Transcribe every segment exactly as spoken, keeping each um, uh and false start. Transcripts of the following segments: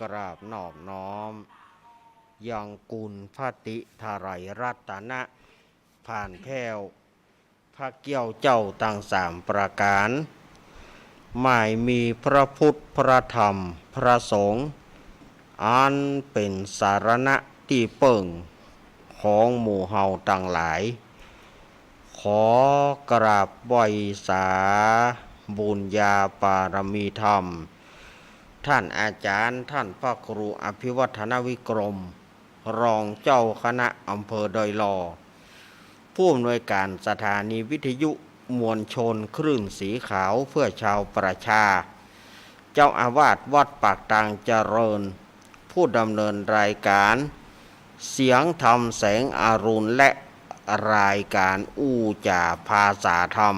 กราบนอบน้อม ยังคุณพระติไทยรัตนะ ผ่านแผ้ว พระเกี้ยวเจ้าตังสามประก๋าน หมายมีพระพุทธ พระธรรม พระสงฆ์ อันเป๋นสรณะตี้เปิ้งของหมู่เฮาตังหลาย ขอกราบไหว้สาบุญญาปารมีธรรม ท่านอาจารย์ ท่านพระครูอภิวัฒนวิกรม รองเจ้าคณะอำเภอดอยหล่อ ผู้อำนวยการสถานีวิทยุมวลชนคลื่นสีขาวเพื่อชาวประชา เจ้าอาวาสวัดปากตางเจริญ ผู้ดำเนินรายการเสียงธรรมแสงอรุณ และรายการอู้จ๋าภาษาธรรม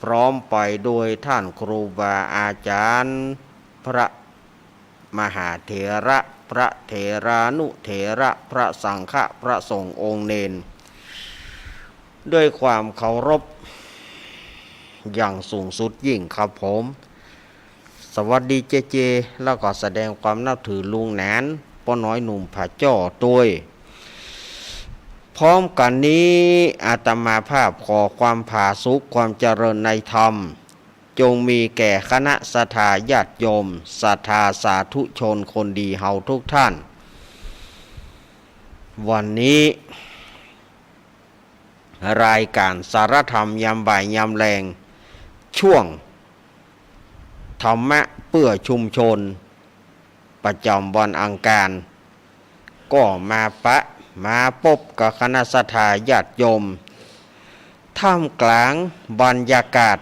พร้อมไปด้วยท่านครูบาอาจารย์ พระมหาเถระ พระเถรานุเถระ พระสังฆะ พระสงฆ์องค์เณร ด้วยความเคารพอย่างสูงสุดยิ่งครับผม สวัสดีเจเจ แล้วก็แสดงความนับถือลุงหนาน ป้อน้อยหนุ่มผาจ้อตวย พร้อมกั๋นนี้ อาตมาภาพขอความผาสุก ความเจริญในธรรม จงมีแก่คณะศรัทธาญาติโยม ศรัทธาสาธุชนคนดีเฮาทุกท่าน วันนี้ รายการสารธรรมยามบ่ายยามแลง ช่วงธรรมะเพื่อชุมชน ประจ๋ำวันอังคาร ก็มาปะ มาปบกับคณะศรัทธาญาติโยม ท่ามกลางบรรยากาศ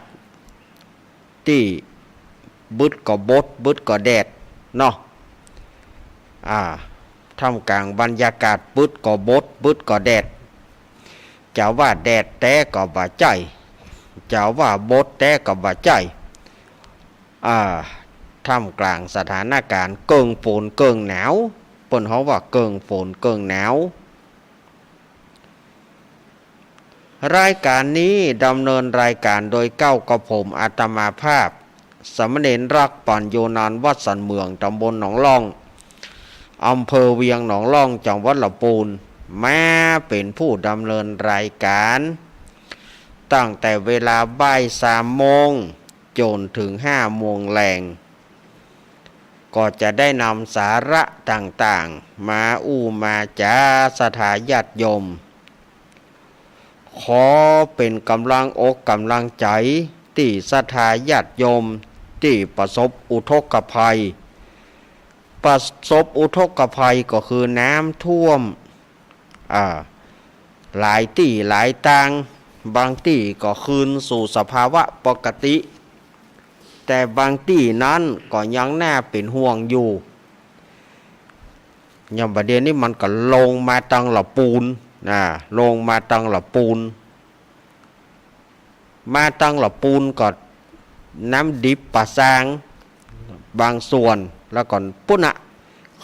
ตี้บึดก็บด บึดก็แดดเนาะ อ่า ท่ามกลางบรรยากาศบึดก็บด บึดก็แดด จะว่าแดดแต๊ก็บ่ใจ้ จะว่าบดแต๊ก็บ่ใจ้ อ่า ท่ามกลางสถานการณ์เกิ่งฝนเกิ่งหนาว เปิ้นฮ้องว่าเกิ่งฝนเกิ่งหนาว รายการนี้ดำเนินรายการโดยเกล้ากับผมอาตมาภาพ สามเณรรักปัญโญนันท์ วัดสันเหมือง ตำบลหนองล่อง อำเภอเวียงหนองล่อง จังหวัดลำปูน มาเป๋นผู้ดำเนินรายการ ตั้งแต่เวลาบ่ายสามโมง จ๋นถึงห้าโมงแลง ก็จะได้นำสาระต่างๆ มาอู้มาจ๋าศรัทธาญาติโยม ขอเป๋นก๋ำลังอกก๋ำลังใจ๋ ตี้ศรัทธาญาติโยม ตี้ประสบอุทกภัย ประสบอุทกภัยก็คือน้ำท่วม อ่า หลายตี้หลายตาง บางตี้ก็คืนสู่สภาวะปกติ แต่บางตี้นั้นก็ยังน่าเป๋นห่วงอยู่ อย่างบ่าเดี่ยวนี้มันก็ลงมาตังละปูน อ่า ลงมาตังละปูน มาตังละปูนก็น้ำดิบป่าซางบางส่วน แล้วก็ปุ้นน่ะ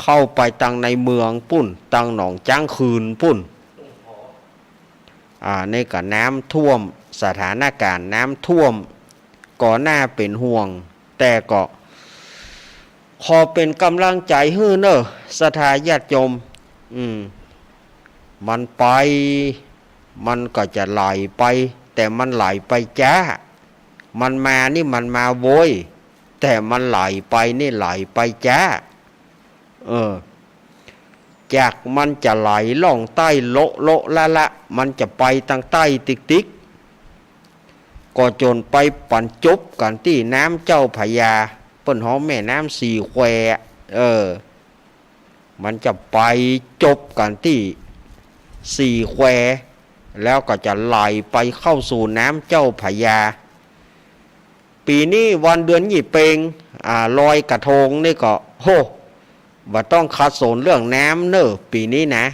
เข้าไปตังในเมืองปุ้น ตังหนองจ๊างคืนปุ้น อ่า นี่ก็น้ำท่วม สถานการณ์น้ำท่วม ก็น่าเป๋นห่วง แต่ก็ขอเป๋นก๋ำลังใจ๋หื้อเน่อ ศรัทธาญาติโยม อืม มันไป มันก็จะไหลไป แต่มันไหลไปจ๊า มันมานี่มันมาโวย แต่มันไหลไปนี่ไหลไปจ๊า เออ จากมันจะไหลล่องใต้โละโละละละ มันจะไปตังใต้ติ๊กติ๊ก ก็จ๋นไปปันจบกั๋นตี้น้ำเจ้าพระยา เปิ้นฮ้องแม่น้ำสี่แคว เออ มันจะไปจบกั๋นตี้สี่แคว แล้วก็จะไหลไปเข้าสู่น้ำเจ้าพระยา ปี๋นี้วันเดือนยี่เป็ง อ่า ลอยกระทงนี่ก็ โห บ่ต้องขัดสนเรื่องน้ำเน่อ ปี๋นี้นะ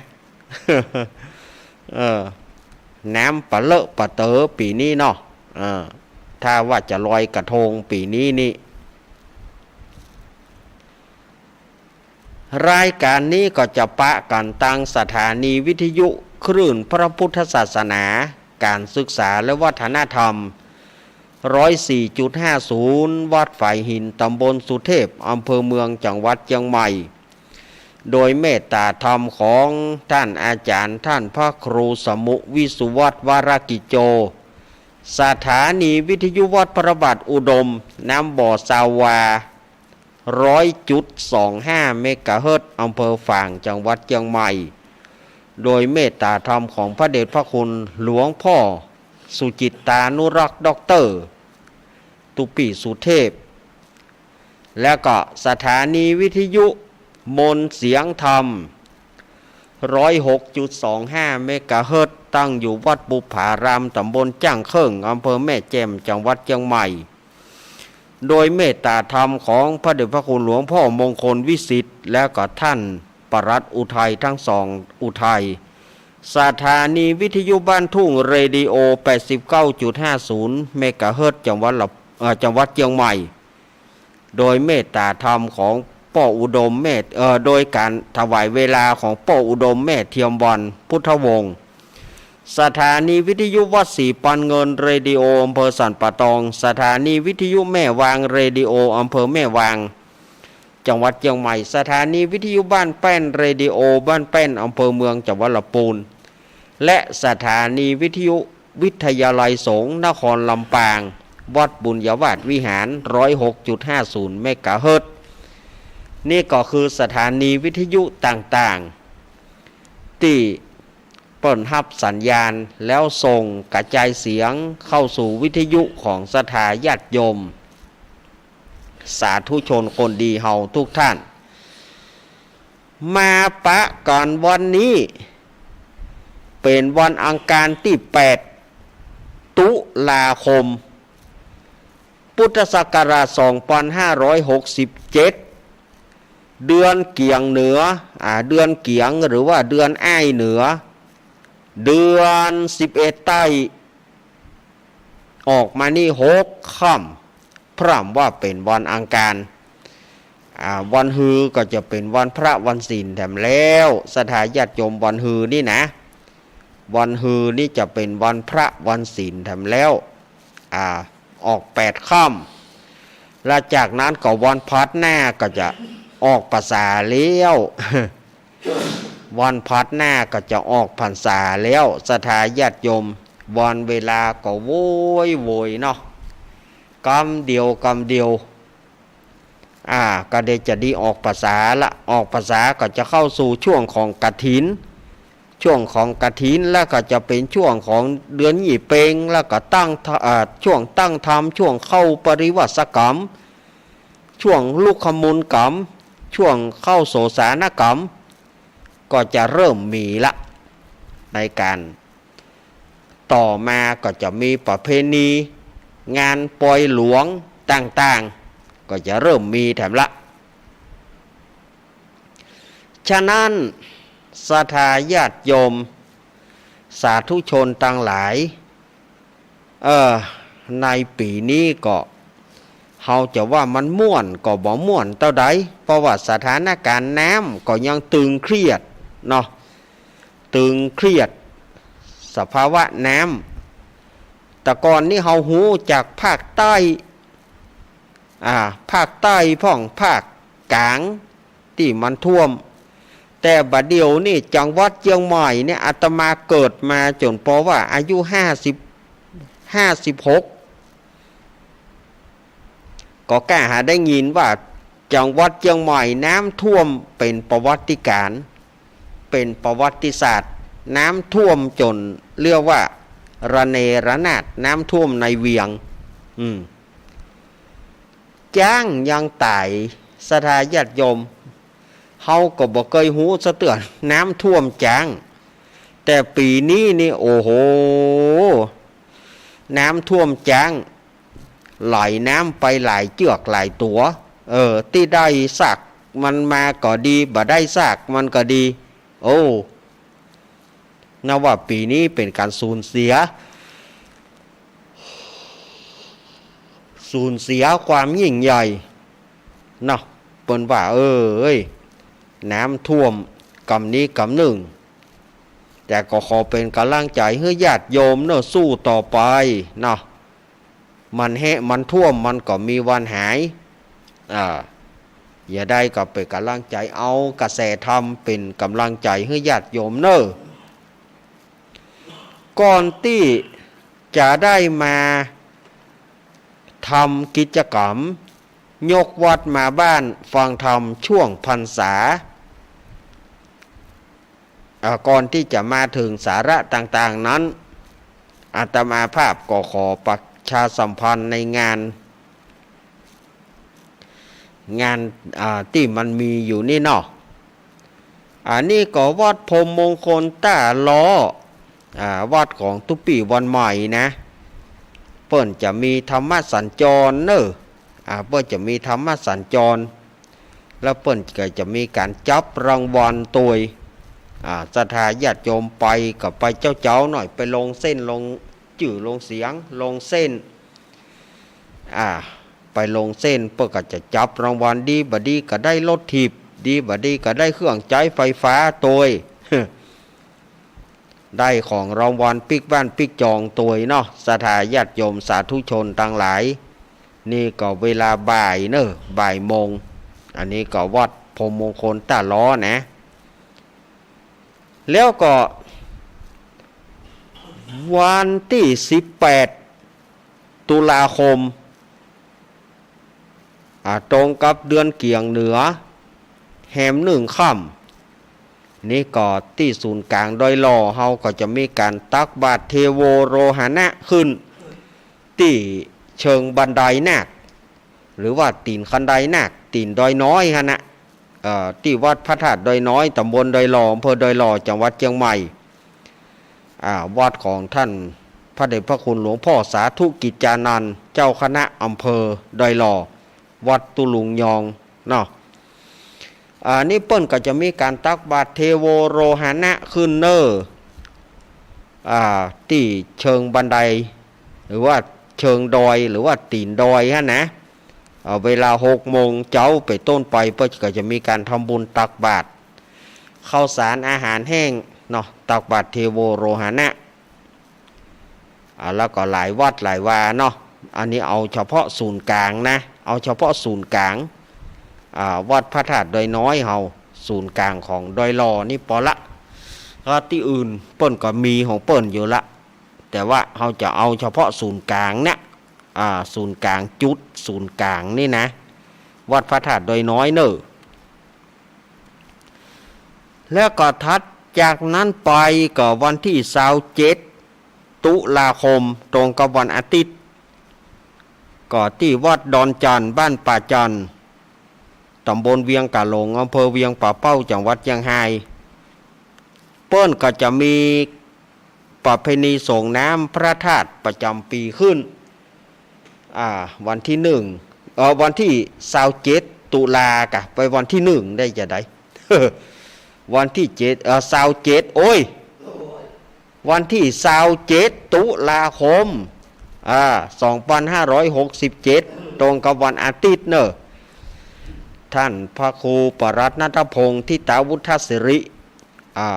เออ น้ำปะเลอะปะเต๋อปี๋นี้เนาะ เออ ถ้าว่าจะลอยกระทงปี๋นี้นี่ รายการนี้ก็จะปะกั๋นตังสถานีวิทยุคลื่นพระพุทธศาสนา ก๋านศึกษาและวัฒนธรรม ร้อยสี่จุดห้าศูนย์ วัดฝายหิน ตำบลสุเทพ อำเภอเมือง จังหวัดเจียงใหม่ โดยเมตตาธรรมของต้านอาจ๋ารย์ ต้านพระครูสมุห์ วิสุวัฒน์ วรกิจโจ สถานีวิทยุวัดพระบาทอุดม น้ำบ่อซาวา ร้อยจุดสองห้า เมกะเฮิรตซ์ อำเภอฝาง จังหวัดเจียงใหม่ โดยเมตตาธรรมของพระเดชพระคุณหลวงพ่อสุจิตตานุรักษ์ ด็อกเตอร์ ตุ๊ปี้สุเทพ และก็สถานีวิทยุมนต์เสียงธรรม ร้อยหกจุดสองห้า เมกะเฮิรตซ์ ตั้งอยู่วัดบุปผาราม ตำบลจ้างเคิ่ง อำเภอแม่แจ่ม จังหวัดเจียงใหม่ โดยเมตตาธรรมของพระเดชพระคุณหลวงพ่อมงคลวิสิทธิ์ และก็ท่านปลัดอุทัย ทั้งสองอุทัย สถานีวิทยุบ้านทุ่ง เรดิโอ แปดสิบเก้าจุดห้าศูนย์ เมกะเฮิรตซ์ จังหวัดละ เอ่อ จังหวัดเจียงใหม่ โดยเมตตาธรรมของป้ออุดม แม่ เอ่อ โดยการถวายเวลาของป้ออุดม แม่เทียมวัน พุทธวงศ์ สถานีวิทยุวัดศรีปันเงิน เรดิโอ อำเภอสันป่าตอง สถานีวิทยุแม่วาง เรดิโอ อำเภอแม่วาง จังหวัดเจียงใหม่ สถานีวิทยุบ้านแป้น เรดิโอ บ้านแป้น อำเภอเมือง จังหวัดลำพูน และสถานีวิทยุวิทยาลัยสงฆ์นครลำปาง วัดบุญญาวาสวิหาร ร้อยหกจุดห้าศูนย์ เมกะเฮิรตซ์ นี่ก็คือสถานีวิทยุต่างๆ ตี้เปิ้นฮับสัญญาณแล้วส่งกระจายเสียงเข้าสู่วิทยุของศรัทธาญาติโยม สาธุชนคนดีเฮาทุกท่าน มาปะกั๋นวันนี้ เป๋นวันอังคารตี้แปด ตุลาคม พุทธศักราช สองพันห้าร้อยหกสิบเจ็ด เดือนเกี๋ยงเหนือ อ่า เดือนเกี๋ยงหรือว่าเดือนอ้ายเหนือ เดือนสิบเอ็ดใต้ ออกมานี่หกค่ำ พร่ำว่าเป๋นวันอังคาร อ่า วันฮือก็จะเป๋นวันพระวันศีลแถมแล้ว ศรัทธาญาติโยม วันฮือนี่นะ วันฮือนี่จะเป๋นวันพระวันศีลแถมแล้ว อ่า ออกแปดค่ำ และจากนั้นก็วันพฤหัสหน้าก็จะออกพรรษาแล้ว วันพฤหัสหน้าก็จะออกพรรษาแล้ว ศรัทธาญาติโยม วันเวลาก็โวยโวยเนาะ กำเดียวกำเดียว อ่า ก็ได้จะดีออกพรรษาละ ออกพรรษาก็จะเข้าสู่ช่วงของกฐิน ช่วงของกฐินแล้วก็จะเป๋นช่วงของเดือนยี่เป็ง แล้วก็ตั้ง อ่า ช่วงตั้งธรรม ช่วงเข้าปริวาสกรรม ช่วงลุกขมูลกรรม ช่วงเข้าโสสานกรรม ก็จะเริ่มมีละ ในการ ต่อมาก็จะมีประเพณีงานปอยหลวงต่างๆ ก็จะเริ่มมีแถมละ ฉะนั้นศรัทธาญาติโยม สาธุชนตังหลาย เออ ในปี๋นี้ก็ เฮาจะว่ามันม่วนก็บ่ม่วนเต้าใด เพราะว่าสถานการณ์น้ำก็ยังตึงเครียดเนาะ ตึงเครียด สภาวะน้ำ แต่ก่อนนี้เฮาฮู้จากภาคใต้ อ่า ภาคใต้พ่องภาคกลาง ตี้มันท่วม แต่บ่าเดี่ยวนี่จังหวัดเจียงใหม่เนี่ย อาตมาเกิดมาจ๋นปอว่าอายุห้าสิบ ห้าสิบหก ก็ก้าหาได้ยินว่าจังหวัดเจียงใหม่น้ำท่วมเป๋นประวัติการณ์ เป๋นประวัติศาสตร์ น้ำท่วมจ๋นเรียกว่าระเนระนาด น้ำท่วมในเวียง อืม จ๊างยังต๋าย ศรัทธาญาติโยม เฮาก็บ่เกยฮู้ซะเตื้อ น้ำท่วมจ๊าง แต่ปี๋นี้นี่ โอ้โห น้ำท่วมจ๊าง ไหลน้ำไปหลายเจือกหลายตั๋ว เออ ตี้ได้ซากมันมาก็ดี บ่ได้ซากมันก็ดี โอ้ นับว่าปี๋นี้เป๋นก๋านสูญเสีย สูญเสียความยิ่งใหญ่เนาะ เปิ้นว่า เออ เอ้ย น้ำท่วมกำนี้กำนึ่ง แต่ก็ขอเป๋นก๋ำลังใจ๋หื้อญาติโยมเนาะ สู้ต่อไปเนาะ มันแห้งมันท่วมมันก็มีวันหาย อ่า จะใดก็เป๋นก๋ำลังใจ๋ เอากระแสธรรมเป๋นก๋ำลังใจ๋หื้อญาติโยมเน่อ ก่อนตี้จะได้มาทำกิจกรรมยกวัดมาบ้านฟังธรรมช่วงพรรษา อ่า ก่อนตี้จะมาเถิงสาระต่างๆ นั้น อาตมาภาพก็ขอประชาสัมพันธ์ในงาน งาน อ่า ตี้มันมีอยู่นี่เนาะ อันนี้ก็วัดพรหมมงคลต้าล้อ อ่า วัดของตุ๊ปี้วันใหม่นะ เปิ้นจะมีธรรมสัญจรเน่อ อ่า เปิ้นจะมีธรรมสัญจร แล้วเปิ้นก็จะมีก๋านจับรางวัลตวย อ่า ศรัทธาญาติโยมไปก็ไปเจ๊าๆ หน่อย ไปลงเส้นลงจื้อลงเสียงลงเส้น อ่า ไปลงเส้นเปิ้นก็จะจับรางวัล ดีบ่ดีก็ได้รถถีบ ดีบ่ดีก็ได้เครื่องใจ๊ไฟฟ้าตวย ได้ของรางวัลปิ๊กบ้านปิ๊กจองตวยเนาะ ศรัทธาญาติโยมสาธุชนตังหลาย นี่ก็เวลาบ่ายเน่อ บ่ายโมง อันนี้ก็วัดพรหมมงคลต้าล้อนะ แล้วก็วันตี้สิบแปดตุลาคม อ่า ตรงกับเดือนเกี่ยงเหนือ แฮมนึ่งค่ำ นี่ก็ตี้ศูนย์ก๋างดอยหล่อเฮาก็จะมีก๋านตักบาตรเทโวโรหณะขึ้น ตี้เชิงบันไดนาค หรือว่าตี๋นคันไดนาค ตี๋นดอยน้อยหั้นนะ เอ่อ ตี้วัดพระธาตุดอยน้อย ต๋ำบลดอยหล่อ อำเภอดอยหล่อ จังหวัดเจียงใหม่ อ่า วัดของท่านพระเดชพระคุณหลวงพ่อสาธุกิจจานันท์ เจ้าคณะอำเภอดอยหล่อ วัดตุ๊ลุงยองเนาะ อ่า นี่เปิ้นก็จะมีก๋านตักบาตรเทโวโรหณะขึ้นเน่อ อ่า ตี้เชิงบันได หรือว่าเชิงดอย หรือว่าตี๋นดอยหั้นนะ อ่า เวลาหกโมงเจ๊าเป๋นต้นไป เปิ้นก็จะมีก๋านทำบุญตักบาตร ข้าวสารอาหารแห้งเนาะ ตักบาตรเทโวโรหณะ อ่า แล้วก็หลายวัดหลายวาเนาะ อันนี้เอาเฉพาะศูนย์ก๋างนะ เอาเฉพาะศูนย์ก๋าง อ่า วัดพระธาตุดอยน้อยเฮา ศูนย์ก๋างของดอยหล่อนี่ปอละ ก็ตี้อื่นเปิ้นก็มีของเปิ้นอยู่ละ แต่ว่าเฮาจะเอาเฉพาะศูนย์ก๋างเนี่ย อ่า ศูนย์ก๋างจุด ศูนย์ก๋างนี่นะ วัดพระธาตุดอยน้อยเน่อ แล้วก็ถัดจากนั้นไปก็วันตี้ซาวเจ็ดตุลาคม ตรงกับวันอาทิตย์ ก็ตี้วัดดอนจั่น บ้านป่าจั่น ต๋ำบลเวียงก๋าหลง อำเภอเวียงป่าเป้า จังหวัดเจียงฮาย เปิ้นก็จะมีประเพณีส่งน้ำพระธาตุประจ๋ำปี๋ขึ้น อ่า วันตี้นึ่ง เอ่อ วันตี้ซาวเจ็ดตุลาก่ะ ไปวันตี้นึ่งได้จาใด วันตี้เจ็ด เอ่อ ซาวเจ็ด โอ้ย วันตี้ซาวเจ็ดตุลาคม อ่า สองปันห้าร้อยหกสิบเจ็ด ตรงกับวันอาทิตย์เน่อ ท่านพระครูปรัตน์ณัฐพงศ์ ธิตาวุฒสิริ อ่า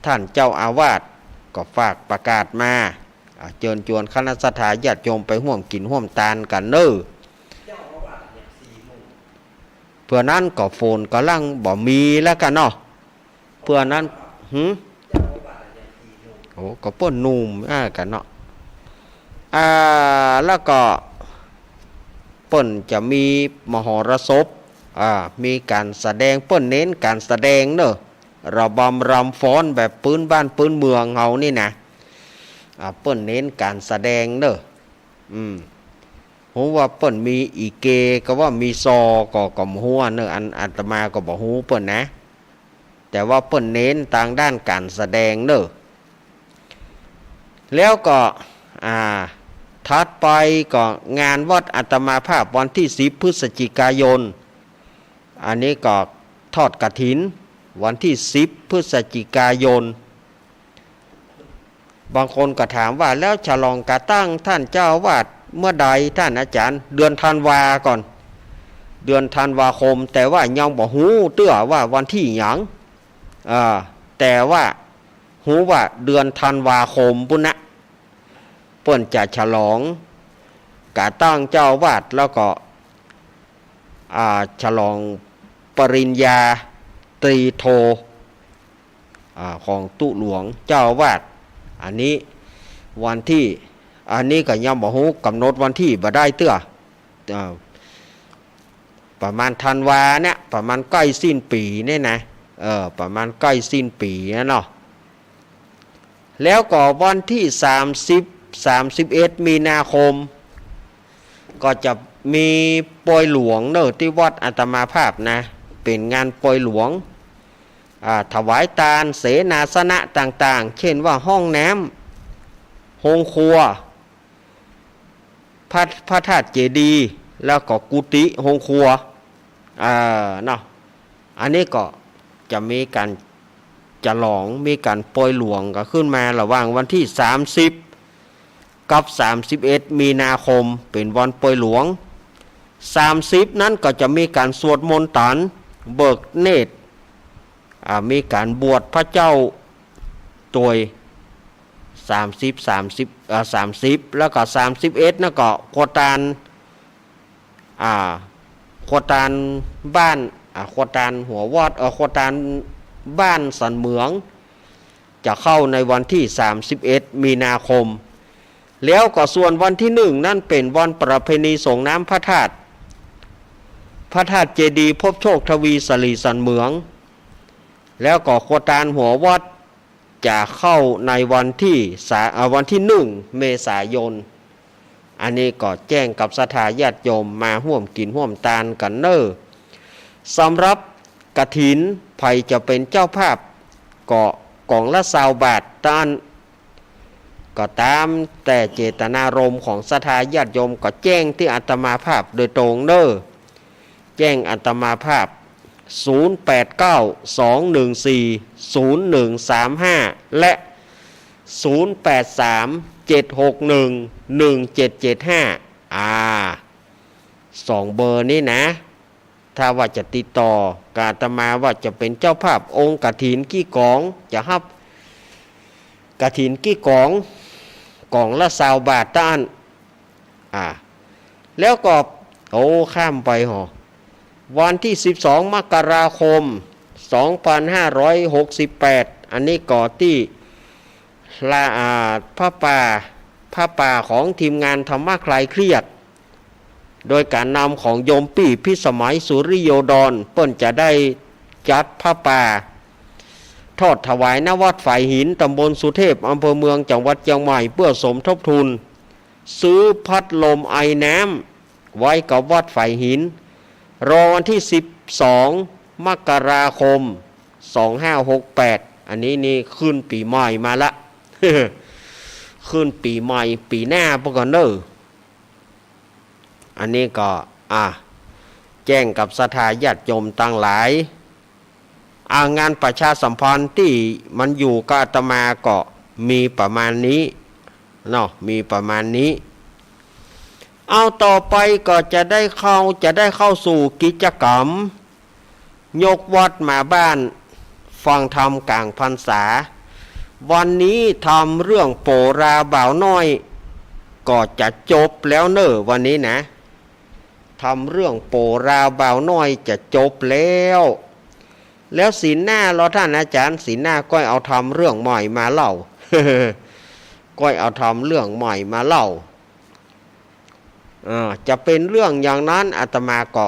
ท่านเจ้าอาวาสก็ฝากประกาศมา อ่า เจิญจวนคณะศรัทธาญาติโยมไปฮ่วมกิ๋นฮ่วมตานกั๋นเน่อ เปื้อนั้นก็ฝนก่ำลังบ่มีแล้วกั๋นเนาะ เปื้อนั้น หืม โอ้ ก็เปิ้นหนุ่ม อ่า กั๋นเนาะ อ่า แล้วก็เปิ้นจะมีมหรสพ อ่า มีก๋านแสดง เปิ้นเน้นก๋านแสดงเน่อ ระบำรำฟ้อนแบบปื๊นบ้านปื๊นเมืองเฮานี่นะ อ่า เปิ้นเน้นก๋านแสดงเน่อ อืม ฮู้ว่าเปิ้นมีอีเก ก็ว่ามีซอ ก็ ก็บ่ฮู้เน่อ อันอาตมาก็บ่ฮู้เปิ้นนะ แต่ว่าเปิ้นเน้นตางด้านก๋านแสดงเน่อ แล้วก็ อ่า ถัดไปก็งานวัดอาตมาภาพวันตี้สิบพฤศจิกายน อันนี้ก็ทอดกฐิน วันตี้สิบพฤศจิกายน บางคนก็ถามว่า แล้วฉลองก๋าตั้งท่านเจ้าอาวาสเมื่อใดท่านอาจารย์ เดือนธันวาก่อน เดือนธันวาคม แต่ว่ายังบ่ฮู้เตื้อว่าวันตี้หยัง อ่า แต่ว่าฮู้ว่าเดือนธันวาคมปู้นนะ เปิ้นจะฉลอง ก๋าตั้งเจ้าอาวาส แล้วก็ อ่า ฉลองปริญญาตรีโท อ่า ของตุ๊หลวงเจ้าอาวาส อันนี้วันตี้ อันนี้ก็ยังบ่ฮู้ ก๋ำหนดวันตี้บ่ได้เตื้อ อ่า ประมาณธันวาเนี่ย ประมาณใก้สิ้นปี๋เนี่ยนะ เออ ประมาณใก้สิ้นปี๋นะเนาะ แล้วก็วันตี้สามสิบ สามสิบเอ็ด มีนาคม ก็จะมีปอยหลวงเนาะ ตี้วัดอาตมาภาพนะ เป๋นงานปอยหลวง อ่า ถวายตาน เสนาสนะต่างๆ เช่นว่าห้องน้ำ โฮงครัว พระ พระธาตุเจดีย์ แล้วก็กุฏิ โฮงครัว อ่า เนาะ อันนี้ก็จะมีก๋านฉลอง มีก๋านปอยหลวงก็ขึ้นมาระหว่างวันตี้สามสิบกับสามสิบเอ็ด มีนาคม เป๋นวันปอยหลวง สามสิบ นั้นก็จะมีก๋านสวดมนต์ตัน เบิกเนตร อ่า มีก๋านบวชพระเจ้าตวย สามสิบ สามสิบ อ่า สามสิบ แล้วก็สามสิบเอ็ด นั้นก็ครัวตาน อ่า ครัวตานบ้าน อ่า ครัวตานหัววอด เอ่อ ครัวตานบ้านสันเหมือง จะเข้าในวันตี้สามสิบเอ็ด มีนาคม แล้วก็ส่วนวันตี้หนึ่ง นั้นเป๋นวันประเพณีส่งน้ำพระธาตุ พระธาตุเจดีย์พบโชคทวีสรีสันเหมือง แล้วก็ครัวตานหัววอดจะเข้าในวันตี้สา เอ่อ วันตี้หนึ่ง เมษายน อันนี้ก็แจ้งกับศรัทธาญาติโยมมาฮ่วมกิ๋นฮ่วมตานกั๋นเน่อ สำหรับกฐิน ใผจะเป๋นเจ้าภาพ ก็ก๋องละซาวบาท ตาน ก็ต๋ามแต่เจตนารมณ์ของศรัทธาญาติโยม ก็แจ้งตี้อาตมาภาพโดยตรงเน่อ แจ้งอาตมาภาพ ศูนย์ แปด เก้า สอง หนึ่ง สี่ ศูนย์ หนึ่ง สาม ห้า และ ศูนย์ แปด สาม เจ็ด หก หนึ่ง หนึ่ง เจ็ด เจ็ด ห้า อ่า สองเบอร์นี้นะ ถ้าว่าจะติดต่อกับอาตมาว่าจะเป๋นเจ้าภาพองค์กฐินกี่ก๋อง จะฮับกฐินกี่ก๋อง ก๋องละซาวบาทตาน อ่า แล้วก็ โอ้ ข้ามไปหอ วันตี้สิบสอง มกราคม สองพันห้าร้อยหกสิบแปด อันนี้ก็ตี้ละ อ่า ผ้าป่า ผ้าป่าของทีมงานธรรมะคลายเครียด โดยก๋านนำของโยมปี้พิสมัย สุริโยดร เปิ้นจะได้จัดผ้าป่า ทอดถวาย ณ วัดฝายหิน ตำบลสุเทพ อำเภอเมือง จังหวัดเจียงใหม่ เปื้อสมทบทุน ซื้อพัดลมไอน้ำ ไว้กับวัดฝายหิน รอวันตี้สิบสอง มกราคม สองห้าหกแปด อันนี้นี่ขึ้นปี๋ใหม่มาละ ขึ้นปี๋ใหม่ปี๋หน้าไปก่อนเน่อ อันนี้ก็ อ่ะ แจ้งกับศรัทธาญาติโยมตังหลาย อ่ะ งานประชาสัมพันธ์ตี้มันอยู่กับอาตมาก็มีประมาณนี้เนาะ มีประมาณนี้ เอา ต่อไปก็จะได้เข้า จะได้เข้าสู่กิจกรรม ยกวัดมาบ้าน ฟังธรรมก๋างพรรษา วันนี้ธรรมเรื่องโปราบ่าวน้อย ก็จะจบแล้วเน่อ วันนี้นะ ธรรมเรื่องโปราบ่าวน้อยจะจบแล้ว แล้วศีลหน้าลอท่านอาจารย์ ศีลหน้าก้อยเอาธรรมเรื่องใหม่มาเล่า ก้อยเอาธรรมเรื่องใหม่มาเล่า อ่า จะเป๋นเรื่องอย่างนั้น อาตมาก็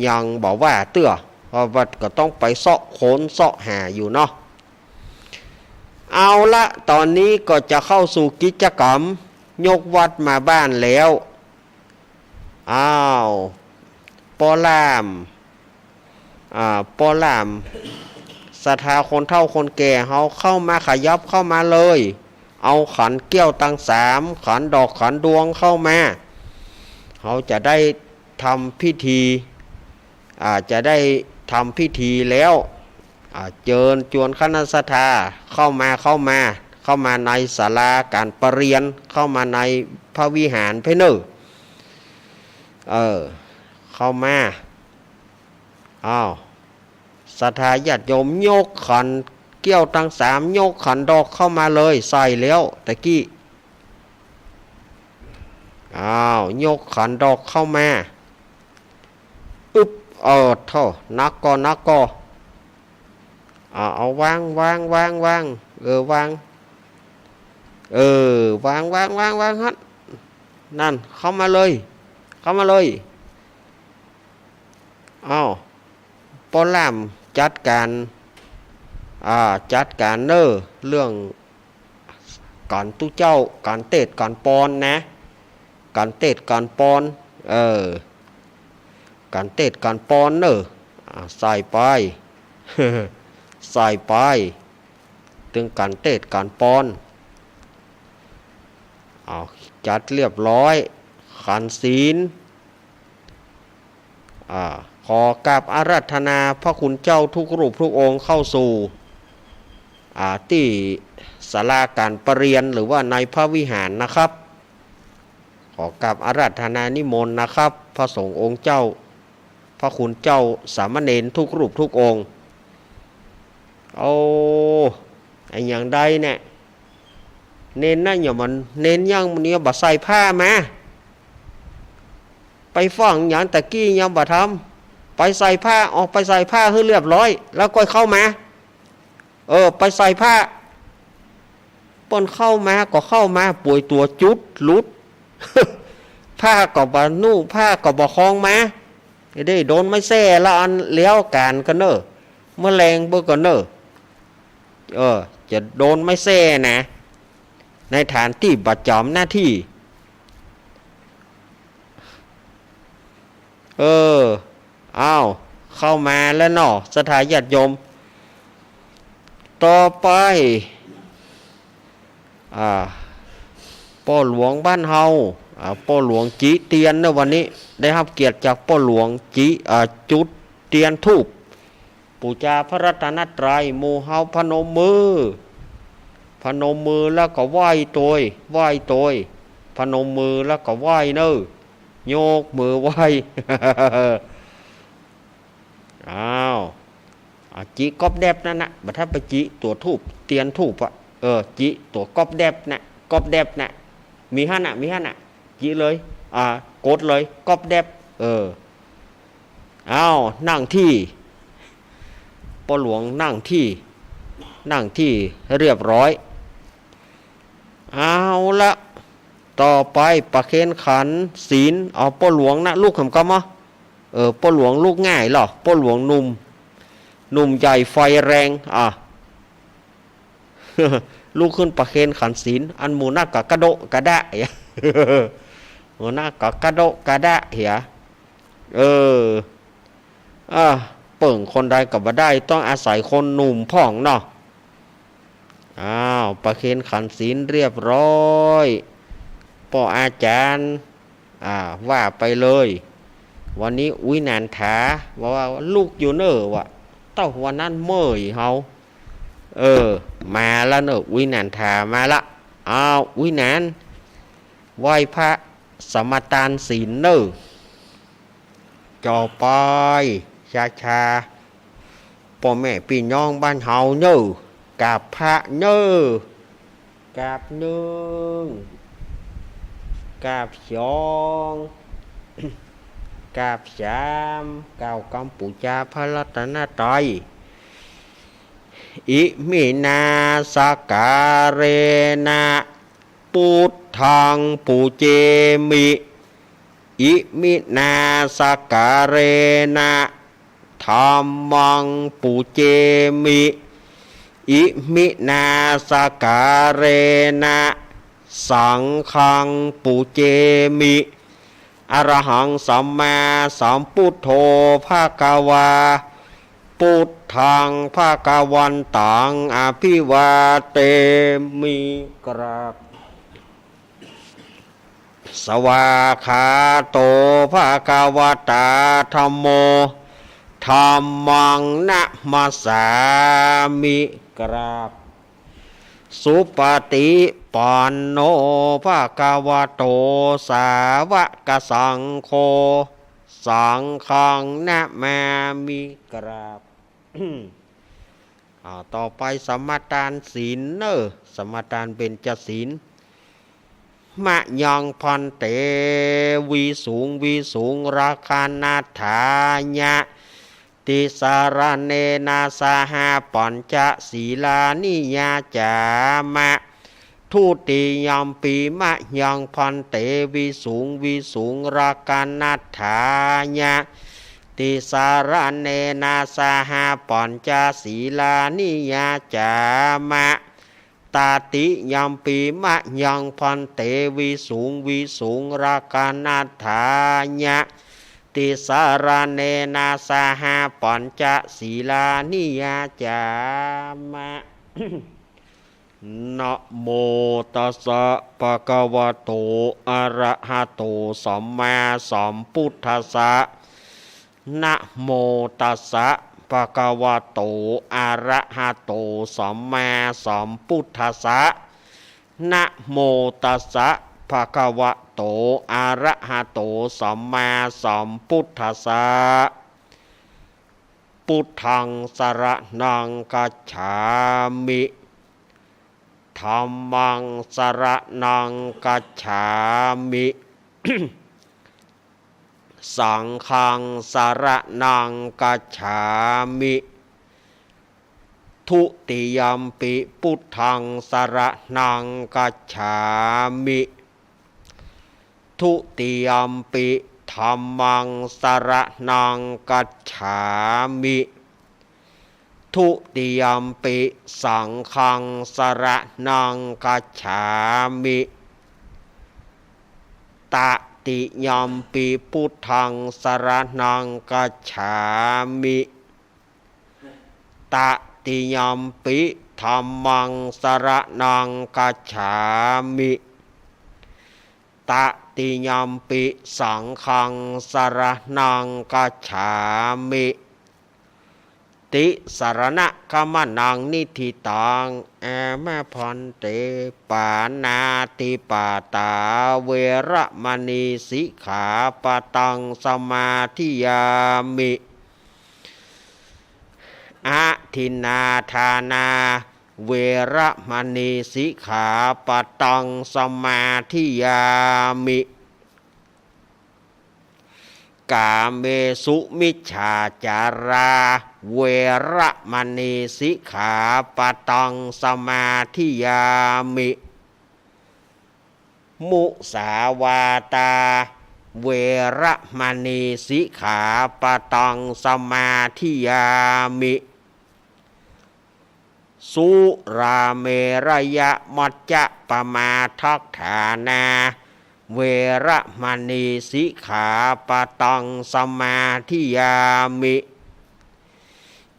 ยังบ่ว่าเตื้อ เพราะว่าก็ต้องไปเซาะค้นเซาะหาอยู่เนาะ เอาละ ต๋อนนี้ก็จะเข้าสู่กิจกรรม ยกวัดมาบ้านแล้ว อ้าว ป้อล่าม อ่า ป้อล่าม ศรัทธาคนเฒ่าคนแก่เฮาเข้ามา ขยับเข้ามาเลย เอาขันแก้วตังสาม ขันดอกขันดวงเข้ามา เฮาจะได้ทำพิธี อ่า จะได้ทำพิธีแล้ว อ่า เจิญจวนคณะศรัทธาเข้ามา เข้ามา เข้ามาในศาลาก๋านประเรียน เข้ามาในพระวิหารไปเน่อ เออ เข้ามา อ้าว ศรัทธาญาติโยมยกขันแก้วตังสาม ยกขันดอกเข้ามาเลย ใส่แล้วตะกี้ อ้าว ยกขันดอกเข้ามา อึ๊บ เออ โธ่ หนักก่อ หนักก่อ อ่า เอาวาง วาง วาง วาง เออ วาง เออ วาง วาง วาง วาง หั้น นั่น เข้ามาเลย เข้ามาเลย อ้าว ป้อล่ามจัดก๋าน อ่า จัดก๋านเน่อ เรื่องก๋านตุ๊เจ้า ก๋านเตศน์ก๋านปอนนะ ก๋านเตศน์ก๋านปอน เออ ก๋านเตศน์ก๋านปอนเน่อ อ่า ใส่ไป ใส่ไป ตึงก๋านเตศน์ก๋านปอน อ้าว จัดเรียบร้อย ขันศีล อ่า ขอกราบอาราธนาพระคุณเจ้าทุกรูปทุกองค์เข้าสู่ อ่า ตี้ศาลาก๋านประเรียน หรือว่าในพระวิหารนะครับ ขอกราบอาราธนานิมนต์นะครับ พระสงฆ์องค์เจ้า พระคุณเจ้าสามเณรทุกรูปทุกองค์ โอ้ อะหยังใดเนี่ย เณรนะ อย่ามัน เณรยังมื้อนี้บ่ใส่ผ้ามา ไปฟ้องหยังตะกี้ยังบ่ทำ ไปใส่ผ้า ออกไปใส่ผ้าหื้อเรียบร้อย แล้วก้อยเข้ามา เออ ไปใส่ผ้า เปิ้นเข้ามาก็เข้ามา ป่วยตั๋วจุดหลุด ผ้าก็บ่นุ่ง ผ้าก็บ่คล้องมา ได้โดนไม้แส้ละอันแล้วก๋านก่อเน่อ เมื่อแลงเบิ่งก่อเน่อ เออ จะโดนไม้แส้นะ ในฐานตี้ประจ๋ำหน้าตี้ เออ อ้าว เข้ามาแล้วเนาะ ศรัทธาญาติโยม ต่อไป อ่า ป้อหลวงบ้านเฮา อ่า ป้อหลวงจิเตียนเนาะ วันนี้ได้ฮับเกียรติจากป้อหลวงจิ อ่า จุดเตียนธูป ปู๋จาพระรัตนตรัย หมู่เฮาพนมมือ พนมมือแล้วก็ไหว้โตย ไหว้โตย พนมมือแล้วก็ไหว้เน่อ ยกมือไหว้ อ้าว อ่ะ จิก๊อบแดบนั่นนะ บ่ถ้าไปจิตั๋วธูป เตียนธูปอะ เออ จิตั๋วก๊อบแดบนะ ก๊อบแดบนะ มีหั้นนะ มีหั้นนะ จิเลย อ่า กดเลย ก๊อบแดบ เออ อ้าว นั่งตี้ ป้อหลวงนั่งตี้ นั่งตี้เรียบร้อย เอาละ ต่อไปประเคนขันศีล เอาป้อหลวงนะ ลุกหำกำมะ เออ ป้อหลวงลุกง่ายเหรอ ป้อหลวงหนุ่ม หนุ่มใหญ่ไฟแรง อ่ะ ลุกขึ้นประเคนขันศีล อันหมู่นักก็กระโดะกระดะ หมู่นักก็กระโดะกระดะเหีย เออ อ่ะ เปิ้งคนใดก็บ่ได้ ต้องอาศัยคนหนุ่มพ่องเนาะ อ้าว ประเคนขันศีลเรียบร้อย ป้ออาจ๋ารย์ อ่า ว่าไปเลย วันนี้อุ๊ยหนานถา ว่า ว่าลุกอยู่เน่อ ว่า เต้าวันนั้นเมื่อยเฮา เออ มาละเน่อ อุ๊ยหนานถามาละ อ้าว อุ๊ยหนาน ไหว้พระสมาตานศีลเน่อ จ่อไป ช้าๆ ป้อแม่ปี้น้องบ้านเฮาเน่อ กราบพระเน่อ กราบหนึ่ง กราบสอง กราบสาม กล่าวกำปู๋จาพระรัตนตรัย อิมินาสักการะนะ ปุทธังปูเจมิ อิมินาสักการะนะ ธัมมังปูเจมิ อิมินาสักการะนะ สังฆังปูเจมิ อะระหังสัมมาสัมพุทโธภะคะวา พุทธังภะคะวันตังอะภิวาเทมิ กราบ สวากขาโตภะคะวะตาธัมโม ธัมมังนะมัสสามิ กราบ สุปฏิปันโนภะคะวะโต สาวกสังโฆ สังฆังนะมามิ กราบ อ่า ต่อไปสมาตานศีลเน่อ สมาตานเบญจศีล มะยัง ภันเต วิสุง วิสุง รักขะณัฏฐายะ ติสะระเณนะ สะหะ ปัญจะ สีลานิ ยาจามะ ทุติยัมปิ มะยัง ภันเต วิสุง วิสุง รักขะณัฏฐายะ ติสะระเณนะ สะหะ ปัญจะ สีลานิ ยาจามะ ตติยัมปิ มะยัง ภันเต วิสุง วิสุง รักขะณัฏฐายะ ติสะระเณนะ สะหะ ปัญจะ สีลานิ ยาจามะ นะโมตัสสะ ภะคะวะโต อะระหะโต สัมมาสัมพุทธัสสะ นะโมตัสสะ ภะคะวะโต อะระหะโต สัมมาสัมพุทธัสสะ นะโมตัสสะ ภะคะวะโต อะระหะโต สัมมาสัมพุทธัสสะ พุทธัง สะระณัง คัจฉามิ ธัมมัง สะระณัง คัจฉามิ สังฆัง สะระณัง คัจฉามิ ทุติยัมปิ พุทธัง สะระณัง คัจฉามิ ทุติยัมปิ ธัมมัง สะระณัง คัจฉามิ ทุติยัมปิ สังฆัง สะระณัง คัจฉามิ ตติยัมปิ พุทธัง สะระณัง คัจฉามิ ตติยัมปิ ธัมมัง สะระณัง คัจฉามิ ตติยัมปิ สังฆัง สะระณัง คัจฉามิ ติสะระณะขะมะนัง นิฏฐิตัง เอมะ ภันเต ปาณาติปาตา เวระมะณี สิกขาปะตัง สะมาธิยามิ อะทินนาทานา เวระมะณี สิกขาปะตัง สะมาธิยามิ กาเมสุมิจฉาจารา เวระมะณี สิกขาปะตัง สะมาธิยามิ มุสาวาตา เวระมะณี สิกขาปะตัง สะมาธิยามิ สุราเมระยะมัจจะปะมาทัฏฐานา เวระมะณี สิกขาปะตัง สะมาธิยามิ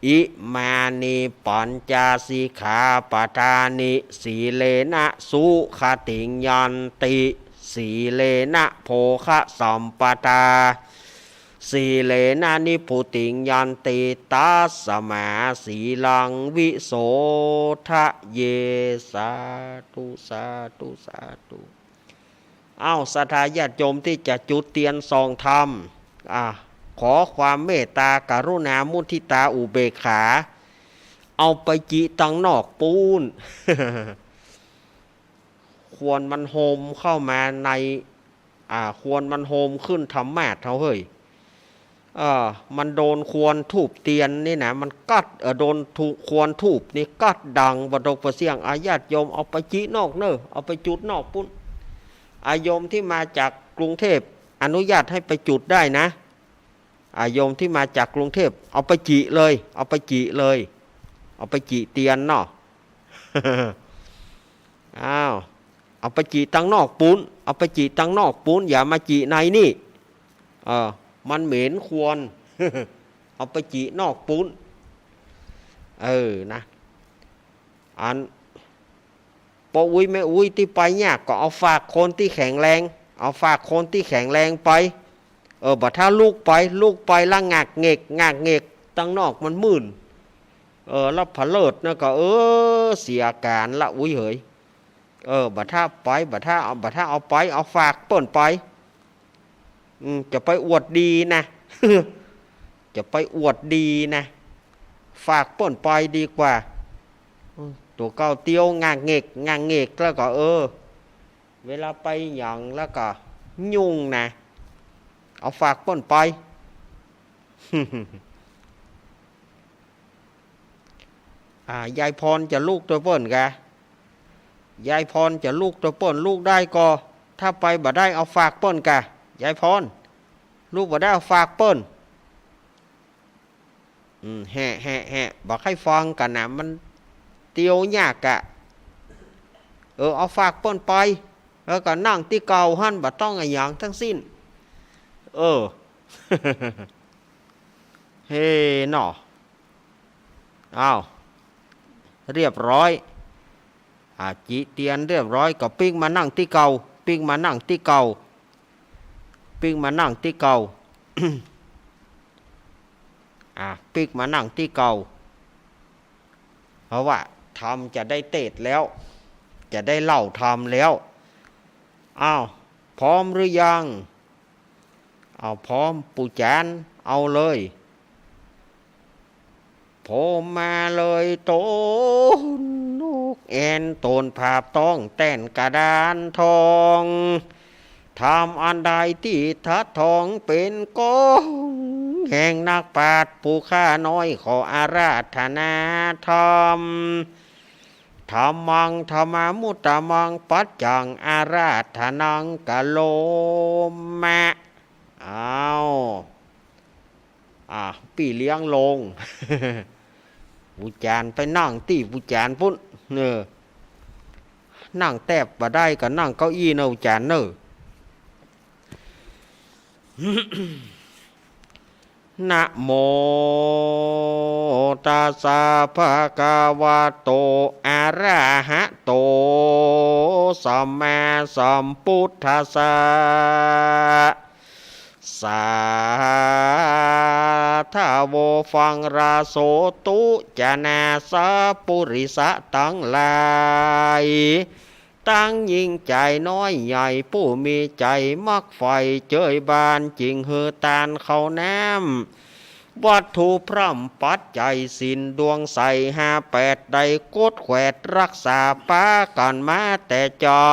อิมานิปัญจสิกขาปะทานิ สีเลนะสุขะติงยันติ สีเลนะโภคะสัมปะทา สีเลนะนิพพุติงยันติ ตัสสะมาสีลังวิโสทะเย สาธุ สาธุ สาธุ เอ้า ศรัทธาญาติโยมตี้จะจุดเตียนส่องธรรม อ่ะ ขอความเมตตากรุณามุทิตาอุเบกขา เอาไปจิตังนอกปู๊น ควันมันโฮมเข้ามาใน อ่า ควันมันโฮมขึ้นธรรมาสน์เฮาเฮ้ย เออ มันโดนควันธูปเตียนนี่นะ มันกั๊ด เออ โดนธู ควันธูปนี่กั๊ดดังบ่ดกบ่เสี้ยง อ่ะ ญาติโยมเอาไปจินอกเน่อ เอาไปจุดนอกปู๊น อ่ะ โยมตี้มาจากกรุงเทพฯ อนุญาตให้ไปจุดได้นะ อ่ะ โยมตี้มาจากกรุงเทพฯ เอาไปจิเลย เอาไปจิเลย เอาไปจิเตียนเนาะ อ้าว เอาไปจิตังนอกปู๊น เอาไปจิตังนอกปู๊น อย่ามาจิในนี่ เออ มันเหม็นควัน เอาไปจินอกปู๊น เออ นะ อัน ป้ออุ๊ยแม่อุ๊ยตี้ไปยากก็เอาฝากคนตี้แข็งแรง เอาฝากคนตี้แข็งแรงไป เออ บ่ถ้าลุกไป ลุกไปละงากเง็ก งากเง็ก ตังนอกมันมืด เออ ละผะเลิดนะก็ เออ เสียก๋านละอุ๊ยเหย เออ บ่ถ้าไป บ่ถ้าเอา บ่ถ้าเอาไป เอาฝากเปิ้นไป อืม จะไปอวดดีนะ จะไปอวดดีนะ ฝากเปิ้นไปดีกว่า อืม ตั๋วเก่าเตียวงากเง็ก งากเง็กแล้วก็ เออ เวลาไปหยังแล้วก็ยุ่งนะ เอาฝากเปิ้นไป อ่า ยายพรจะลูกตวยเปิ้นกะ ยายพรจะลูกตวยเปิ้น ลูกได้ก่อ ถ้าไปบ่ได้เอาฝากเปิ้นกะ ยายพร ลูกบ่ได้เอาฝากเปิ้น อืม แหะ แหะ แหะ บ่ใค่ฟังกั๋นนะ มันเตียวยากกะ เออ เอาฝากเปิ้นไป แล้วก็นั่งตี้เก่าหั้น บ่ต้องอะหยังตึงสิ้น เออ เฮ้เนาะ อ้าว เรียบร้อย อ่า จิเตียนเรียบร้อย ก็ปิ๊กมานั่งตี้เก่า ปิ๊กมานั่งตี้เก่า ปิ๊กมานั่งตี้เก่า อ่า ปิ๊กมานั่งตี้เก่า เพราะว่าธรรมจะได้เตสน์แล้ว จะได้เล่าธรรมแล้ว อ้าว พร้อมหรือยัง เอาพร้อม ปู่จ๋ารย์ เอาเลย โผมาเลยโตนนกแอ่น โตนผาบต้องแต้นกระดานทอง ธรรมอันใดตี้ทัดทองเป๋นกอง แห่งนักปราชญ์ผู้ข้าน้อยขออาราธนาธรรม ธัมมัง ธัมมามุตตมัง ปัจจัง อาราธนัง กะโรมะ อ้าว อ่ะ ปี้เลี้ยงลง ปู่จ๋ารย์ไปนั่งตี้ปู่จ๋ารย์ปุ้น เออ นั่งแต๊บบ่ได้ก็นั่งเก้าอี้เน่อ ปู่จ๋ารย์เน่อ นะโมตัสสะ ภะคะวะโต อะระหะโต สัมมาสัมพุทธัสสะ สาธะโว ฟังราโสตุ จะนาสะ ปุริสะตังหลาย ตังญิงจายน้อยใหญ่ ผู้มีใจ๋มักใฝ่เจยบาน จึงหื้อตานข้าวน้ำ วัตถุพร่ำปัจจัยศีลดวงใสห้าแปด ได้กดแขวดรักษาปากั๋นมาแต่เจ้า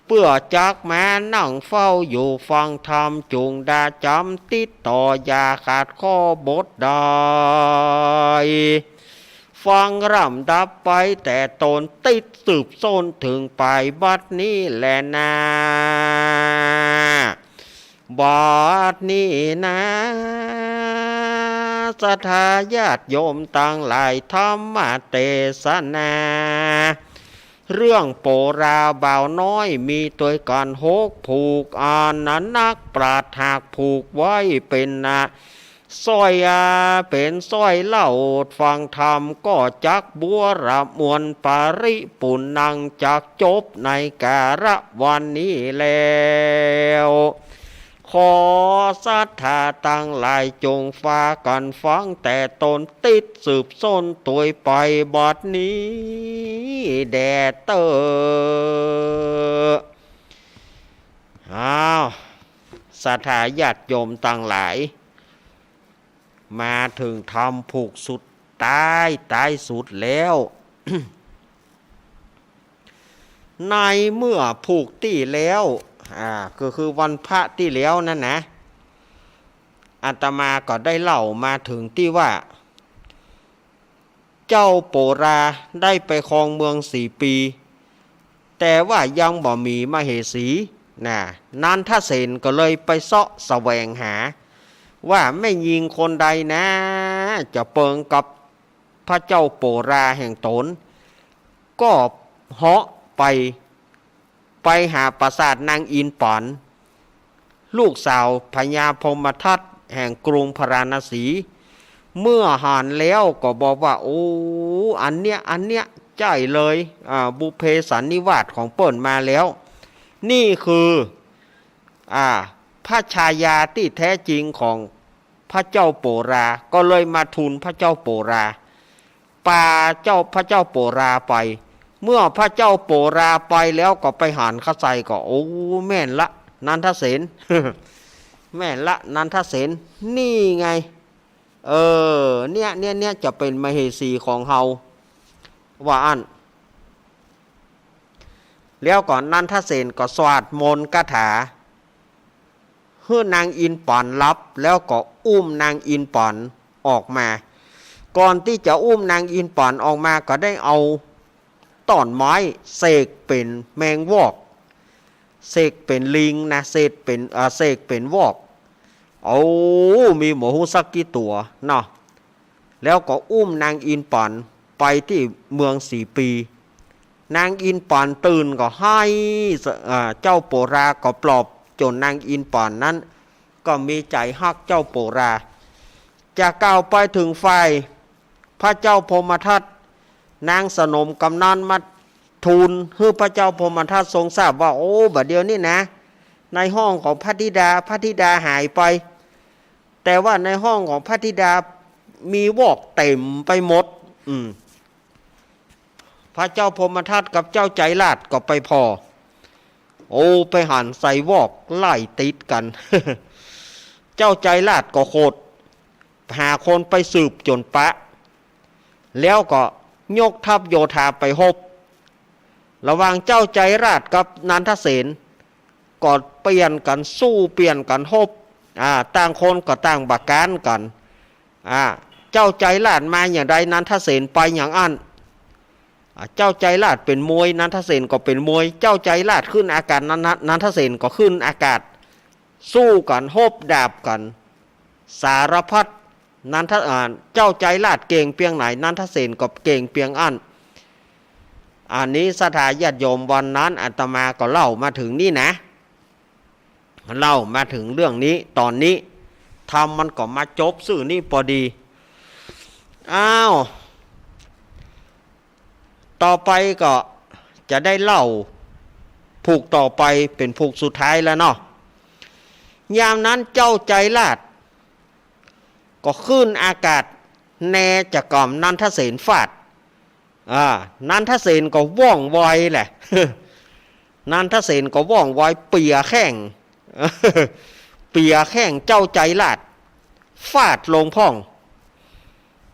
เปื้อจักมานั่งเฝ้าอยู่ฟังธรรม จุ่งดาจ๋ำติดต่ออย่าขาดข้อบทใด ฟังลำดับไปแต่ต้นติดสืบส้นเถิงป๋ายบัดนี้แลนา บัดนี้นา ศรัทธาญาติโยมตังหลาย ธรรมเตสนา เรื่องโปราบ่าวน้อยมีตวยกั๋นหกผูก อันนักปราชญ์หากผูกไว้เป๋นนะ สร้อยอา เป๋นสร้อยเล่า ฟังธรรมก็จักบัวระมวล ปริปุณณัง จักจบในกาละวันนี้แล้ว ขอศรัทธาตังหลายจงพากั๋นฟังแต่ต้นติดสืบส้นตวยไปบัดนี้แด่เต๊อ อ้าว ศรัทธาญาติโยมตังหลาย มาเถิงธรรมผูกสุดต๊าย ต๊ายสุดแล้ว ในเมื่อผูกตี้แล้ว อ่า ก็คือวันพระตี้แล้วนั่นนะ อาตมาก็ได้เล่ามาเถิงตี้ว่า เจ้าโปราได้ไปครองเมืองสี่ปี๋ แต่ว่ายังบ่มีมเหสี นะ นันทเสนก็เลยไปเซาะแสวงหา ว่าแม่ญิงคนใดนะ จะเปิงกับพระเจ้าโปราแห่งต๋น ก็เหาะไป ไปหาปราสาทนางอินปั๋น ลูกสาวพญาพรหมทัตแห่งกรุงพาราณสี เมื่อหันแล้วก็บอกว่า โอ้ อันเนี้ย อันเนี้ยใจ้เลย อ่า บุพเพสันนิวาสของเปิ้นมาแล้ว นี่คือ อ่า พระชายาตี้แท้จริงของพระเจ้าโปรา ก็เลยมาทูลพระเจ้าโปรา ปาเจ้า พระเจ้าโปราไป เมื่อพระเจ้าโปราไปแล้วก็ไปหันเข้าใส่ก็ โอ้ แม่นละ นันทเสน แม่นละ นันทเสน นี่ไง เออ เนี่ย เนี่ย เนี่ยจะเป๋นมเหสีของเฮา ว่าอั้น แล้วก็นันทเสนก็สวดมนต์คาถาหื้อนางอินป๋อนหลับ แล้วก็อุ้มนางอินป๋อนออกมา ก่อนตี้จะอุ้มนางอินป๋อนออกมาก็ได้เอาต้อนไม้เสกเป๋นแมงวอก เสกเป๋นลิงนะ เสกเป๋น เอ่อ เสกเป๋นวอก โอ้ มีบ่ฮู้สักกี่ตั๋วเนาะ แล้วก็อุ้มนางอินป๋อนไปตี้เมืองสีปี นางอินป๋อนตื่นก็ไห้ เอ่อ เจ้าโปราก็ปลอบ จ๋นนางอินป๋อนนั้นก็มีใจ๋ฮักเจ้าโปรา จะกล่าวไปเถิงฝ่ายพระเจ้าพรหมทัต นางสนมกำนันมาทูลหื้อพระเจ้าพรหมทัตทรงทราบว่า โอ้ บ่าเดี่ยวนี้นะ ในห้องของพระธิดา พระธิดาหายไป แต่ว่าในห้องของพระธิดามีวอกเต๋มไปหมด อืม พระเจ้าพรหมทัตกับเจ้าใจ๋ราชก็ไปผ่อ โอ้ ไปหันใส่วอกไล่ติดกั๋น เจ้าใจ๋ราชก็โขด หาคนไปสืบจ๋นปะ แล้วก็ยกทัพโยธาไปฮบ ระหว่างเจ้าใจ๋ราชกับนันทเสน ก็เปลี่ยนกั๋นสู้ เปลี่ยนกั๋นฮบ อ่า ต่างคนก็ต่างบ่าก๊านกั๋น อ่า เจ้าใจ๋ราชมาอย่างใด นันทเสนไปอย่างอั้น อ่า เจ้าใจ๋ราชเป๋นมวย นันทเสนก็เป๋นมวย เจ้าใจ๋ราชขึ้นอากาศ นันท นันทเสนก็ขึ้นอากาศ สู้กั๋น ฮบดาบกั๋น สารพัด นันท อ่า เจ้าใจ๋ราชเก่งเปียงไหน นันทเสนก็เก่งเปียงอั้น อันนี้ศรัทธาญาติโยม วันนั้นอาตมาก็เล่ามาเถิงนี่นะ เล่ามาเถิงเรื่องนี้ ต๋อนนี้ ธรรมมันก็มาจบซื่อนี้ปอดี อ้าว ต่อไปก็จะได้เล่าผูกต่อไปเป๋นผูกสุดท้ายแล้วเนาะ ยามนั้นเจ้าใจ๋ราชก็ขึ้นอากาศแนจะก่อมนันทเสนฟาด อ่า นันทเสนก็ว่องไวแหละ นันทเสนก็ว่องไว เปียแข้ง เปียแข้งเจ้าใจ๋ราชฟาดลงพ่อง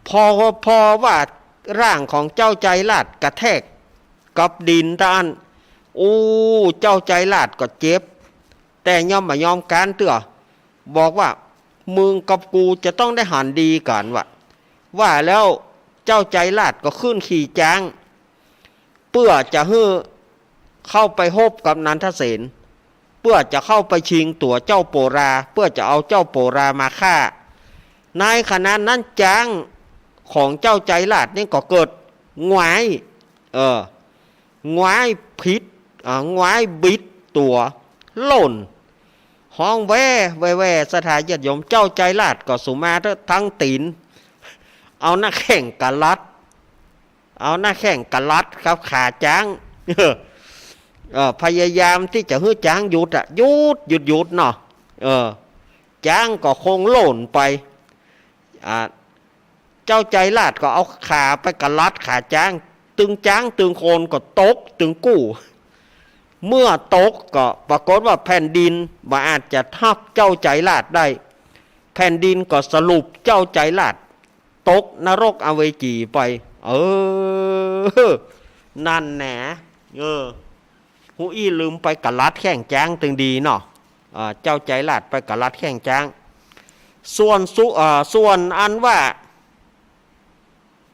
พอ พอว่าร่างของเจ้าใจ๋ราชกระแทกกับดินเต้าอั้น อู้ เจ้าใจ๋ราชก็เจ็บ แต่ย่อมบ่ยอมก๊านเตื้อ บอกว่า มึงกับกูจะต้องได้หันดีกั๋นวะ ว่าแล้วเจ้าใจ๋ราชก็ขึ้นขี่จ๊าง เปื้อจะหื้อเข้าไปฮบกับนันทเสน เปื้อจะเข้าไปชิงตั๋วเจ้าโปรา เปื้อจะเอาเจ้าโปรามาฆ่า ในขณะนั้นจ๊างของเจ้าใจ๋ราชนี่ก็เกิดหงาย เออ หงายผิด อ่า หงายบิดตั๋วล่น ฮ้องแว่แว่แว่ ศรัทธาญาติโยม เจ้าใจ๋ราชก็สุมาเต๊อะ ตึงตี๋น เอาหน้าแข้งกะลัด เอาหน้าแข้งกะลัดกับขาจ๊าง เออ พยายามตี้จะหื้อจ๊างหยุดอะ หยุด หยุด หยุดเนาะ เออ จ๊างก็คงล่นไป อ่า เจ้าใจ๋ราชก็เอาขาไปกะลัดขาจ๊าง ตึงจ๊างตึงคนก็ตกตึงกู้ เมื่อตกก็ปรากฏว่าแผ่นดินบ่อาจจะทับเจ้าใจ๋ราชได้ แผ่นดินก็สรุปเจ้าใจ๋ราชตกนรกอเวจีไป เออ นั่นแหนะ เออ ฮู้อี้ลืมไปกะลัดแข้งจ๊างตึงดีเนาะ อ่า เจ้าใจ๋ราชไปกะลัดแข้งจ๊าง ส่วนสุ อ่า ส่วนอันว่า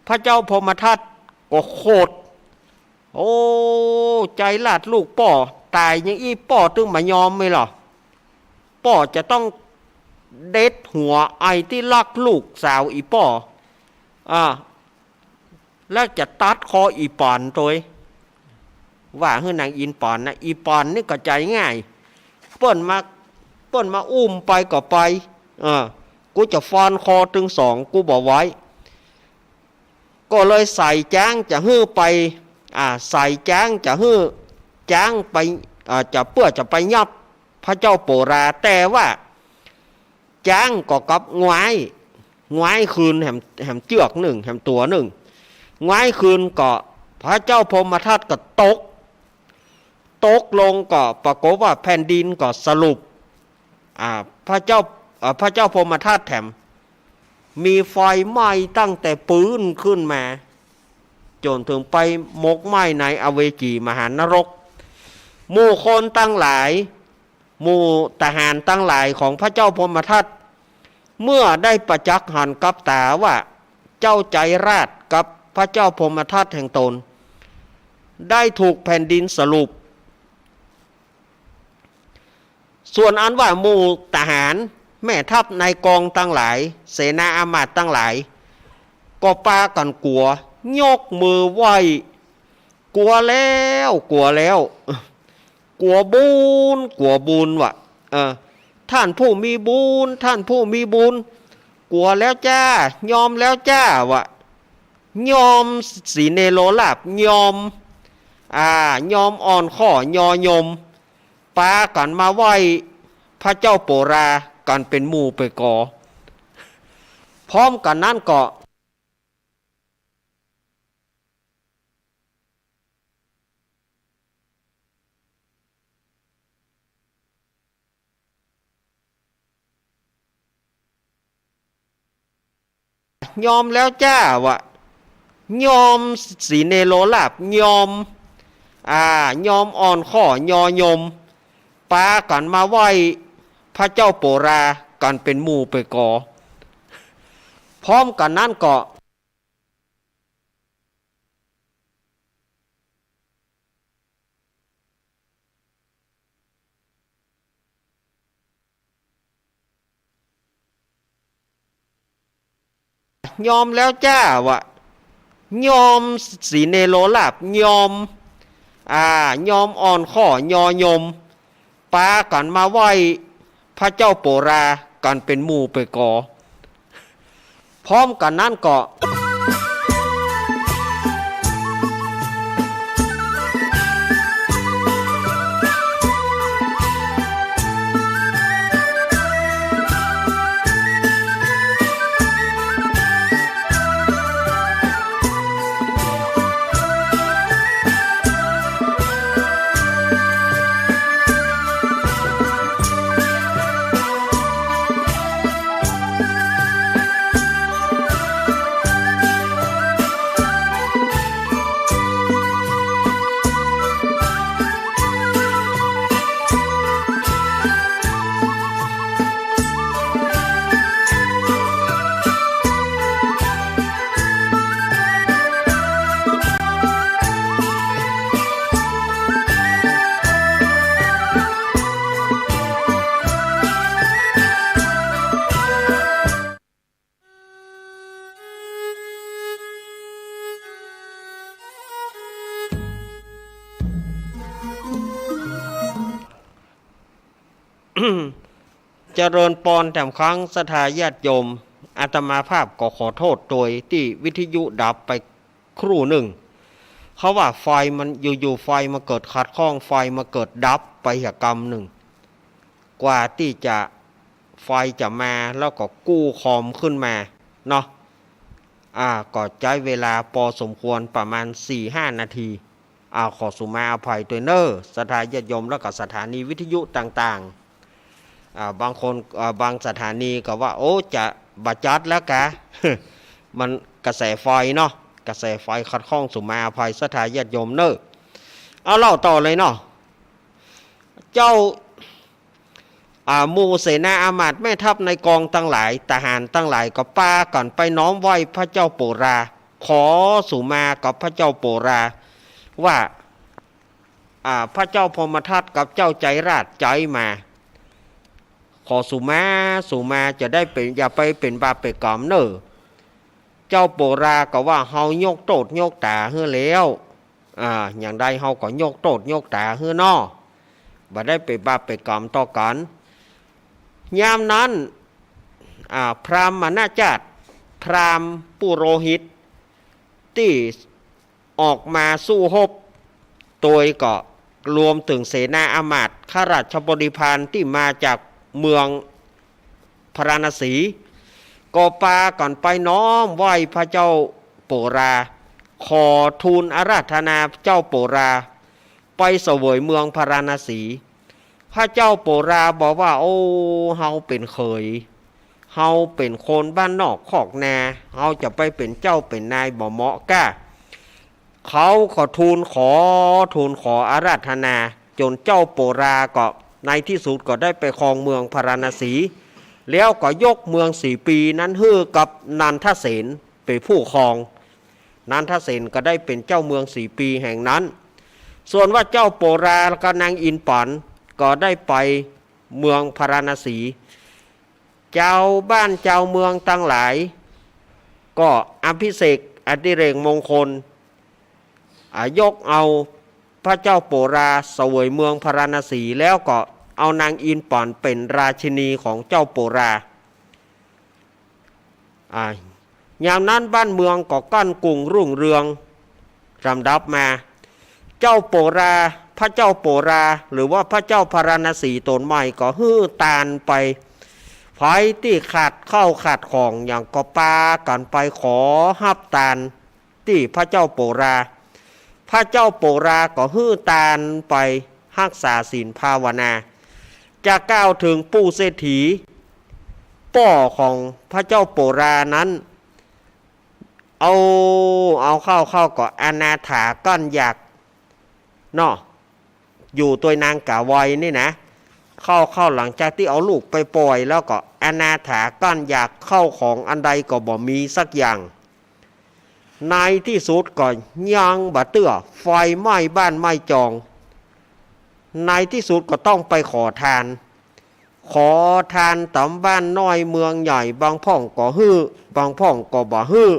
พระเจ้าพรหมทัตก็โขด โอ้ ใจ๋ราชลูกป้อต๋ายอย่างอี้ ป้อตึงบ่ยอมไหมล่ะ ป้อจะต้องเด็ดหัวไอ้ตี้ลักลูกสาวอี่ป้อ อ่า แล้วจะตัดคออี่ป๋อนตวย ว่าหื้อนางอินป๋อนนะ อี่ป๋อนนี่ก็ใจ๋ง่าย เปิ้นมา เปิ้นมาอุ้มไปก็ไป เออ กูจะฟันคอตึงสอง กูบ่ไหว ก็เลยใส่จ๊างจะหื้อไป อ่า ใส่จ๊างจะหื้อจ๊างไป อ่า จะเปื้อจะไปยับพระเจ้าโปรา แต่ว่า จ๊างก็กลับหงาย หงายคืนแหม แหมเจื้อกนึ่ง แหมตั๋วนึ่ง หงายคืนก็พระเจ้าพรหมทัตก็ตก ตกลงก็ปรากฏว่าแผ่นดินก็สรุป อ่า พระเจ้า อ่า พระเจ้าพรหมทัตแถม มีไฟไหม้ตั้งแต่ปื๊นขึ้นมา จ๋นเถิงไปหมกไหม้ในอเวจีมหานรก หมู่คนตังหลาย หมู่ทหารตังหลายของพระเจ้าพรหมทัต เมื่อได้ประจักษ์หันกับต๋าว่าเจ้าจัยราชกับพระเจ้าพรหมทัตแห่งตน ได้ถูกแผ่นดินสลุป ส่วนอันว่าหมู่ทหาร แม่ทัพนายกองตังหลาย เสนาอามาตย์ตังหลาย ก็ปากั๋นกั๋ว ยกมือไหว้ กั๋วแล้ว กั๋วแล้ว กั๋วบุญ กั๋วบุญวะ เออ ต้านผู้มีบุญ ต้านผู้มีบุญ กั๋วแล้วจ้า ยอมแล้วจ้าวะ ยอมสีเนโรลาภ ยอม อ่า ยอมอ่อนข้อยอยม ปากั๋นมาไหว้พระเจ้าโปรากั๋นเป๋นหมู่เป๋นก๋อ พร้อมกั๋นนั้นก็ ยอมแล้วจ้าวะ ยอมสีเนโรลาภ ยอม อ่า ยอมอ่อนข้อยอยม ปากั๋นมาไหว้พระเจ้าโปรากั๋นเป๋นหมู่เป๋นก๋อ พร้อมกั๋นนั้นก็ ยอมแล้วจ้าวะ ยอมสีเนโรลาภ ยอม อ่า ยอมอ่อนข้อยอยม ปากั๋นมาไหว้พระเจ้าโปรากั๋นเป๋นหมู่เป๋นก๋อ พร้อมกั๋นนั้นก็ เจริญปอนแถมครั้งศรัทธาญาติโยม อาตมาภาพก็ขอโทษโดยตี้วิทยุดับไปครู่นึ่ง เพราะว่าไฟมันอยู่ๆ ไฟมันเกิดขัดข้อง ไฟมันเกิดดับไปเหียกำนึ่ง กว่าตี้จะไฟจะมาแล้วก็กู้คอมขึ้นมาเนาะ อ่า ก็ใจ๊เวลาปอสมควรประมาณสี่ห้านาที อ่า ขอสุมาอภัยตวยเน่อ ศรัทธาญาติโยม แล้วก็สถานีวิทยุต่างๆ อ่า บางคน อ่า บางสถานีก็ว่า โอ้ จะบ่จัดแล้วกา มันกระแสไฟเนาะ กระแสไฟขัดข้อง สุมาอภัยศรัทธาญาติโยมเน่อ เอาเล่าต่อเลยเนาะ เจ้า อ่า หมู่เสนาอามาตย์แม่ทัพนายกองตังหลาย ทหารตังหลายก็ปากั๋นไปน้อมไหว้พระเจ้าโปรา ขอสุมากับพระเจ้าโปราว่า อ่า พระเจ้าพรหมทัตกับเจ้าจัยราชใจ๊มา ขอสุมา สุมาจะได้เป๋น อย่าไปเป๋นบาปเป๋นก๋รรมเน่อ เจ้าโปราก็ว่า เฮายกโต้ษยกต๋าหื้อแล้ว อ่า อย่างใดเฮาก็ยกโต้ษยกต๋าหื้อเนาะ บ่ได้เป๋นบาปเป๋นก๋รรมต่อกั๋น ยามนั้น อ่า พราหมณจาติ พราหมณ์ปุโรหิต ตี้ออกมาสู้ฮบ โดยก็รวมเถิงเสนาอามาตย์ ข้าราชบริพารตี้มาจากเมืองพาราณสี ก็ปากั๋นไปน้อมไหว้พระเจ้าโปรา ขอทูลอาราธนาเจ้าโปรา ไปเสวยเมืองพาราณสี พระเจ้าโปราบอกว่า โอ้ เฮาเป๋นเขย เฮาเป๋นคนบ้านนอกคอกนา เฮาจะไปเป๋นเจ้าเป๋นนายบ่เหมาะก้า เขาก็ทูลขอ ทูลขออาราธนา จ๋นเจ้าโปราก็ในตี้สุดก็ได้ไปครองเมืองพาราณสี แล้วก็ยกเมืองสีปีนั้นหื้อกับนันทเสนเป๋นผู้ครอง นันทเสนก็ได้เป๋นเจ้าเมืองสีปีแห่งนั้น ส่วนว่าเจ้าโปรากับนางอินปั๋นก็ได้ไปเมืองพาราณสี จาวบ้านจาวเมืองตังหลาย ก็อภิเษกอดิเรกมงคล อ่ะ ยกเอาพระเจ้าโปราเสวยเมืองพาราณสี แล้วก็เอานางอินปั๋นเป๋นราชินีของเจ้าโปรา อ่ะ ยามนั้นบ้านเมืองก็ก้านกุ่งรุ่งเรือง ลำดับมา เจ้าโปรา พระเจ้าโปรา หรือว่าพระเจ้าพาราณสีต๋นใหม่ก็หื้อตานไป ใผตี้ขาดข้าวขาดของหยังก็ปากั๋นไปขอฮับตานตี้พระเจ้าโปรา พระเจ้าโปราก็หื้อตานไปฮักษาศีลภาวนา จะกล่าวเถิงปู่เศรษฐี ป้อของพระเจ้าโปรานั้น เอา เอาเข้าๆ ก็อนาถาก้อนหยากเนาะ อยู่ตวยนางก๋าไวนี่นะ เข้าๆ หลังจากตี้เอาลูกไปป่อยแล้วก็อนาถาก้อนหยาก ข้าวของอันใดก็บ่มีสักอย่าง ในตี้สุดก็ยังบ่เตื้อ ไฟไหม้บ้านไหม้จอง ในตี้สุดก็ต้องไปขอตาน ขอตานต๋ามบ้านน้อยเมืองใหญ่ บางพ่องก็หื้อ บางพ่องก็บ่หื้อ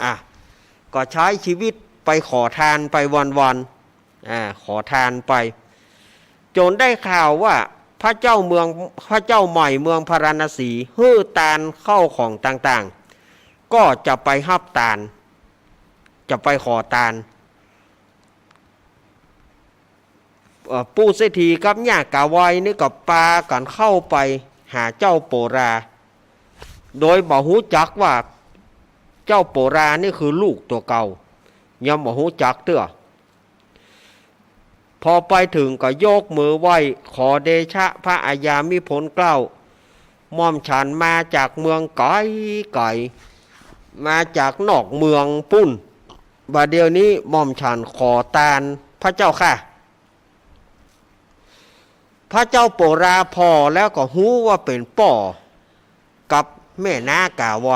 อ่ะ ก็ใจ๊ชีวิตไปขอตานไปวันๆ อ่า ขอตานไป จ๋นได้ข่าวว่าพระเจ้าเมือง พระเจ้าใหม่เมืองพาราณสีหื้อตานข้าวของต่างๆ ก็จะไปฮับตาน จะไปขอตาน เอ่อ ปู่เศรษฐีกับย่าก๋าไวนี่ก็ปากั๋นเข้าไปหาเจ้าโปรา โดยบ่ฮู้จักว่าเจ้าโปรานี่คือลูกตั๋วเก่า ยังบ่ฮู้จักเตื้อ พอไปเถิงก็ยกมือไหว้ ขอเดชะพระอาญามิพลเกล้า หม่อมฉันมาจากเมืองไก๋ๆ มาจากนอกเมืองปู้น บ่าเดี่ยวนี้หม่อมฉันขอตานพระเจ้าค่ะ พระเจ้าโปราผ่อแล้วก็ฮู้ว่าเป๋นป้อกับแม่น้าก๋าไว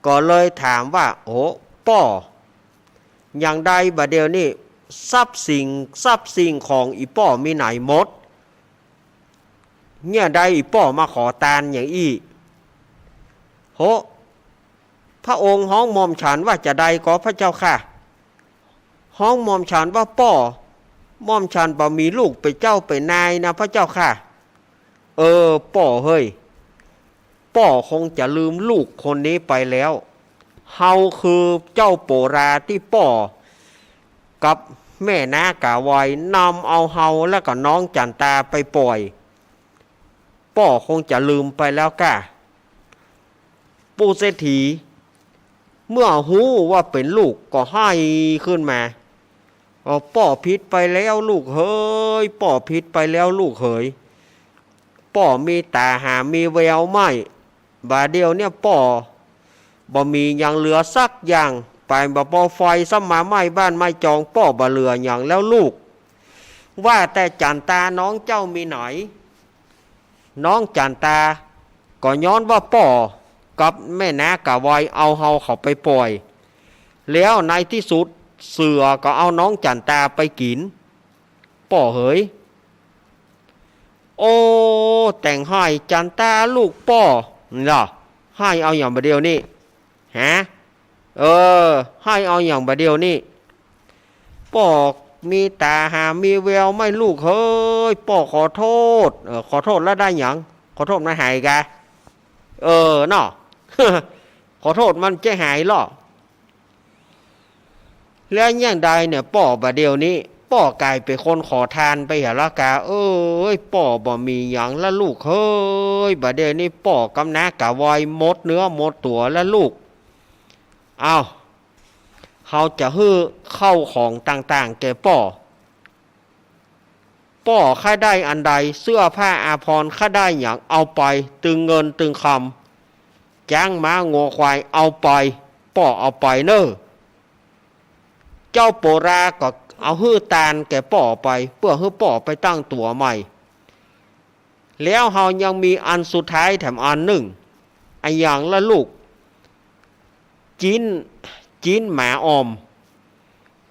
ก็เลยถามว่า โอ้ ป้อ อย่างใดบ่าเดี่ยวนี้ ทรัพย์สิ่ง ทรัพย์สิ่งของอี่ป้อมีไหนหมด เนี่ยใดอี่ป้อมาขอตานอย่างอี้ โห พระองค์ฮ้องหม่อมฉันว่าจาใดก่อพระเจ้าค่ะ ฮ้องหม่อมฉันว่าป้อ หม่อมฉันบ่มีลูกเป๋นเจ้าเป๋นนายนะพระเจ้าค่ะ เออ ป้อเฮ้ย ป้อคงจะลืมลูกคนนี้ไปแล้ว เฮาคือเจ้าโปราตี้ป้อกับแม่น้าก๋าไวนำเอาเฮาแล้วก็น้องจั๋นตาไปป่อย ป้อคงจะลืมไปแล้วก้า ปู่เศรษฐี เมื่อฮู้ว่าเป๋นลูกก็ไห้ขึ้นมา เออ ป้อผิดไปแล้วลูกเหย ป้อผิดไปแล้วลูกเหย ป้อมีต๋าหามีแววไม่ บ่าเดี่ยวเนี่ยป้อบ่มีหยังเหลือสักอย่าง ไปบ่ปอไฟซ้ำมาไหม้บ้านไหม้จอง ป้อบ่เหลือหยังแล้วลูก ว่าแต่จั๋นตาน้องเจ้ามีไหน น้องจั๋นตา ก็ย้อนว่าป้อกับแม่น้าก๋าไวเอาเฮาเขาไปป่อย แล้วในตี้สุดเสือก็เอาน้องจั๋นตาไปกิ๋น ป้อเหย โอ้ แต่งไห้จั๋นตาลูกป้อ นี่ล่ะ ไห้เอาอย่างบ่าเดี่ยวนี้ ฮะ เออ ไห้เอาอย่างบ่าเดี่ยวนี้ ป้อมีต๋าหามีแววไม่ลูกเหย ป้อขอโทษ เออ ขอโทษแล้วได้หยัง ขอโทษมันหายกา เออ เนาะ ขอโทษมันจะหายลอ แล้วอย่างใดเนี่ยป้อบ่าเดี่ยวนี้ ป้อกลายเป๋นคนขอตานไปเหียละกา เอ้ย ป้อบ่มีหยังละลูกเหย บ่าเดี่ยวนี้ป้อกับน้าก๋าไวหมดเนื้อหมดตั๋วละลูก เอ้า เฮาจะหื้อเข้าของต่างๆ แก่ป้อ ป้อใค่ได้อันใด เสื้อผ้าอาภรณ์ใค่ได้หยังเอาไป ตึงเงินตึงคำ จ๊างม้างัวควายเอาไป ป้อเอาไปเน่อ เจ้าโปราก็ เอาหื้อตานแก่ป้อไป เปื้อหื้อป้อไปตั้งตั๋วใหม่ แล้วเฮายังมีอันสุดท้ายแถมอันนึ่ง อะหยังละลูก จิ๊น จิ๊นหมาอ่อม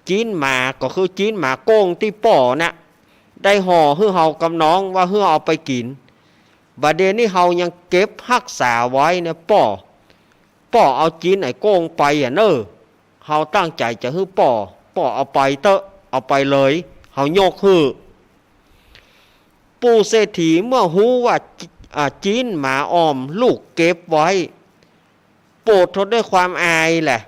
จิ๊นหมาก็คือจิ๊นหมาโก้งตี้ป้อน่ะ ได้ห่อหื้อเฮากับน้องว่าหื้อเอาไปกิ๋น บ่าเดี่ยวนี้เฮายังเก็บฮักษาไว้เนี่ยป้อ ป้อเอาจิ๊นไอ้โก้งไปอะเน่อ เฮาตั้งใจ๋จะหื้อป้อ ป้อเอาไปเต๊อะ เอาไปเลย เฮายกหื้อ ปู่เศรษฐีเมื่อฮู้ว่า อ่า จิ๊นหมาอ่อมลูกเก็บไว้ โปดทนด้วยความอายแหละ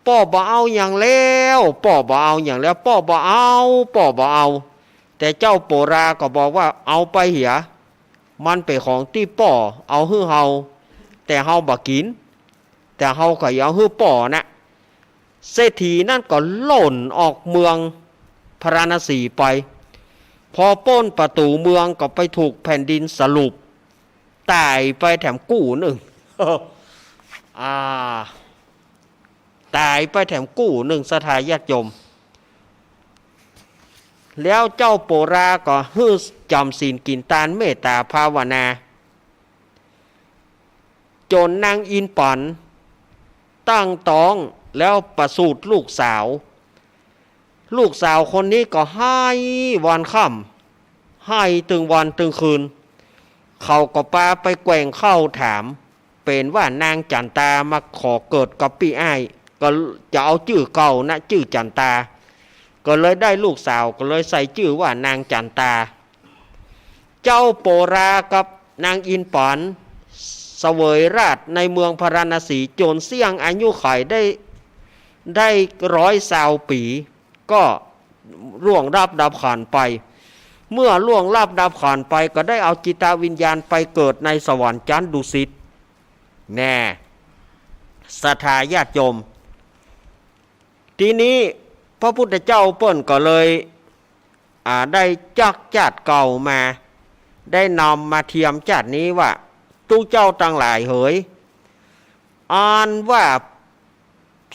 ป้อบ่เอาหยังแล้ว ป้อบ่เอาหยังแล้ว ป้อบ่เอา ป้อบ่เอา แต่เจ้าโปราก็บอกว่า เอาไปเหีย มันเป๋นของตี้ป้อเอาหื้อเฮา แต่เฮาบ่กิ๋น แต่เฮาก็เอาหื้อป้อน่ะ เศรษฐีนั้นก็ล่นออกเมืองพาราณสีไป พอป๊นประตู๋เมืองก็ไปถูกแผ่นดินสลุป ต๋ายไปแถมกู้นึ่ง อ่า ต๋ายไปแถมกู้นึ่ง ศรัทธาญาติโยม แล้วเจ้าโปราก็หื้อจ๋ำศีลกิ๋นตานเมตต๋าภาวนา จ๋นนางอินปั๋นตั้งต๊องแล้วประสูติลูกสาว ลูกสาวคนนี้ก็ไห้วันค่ำ ไห้ตึงวันตึงคืน เขาก็ปาไปแกว่งเข้าถาม เป๋นว่านางจั๋นตามาขอเกิดกับปี้อ้าย ก็จะเอาจื้อเก่านะ จื้อจั๋นตา ก็เลยได้ลูกสาว ก็เลยใส่จื้อว่านางจั๋นตา เจ้าโปรากับนางอินปั๋นเสวยราชในเมืองพาราณสีจ๋นเสี้ยงอายุขัยได้ ได้ร้อยซาวปี๋ ก็ล่วงลับดับขันไป เมื่อล่วงลับดับขันไปก็ได้เอาจิตวิญญาณไปเกิดในสวรรค์จั๊นดุสิต แน่ ศรัทธาญาติโยม ทีนี้พระพุทธเจ้าเปิ้นก็เลย อ่า ได้จักจาติเก่ามา ได้นำมาเทียมจาตินี้ว่า ตุ๊เจ้าตังหลายเหย อันว่า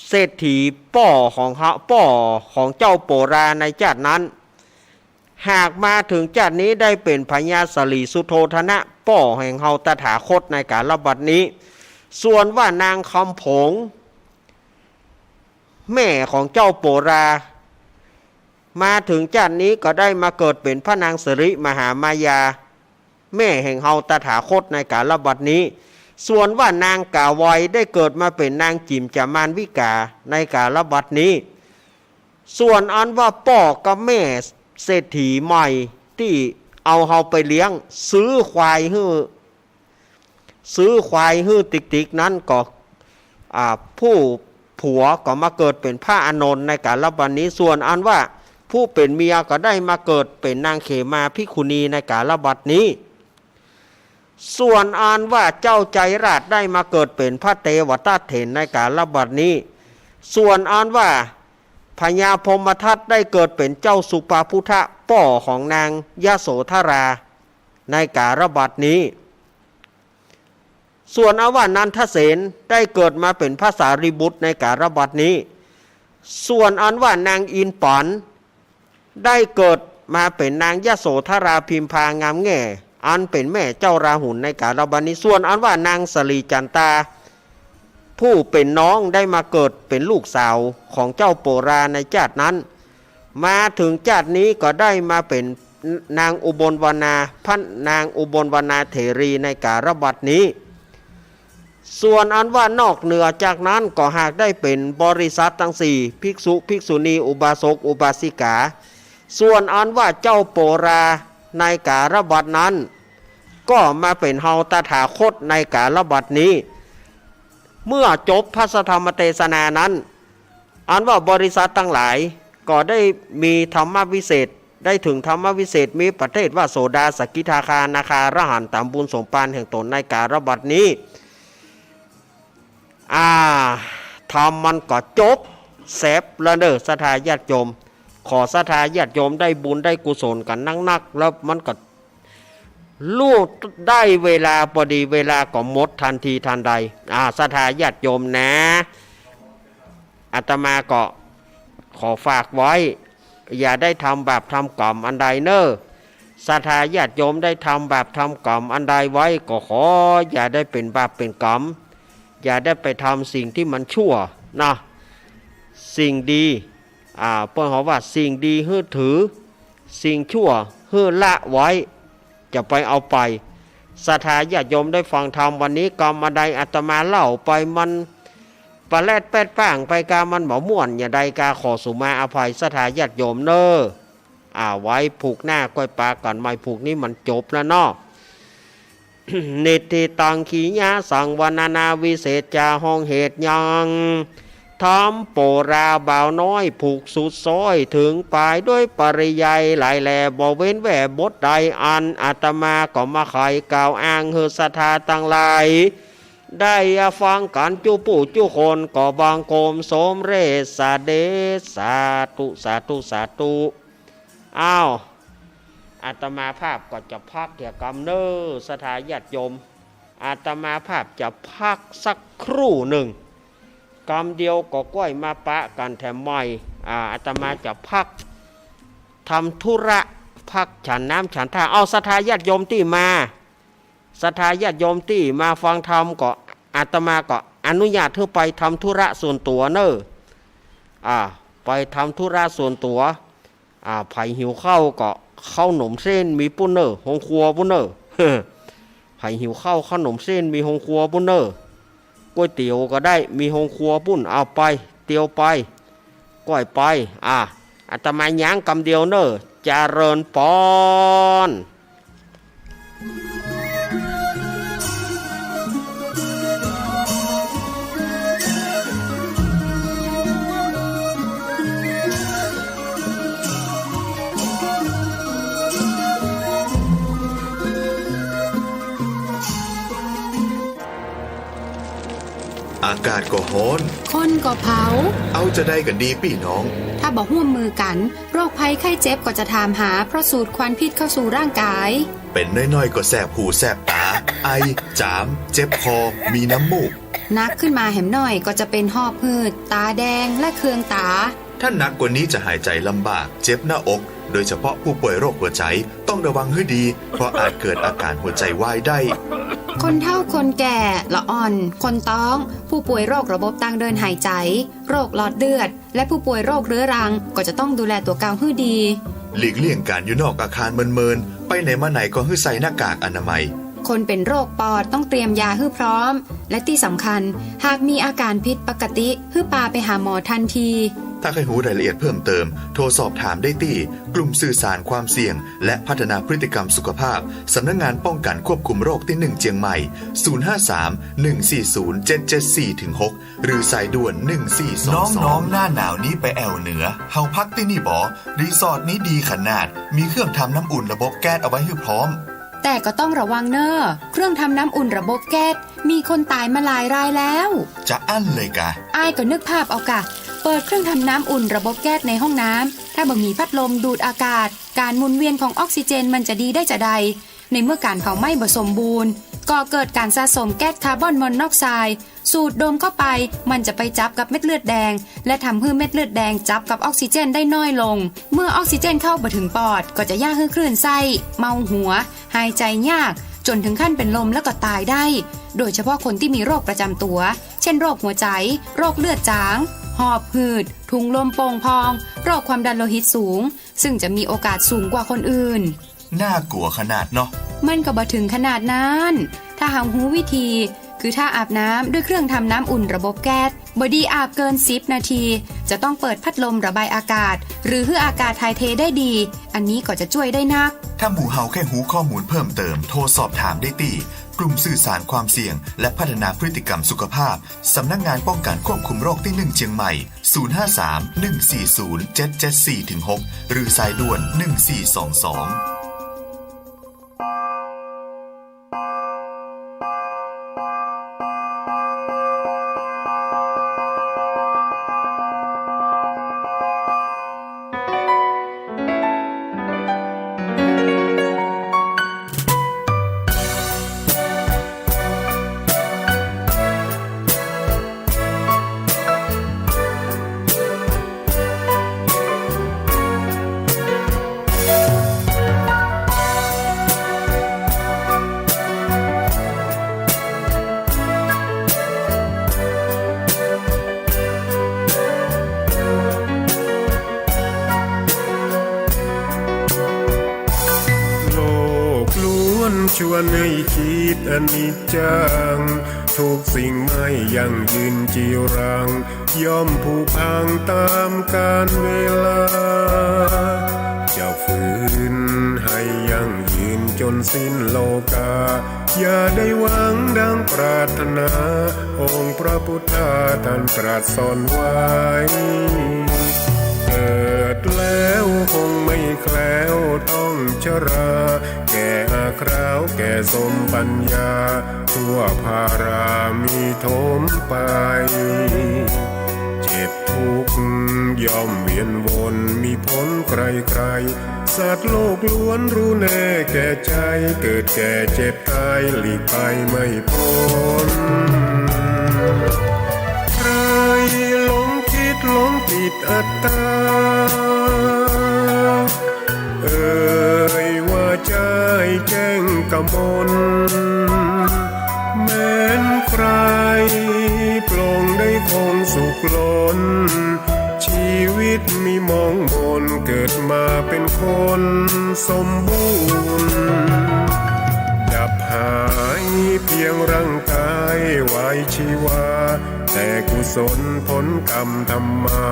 เศรษฐีป้อของเฮา ป้อของเจ้าโปราในจาตินั้น หากมาเถิงจาตินี้ได้เป๋นพญาสลีสุโธทนะ ป้อแห่งเฮาตถาคตในกาลบัดนี้ ส่วนว่านางคำผง แม่ของเจ้าโปรา มาเถิงจาตินี้ก็ได้มาเกิดเป๋นพระนางสิริมหามายา แม่แห่งเฮาตถาคตในกาลบัดนี้ ส่วนว่านางกาไวได้เกิดมาเป๋นนางจิ๋มจามานวิกาในกาลบัดนี้ ส่วนอันว่าป้อกับแม่เศรษฐีใหม่ตี้เอาเฮาไปเลี้ยง ซื้อควายหื้อ ซื้อควายหื้อติกๆ นั้นก็ อ่า ผู้ผัวก็มาเกิดเป๋นพระอานนท์ในกาลบัดนี้ ส่วนอันว่าผู้เป๋นเมียก็ได้มาเกิดเป๋นนางเขมาภิกขุณีในกาลบัดนี้ ส่วนอันว่าเจ้าใจราชได้มาเกิดเป๋นพระเตวทัตเถรในกาลบัดนี้ ส่วนอันว่าพญาพรหมทัตได้เกิดเป๋นเจ้าสุปาพุทธะป้อของนางยโสธราในกาลบัดนี้ ส่วนอันว่านันทเสนได้เกิดมาเป๋นพระสารีบุตรในกาลบัดนี้ ส่วนอันว่านางอินปั๋นได้เกิดมาเป๋นนางยโสธราพิมพางามแง่ อันเป๋นแม่เจ้าราหุลในกาลบัดนี้ ส่วนอันว่านางสลีจั๋นตา ผู้เป๋นน้องได้มาเกิดเป๋นลูกสาวของเจ้าโปราในจาตินั้น มาเถิงจาตินี้ก็ได้มาเป๋นนางอุบลวรรณา พระนางอุบลวรรณาเถรีในกาลบัดนี้ ส่วนอันว่านอกเหนือจากนั้นก็หากได้เป๋นบริษัทตังสี่ ภิกษุ ภิกษุณี อุบาสก อุบาสิกา ส่วนอันว่าเจ้าโปราในกาลบัดนั้น ก็มาเป๋นเฮาตถาคตในกาลบัดนี้ เมื่อจบพระสัทธรรมเตสนานั้น อันว่าบริษัทตังหลายก็ได้มีธรรมวิเศษ ได้เถิงธรรมวิเศษ มีประเภทว่าโสดา สกิทาคา อนาคา อรหันต์ต๋ามบุญสมภารแห่งต๋นในกาลบัดนี้ อ่า ธรรมมันก็จบแสบแล้วเน่อ ศรัทธาญาติโยม ขอศรัทธาญาติโยมได้บุญได้กุศลกั๋นนักๆ แล้วมันก็ลูกได้เวลาพอดี เวลาก็หมดทันทีทันใด อ่า ศรัทธาญาติโยมนะ อาตมาก็ ขอฝากไว้ อย่าได้ทำบาปทำกรรมอันใดเน่อ ศรัทธาญาติโยมได้ทำบาปทำกรรมอันใดไว้ ก็ขออย่าได้เป๋นบาปเป๋นกรรม อย่าได้ไปทำสิ่งตี้มันชั่วนะ สิ่งดี อ่า เปิ้นฮ้องว่าสิ่งดีหื้อถือ สิ่งชั่วหื้อละไว้ จะไปเอาไป ศรัทธาญาติโยมได้ฟังธรรมวันนี้ กำอันใดอาตมาเล่าไปมันปะแลดแป๊ดป้างไปกา มันบ่ม่วนอย่างใดกา ขอสุมาอภัยศรัทธาญาติโยมเน่อ อ่า ไว้ผูกหน้าก้อยปากั๋นใหม่ ผูกนี้มันจบแล้วเนาะ นิฏฐิตัง ขีณาสัง วรรณนาวิเศษจา ฮ้องเหตุยัง ธรรมโปราบ่าวน้อย ผูกสุดซ้อยเถิงปาย ด้วยปริยายหลายแล บ่เว้นแว่บทใด อันอาตมาก็มาไขกล่าวอ้างหื้อศรัทธาตังหลาย ได้ฟังกั๋นจุผู้จุคน ก็บังคมสมเร็จเสด็จ สาธุ สาธุ สาธุ อ้าว อาตมาภาพก็จะพักเหียกำเน่อ ศรัทธาญาติโยม อาตมาภาพจะพักสักครู่นึ่ง กำเดียวก็ก้อยมาปะกั๋นแถมใหม่ อ่า อาตมาจะพักทำธุระ พักฉันน้ำฉันท่า เอาศรัทธาญาติโยมตี้มา ศรัทธาญาติโยมตี้มาฟังธรรมก็ อาตมาก็อนุญาตหื้อไปทำธุระส่วนตั๋วเน่อ อ่า ไปทำธุระส่วนตั๋ว อ่า ใผหิวข้าวก็ข้าวหนมเส้นมีปุ้นเน่อ โฮงครัวปุ้นเน่อ ใผหิวข้าว ข้าวหนมเส้นมีโฮงครัวปุ้นเน่อ ก๋วยเตี๋ยวก็ได้ มีโฮงครัวปุ้น เอาไป เตียวไป ก้อยไป อ่า อาตมาย้างกำเดียวเน่อ เจริญปอน อากาศก็ฮ้อน คนก็เผา เอาจาใดกั๋นดีปี้น้อง ถ้าบ่ฮ่วมมือกั๋น โรคภัยไข้เจ็บก็จะถามหา เพราะสูดควันพิษเข้าสู่ร่างกาย เป๋นน้อยๆ ก็แสบหูแสบต๋า ไอ จาม เจ็บคอ มีน้ำมูก หนักขึ้นมาแหมหน่อยก็จะเป๋นหอบหืด ต๋าแดง และเคืองต๋า ถ้าหนักกว่านี้จะหายใจลำบาก เจ็บหน้าอก โดยเฉพาะผู้ป่วยโรคหัวใจ ต้องระวังหื้อดี เพราะอาจเกิดอาการหัวใจวายได้ คนเฒ่าคนแก่ ละอ่อน คนต๊อง ผู้ป่วยโรคระบบตางเดินหายใจ โรคหลอดเลือด และผู้ป่วยโรคเรื้อรัง ก็จะต้องดูแลตั๋วเก่าหื้อดี หลีกเลี่ยงก๋านอยู่นอกอาคารเมินๆ ไปไหนมาไหนก็หื้อใส่หน้ากากอนามัย คนเป๋นโรคปอดต้องเตรียมยาหื้อพร้อม และตี้สำคัญ หากมีอาการผิดปกติ หื้อปาไปหาหมอทันที ถ้าใค่ฮู้รายละเอียดเพิ่มเติม โทรสอบถามได้ตี้ กลุ่มสื่อสารความเสี่ยง และพัฒนาพฤติกรรมสุขภาพ สำนักงานป้องกันควบคุมโรคตี้หนึ่งเจียงใหม่ ศูนย์ห้าสาม หนึ่งสี่ศูนย์ เจ็ดเจ็ดสี่ ถึง หก หรือสายด่วน หนึ่งสี่สองสอง น้องๆ หน้าหนาวนี้ไปแอ่วเหนือ เฮาพักตี้นี่บ่ รีสอร์ทนี้ดีขนาด มีเครื่องทำน้ำอุ่นระบบแก๊สเอาไว้หื้อพร้อม แต่ก็ต้องระวังเน่อ เครื่องทำน้ำอุ่นระบบแก๊ส มีคนต๋ายมาหลายรายแล้ว จะอั้นเลยกา อ้ายก็นึกภาพเอากา เปิดเครื่องทำน้ำอุ่นระบบแก๊สในห้องน้ำ ถ้าบ่มีพัดลมดูดอากาศ ก๋านหมุนเวียนของออกซิเจนมันจะดีได้จาใด ในเมื่อก๋านเผาไหม้บ่สมบูรณ์ ก่อเกิดก๋านสะสมแก๊สคาร์บอนมอนอกไซด์ สูดดมเข้าไป มันจะไปจับกับเม็ดเลือดแดง และทำหื้อเม็ดเลือดแดงจับกับออกซิเจนได้น้อยลง เมื่อออกซิเจนเข้าบ่ถึงปอด ก็จะเยียะหื้อคลื่นไส้ เมาหัว หายใจ๋ยาก จ๋นถึงขั้นเป๋นลมแล้วก็ต๋ายได้ โดยเฉพาะคนตี้มีโรคประจ๋ำตั๋ว เช่น โรคหัวใจ๋ โรคเลือดจ๋าง หอบหืด ถุงลมโป่งพอง โรคความดันโลหิตสูง ซึ่งจะมีโอกาสสูงกว่าคนอื่น น่ากลัวขนาดเนาะ มันก็บ่ถึงขนาดนั้น ถ้าเฮาฮู้วิธี คือถ้าอาบน้ำด้วยเครื่องทำน้ำอุ่นระบบแก๊ส บ่ดีอาบเกินสิบนาที จะต้องเปิดพัดลมระบายอากาศ หรือหื้ออากาศถ่ายเทได้ดี อันนี้ก็จะจ้วยได้นัก ถ้าหมู่เฮาใค่ฮู้ข้อมูลเพิ่มเติม โทรสอบถามได้ตี้ กลุ่มสื่อสารความเสี่ยง และพัฒนาพฤติกรรมสุขภาพ สำนักงานป้องกันควบคุมโรคตี้หนึ่งเจียงใหม่ ศูนย์ห้าสาม หนึ่งสี่ศูนย์ เจ็ดเจ็ดสี่ ถึง หก หรือสายด่วน หนึ่งสี่สองสอง ชวนให้คิดอนิจจัง ทุกสิ่งไม่ยั่งยืนจีรัง ย่อมผุพังต๋ามกาลเวลา จะฝืนให้ยั่งยืนจ๋นสิ้นโลกา อย่าได้หวังดังปรารถนา องค์พระพุทธาท่านตรัสสอนไว้ เกิดแล้วคงไม่แคล้วต้องชรา แก่อาคราวแก่สมปัญญา ทั่วพารามีถมไป เจ็บทุกข์ย่อมเวียนวนมีผลใครๆ สัตว์โลกล้วนรู้แน่แก่ใจ เกิดแก่เจ็บตายหลีกไปไม่พ้น ใครหลงคิดหลงติดอัตตา เอ่ยว่าใจ้แจ้งกมล แม้นใครปลงได้คงสุขล้น ชีวิตมีหมองหมน เกิดมาเป็นคนสมบูรณ์ ดับหายเพียงร่างกายไว้ชีวา แต่กุศลผลกรรมทำมา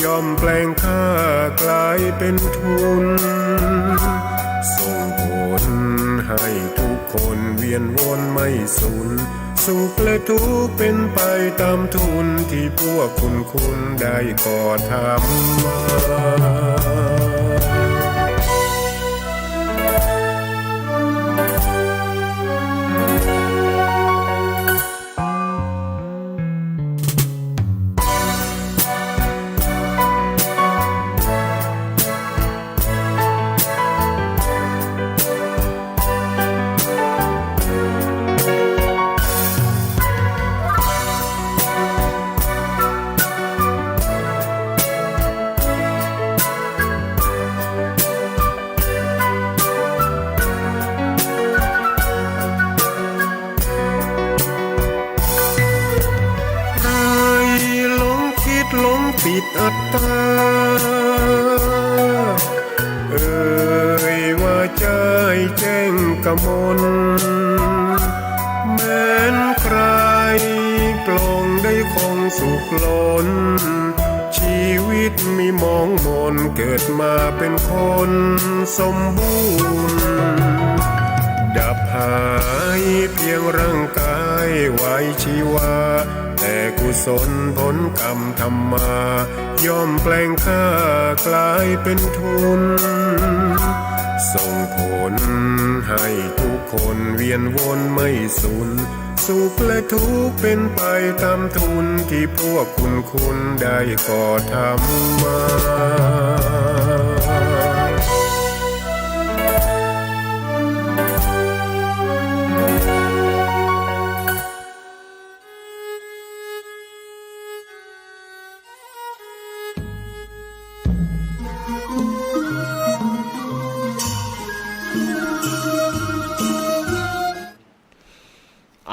ย่อมแปลงค่ากลายเป็นทุน ส่งผลให้ทุกคนเวียนวนไม่สูญ สุขและทุกข์เป็นไปต๋ามทุน ตี้พวกคุณคุณได้ก่อทำมา ใครหลงคิดหลงติดอัตตา เอ่ยว่าใจ้แจ้งกมล แม้นใครปลงได้คงสุขล้น ชีวิตมีหมองหมน เกิดมาเป็นคนสมบูรณ์ ดับหายเพียงร่างกายไว้ชีวา แต่กุศลผลกรรมทำมา ย่อมแปลงค่ากลายเป็นทุน ส่งผลให้ทุกคนเวียนวนไม่สูญ สุขและทุกข์เป็นไปต๋ามทุน ตี้พวกคุณคุณได้ก่อทำมา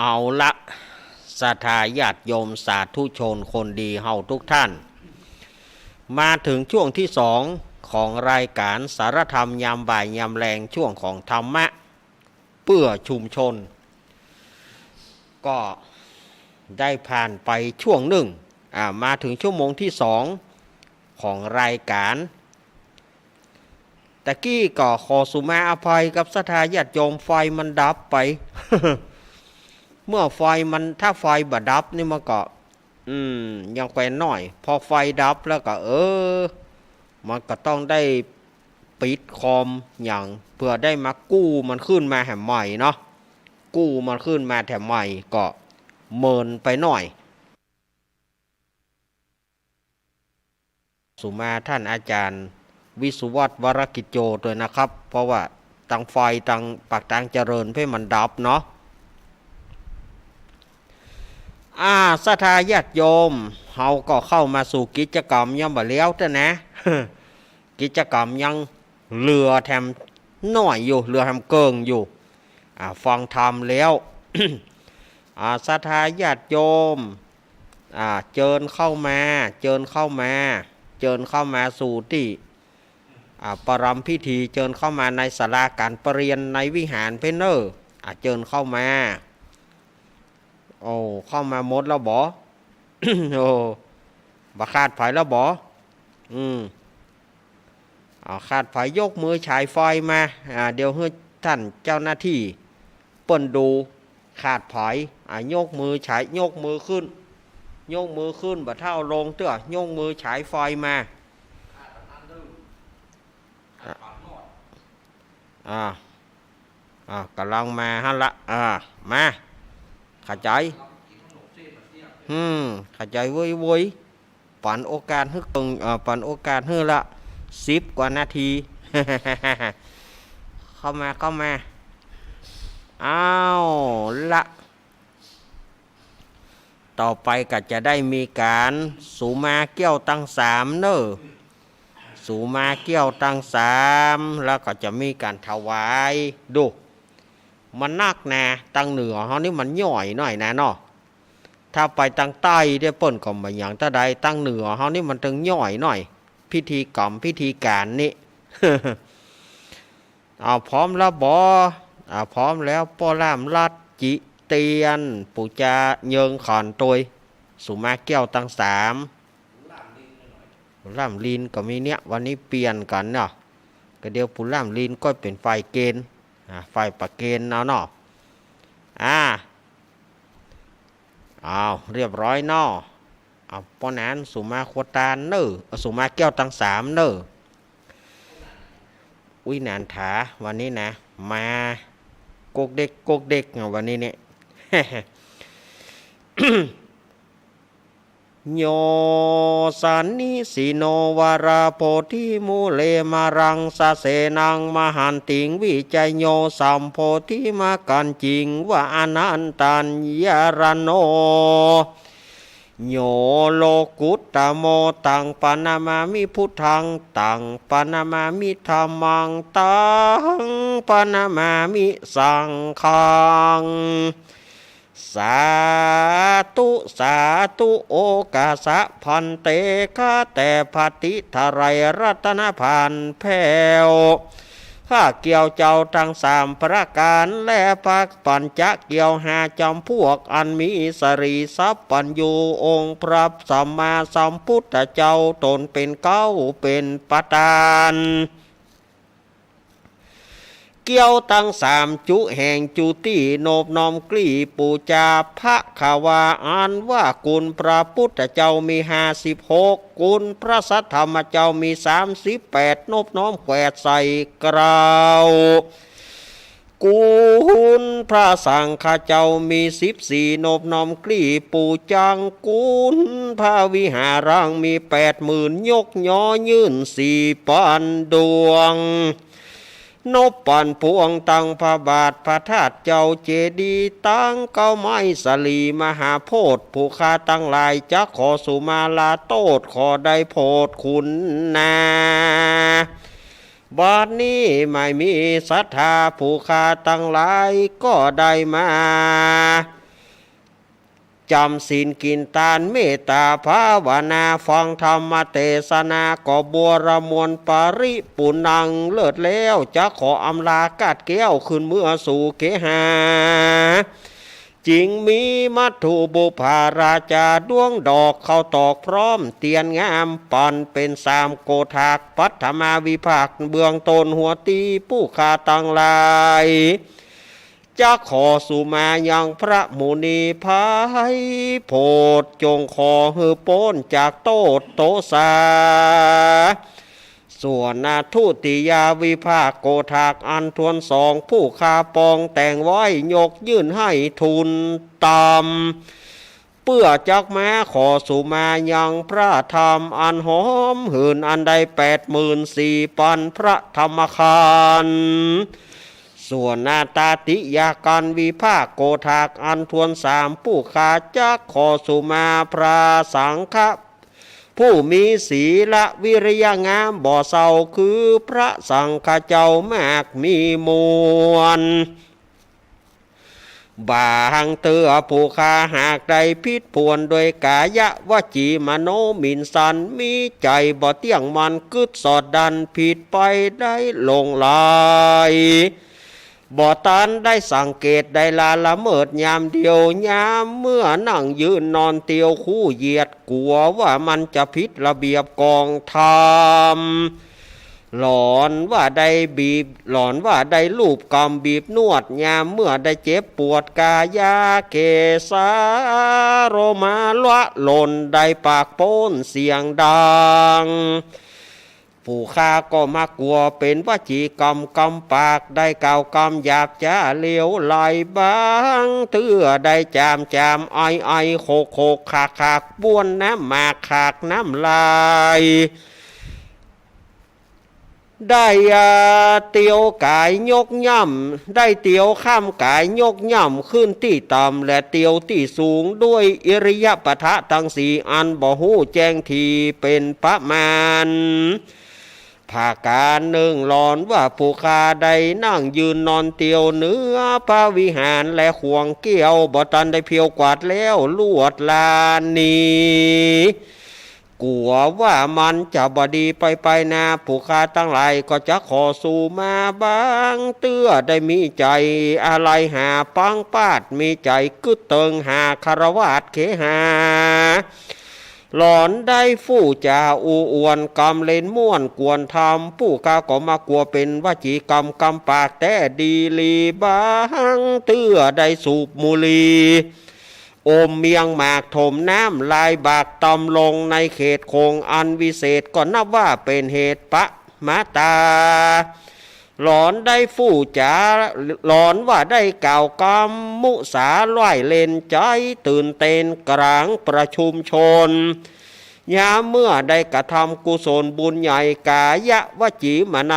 เอาละ ศรัทธาญาติโยมสาธุชนคนดีเฮาทุกท่าน มาเถิงช่วงตี้สองของรายก๋านสารธรรมยามบ่ายยามแลง ช่วงของธรรมะเปื้อชุมชน ก็ได้ผ่านไปช่วงนึ่ง อ่า มาเถิงชั่วโมงตี้สองของรายก๋าน ตะกี้ก็ขอสุมาอภัยกับศรัทธาญาติโยม ไฟมันดับไป เมื่อไฟมัน ถ้าไฟบ่ดับนี่มันก็ อืม ยังแควนน้อย พอไฟดับแล้วก็ เออ มันก็ต้องได้ปิดคอมหยัง เปื้อได้มากู้มันขึ้นมาแหมใหม่เนาะ กู้มันขึ้นมาแถมใหม่ ก็เมินไปหน้อย สุมาท่านอาจารย์วิศวัฒน์ วรกิจโจ ตวยนะครับ เพราะว่าตังไฟตังปากตางเจริญเพ่มันดับเนาะ อ่า ศรัทธาญาติโยม เฮาก็เข้ามาสู่กิจกรรมยามบ่าแล้วเต๊อะนะ กิจกรรมยังเหลือแถมน้อยอยู่ เหลือแถมเกิ่งอยู่ อ่า ฟังธรรมแล้ว อ่า ศรัทธาญาติโยม อ่า เจิญเข้ามา เจิญเข้ามา เจิญเข้ามาสู่ตี้ อ่า ประรำพิธี เจิญเข้ามาในศาลาก๋านประเรียนในวิหารเพ่นเน่อ อ่ะ เจิญเข้ามา โอ้ เข้ามาหมดแล้วบ่ โอ้ บ่ขาดใผแล้วบ่ อืม เอา ขาดใผยกมือฉายไฟมา อ่า เดี๋ยวหื้อท่านเจ้าหน้าตี้เปิ้นดู ขาดใผ อ่า ยกมือฉาย ยกมือขึ้น ยกมือขึ้น บ่เต้าลงเตื้อ ยกมือฉายไฟมา อ่า อ่า อ่า ก่ำลังมาหั้นละ อ่า มา เข้าใจ๋ อืม เข้าใจ๋เว้ย เว้ย ปันโอกาสหื้อเกิ่ง เอ่อ ปันโอกาสหื้อละ สิบกว่านาที เข้ามา เข้ามา เอาละ ต่อไปก็จะได้มีก๋านสุมาแก้วตังสามเน่อ สุมาแก้วตังสาม แล้วก็จะมีก๋านถวาย ดู มันนักนะ ตังเหนือเฮานี่มันย่อยหน่อยนะเนาะ ถ้าไปตังใต้เดี๋ยวเปิ้นก็บ่หยังเต้าใด ตังเหนือเฮานี่มันตึงย่อยหน่อย พิธีกรรมพิธีก๋านนี่ เอา พร้อมแล้วบ่ อ่า พร้อมแล้ว ป้อล่ามลัด จิเตียน ปู่จา เยิง ขอนตวย สุมาแก้วตังสาม ปู่ล่ามลินก็มีเนี่ย วันนี้เปลี่ยนกั๋นเนาะ ก็เดี๋ยวปู่ล่ามลินก็เป๋นฝ่ายเกณฑ์ อ่า ฝ่ายประเกณฑ์เอาเนาะ อ่า เอา เรียบร้อยเนาะ เอา ป้อหนานสุมาครัวตานเน่อ เอา สุมาแก้วตังสามเน่อ อุ๊ย หนานถา วันนี้นะ มาก๊กเด็กก๊กเด็กอะ วันนี้เนี่ย โย สันนิสิโน วาราโพธิมูเล มารังสะเสนัง มหันติง วิจโย สัมโพธิมากัญญิง วาอนันตัญญารโณ โย โลกุตตโม ตังปะนะมามิ พุทธัง ตังปะนะมามิ ธัมมัง ตังปะนะมามิ สังฆัง สาธุ สาธุ โอกาสะภันเต ข้าแต่พระติไทรัตนภาลแผ้ว ข้าเกี่ยวเจ้าตังสามประก๋าน และพระปัญจะเกี่ยวห้าจ๋ำพวก อันมีสรีสัพพัญญู องค์พระสัมมาสัมพุทธเจ้าตนเป๋นเก๊าเป๋นประธาน เกี่ยวตังสามจุแห่งจุติ นบน้อมกรีบปู๋จา ภควา อันว่าคุณพระพุทธเจ้ามีห้าสิบหก คุณพระสัทธรรมเจ้ามีสามสิบแปด นบน้อมแขวดใส่เกล้า คุณพระสังฆเจ้ามีสิบสี่ นบน้อมกรีบปู๋จัง คุณพระวิหารังมีแปดหมื่น ยกยอยื่นสี่ปันดวง นบปันปวงตังพระบาทพระธาตุเจ้าเจดีย์ ตังเก๊าไม้สลีมหาโพธิ์ ผู้ข้าตังหลายจะขอสุมาลาโต้ษ ขอได้โผดคุณนา บัดนี้ไม่มีศรัทธา ผู้ข้าตังหลายก็ได้มาจ๋ำศีลกิ๋นตาน เมตตาภาวนา ฟังธรรมเตสนา ก็บัวระมวลปริปุณัง เลิศแล้ว จะขออำลากาดแก้ว ขึ้นเมือสู่เกหา จิ่งมีมัทธุบุพภาราจา ดวงดอกข้าวตอกพร้อมเตียนงาม ปันเป๋นสามโกฏัก ปัทมาวิภาคเบื้องต้นหัวตี้ ผู้ข้าตังหลายจะขอสุมายังพระมุนีไพร่โพธิ์ จงขอหื้อป๊นจากโต้ษโตษา ส่วนอทุติยาวิภาคโกฏักอันถ้วนสอง ผู้ข้าปองแต่งไว้ ยกยื่นหื้อทูลตาม เปื้อจักมาขอสุมายังพระธรรมอันหอมหื่น อันได้แปดหมื่นสี่ปันพระธรรมขันธ์ ส่วนอตติยากันวิภาคโกฏักอันถ้วนสาม ผู้ข้าจักขอสุมาพระสังฆะ ผู้มีศีลวิริยะงามบ่เศร้า คือพระสังฆะเจ้ามากมีมวล บางเตื้อผู้ข้าหากได้ผิดพลาด ด้วยกายวจีมโนหมิ่นสัน มีใจ๋บ่เตี้ยงมั่นกึ๊ดสอดดัน ผิดไปได้หลงไหล บ่ตันได้สังเกตได้ละละเมิดยามเดียว ยามเมื่อนั่งยืนนอนเตียวคู่เหยียด กั๋วว่ามันจะผิดระเบียบกองธรรม หลอนว่าได้บีบ หลอนว่าได้ลูบกำบีบนวด ยามเมื่อได้เจ็บปวดกายา เกสาโลมาละหล่น ได้ปากโป๊นเสียงดัง ผู้ข้าก็มากั๋วเป๋นวจีกรรมกำปาก ได้กล่าวกำหยาบจ๊าเหลวไหล บางเตื้อได้จามจาม ไอไอ โขกโขก ขากขาก บ้วนน้ำหมาก ขากน้ำลาย ได้ อ่า เตียวก๋ายยกย่ำ ได้เตียวข้ามก๋ายยกย่ำ ขึ้นตี้ต่ำและเตียวตี้สูง ด้วยอิริยาบถะตังสี่อันบ่ฮู้แจ้งถี่เป๋นประมาณ ผะก๋านนึ่ง หลอนว่าผู้ข้าได้นั่งยืนนอนเตียวเหนือพระวิหาร และข่วงเกี้ยวบ่ตันได้เพียวกวาดแล้ว ลวดลานหนี กั๋วว่ามันจะบ่ดีไปไปนา ผู้ข้าตังหลายก็จะขอสู่มา บางเตื้อได้มีใจ๋อาลัยหาปังปาด มีใจ๋กึ๊ดเติงหาคารวาสเขหา หลอนได้ฟู่จ๋าอู้อวน กำเล่นม่วนกวนธรรม ผู้ข้าก็มากั๋วเป๋นวจีกรรมกำปากแต๊ดีหลี บางเตื้อได้สูบบุหรี่ อมเมียงหมาก ถมน้ำลายบากตำลงในเขตคงอันวิเศษ ก็นับว่าเป๋นเหตุประมาตา หลอนได้ฟู่จ๋า หลอนว่าได้กล่าวกำมุสา ร่ายเล่นใจ๋ตื่นเต้นกลางประชุมชน ยามเมื่อได้กระทำกุศลบุญใหญ่ ก๋ายวจีมโน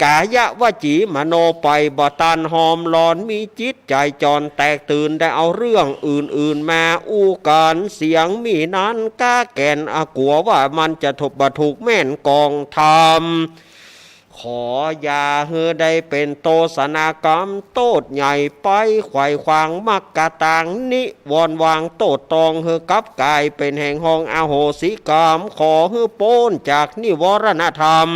ก๋ายวจีมโนไปบ่ตันหอม หลอนมีจิตใจ๋จ่อนแตกตื่น ได้เอาเรื่องอื่นๆ มาอู้กั๋น เสียงมีนั้นก้าแก่น อากั๋วว่ามันจะถูกบ่ถูกแม่นกองธรรม ขออย่าหื้อได้เป๋นโตษณากรรมโต้ษใหญ่ไป ไขว่ขวางมรรคตางนิวรณ์ วางโต้ษตองหื้อกลับก๋ายเป๋นแห่งห้องอโหสิกรรม ขอหื้อป๊นจากนิวรณธรรม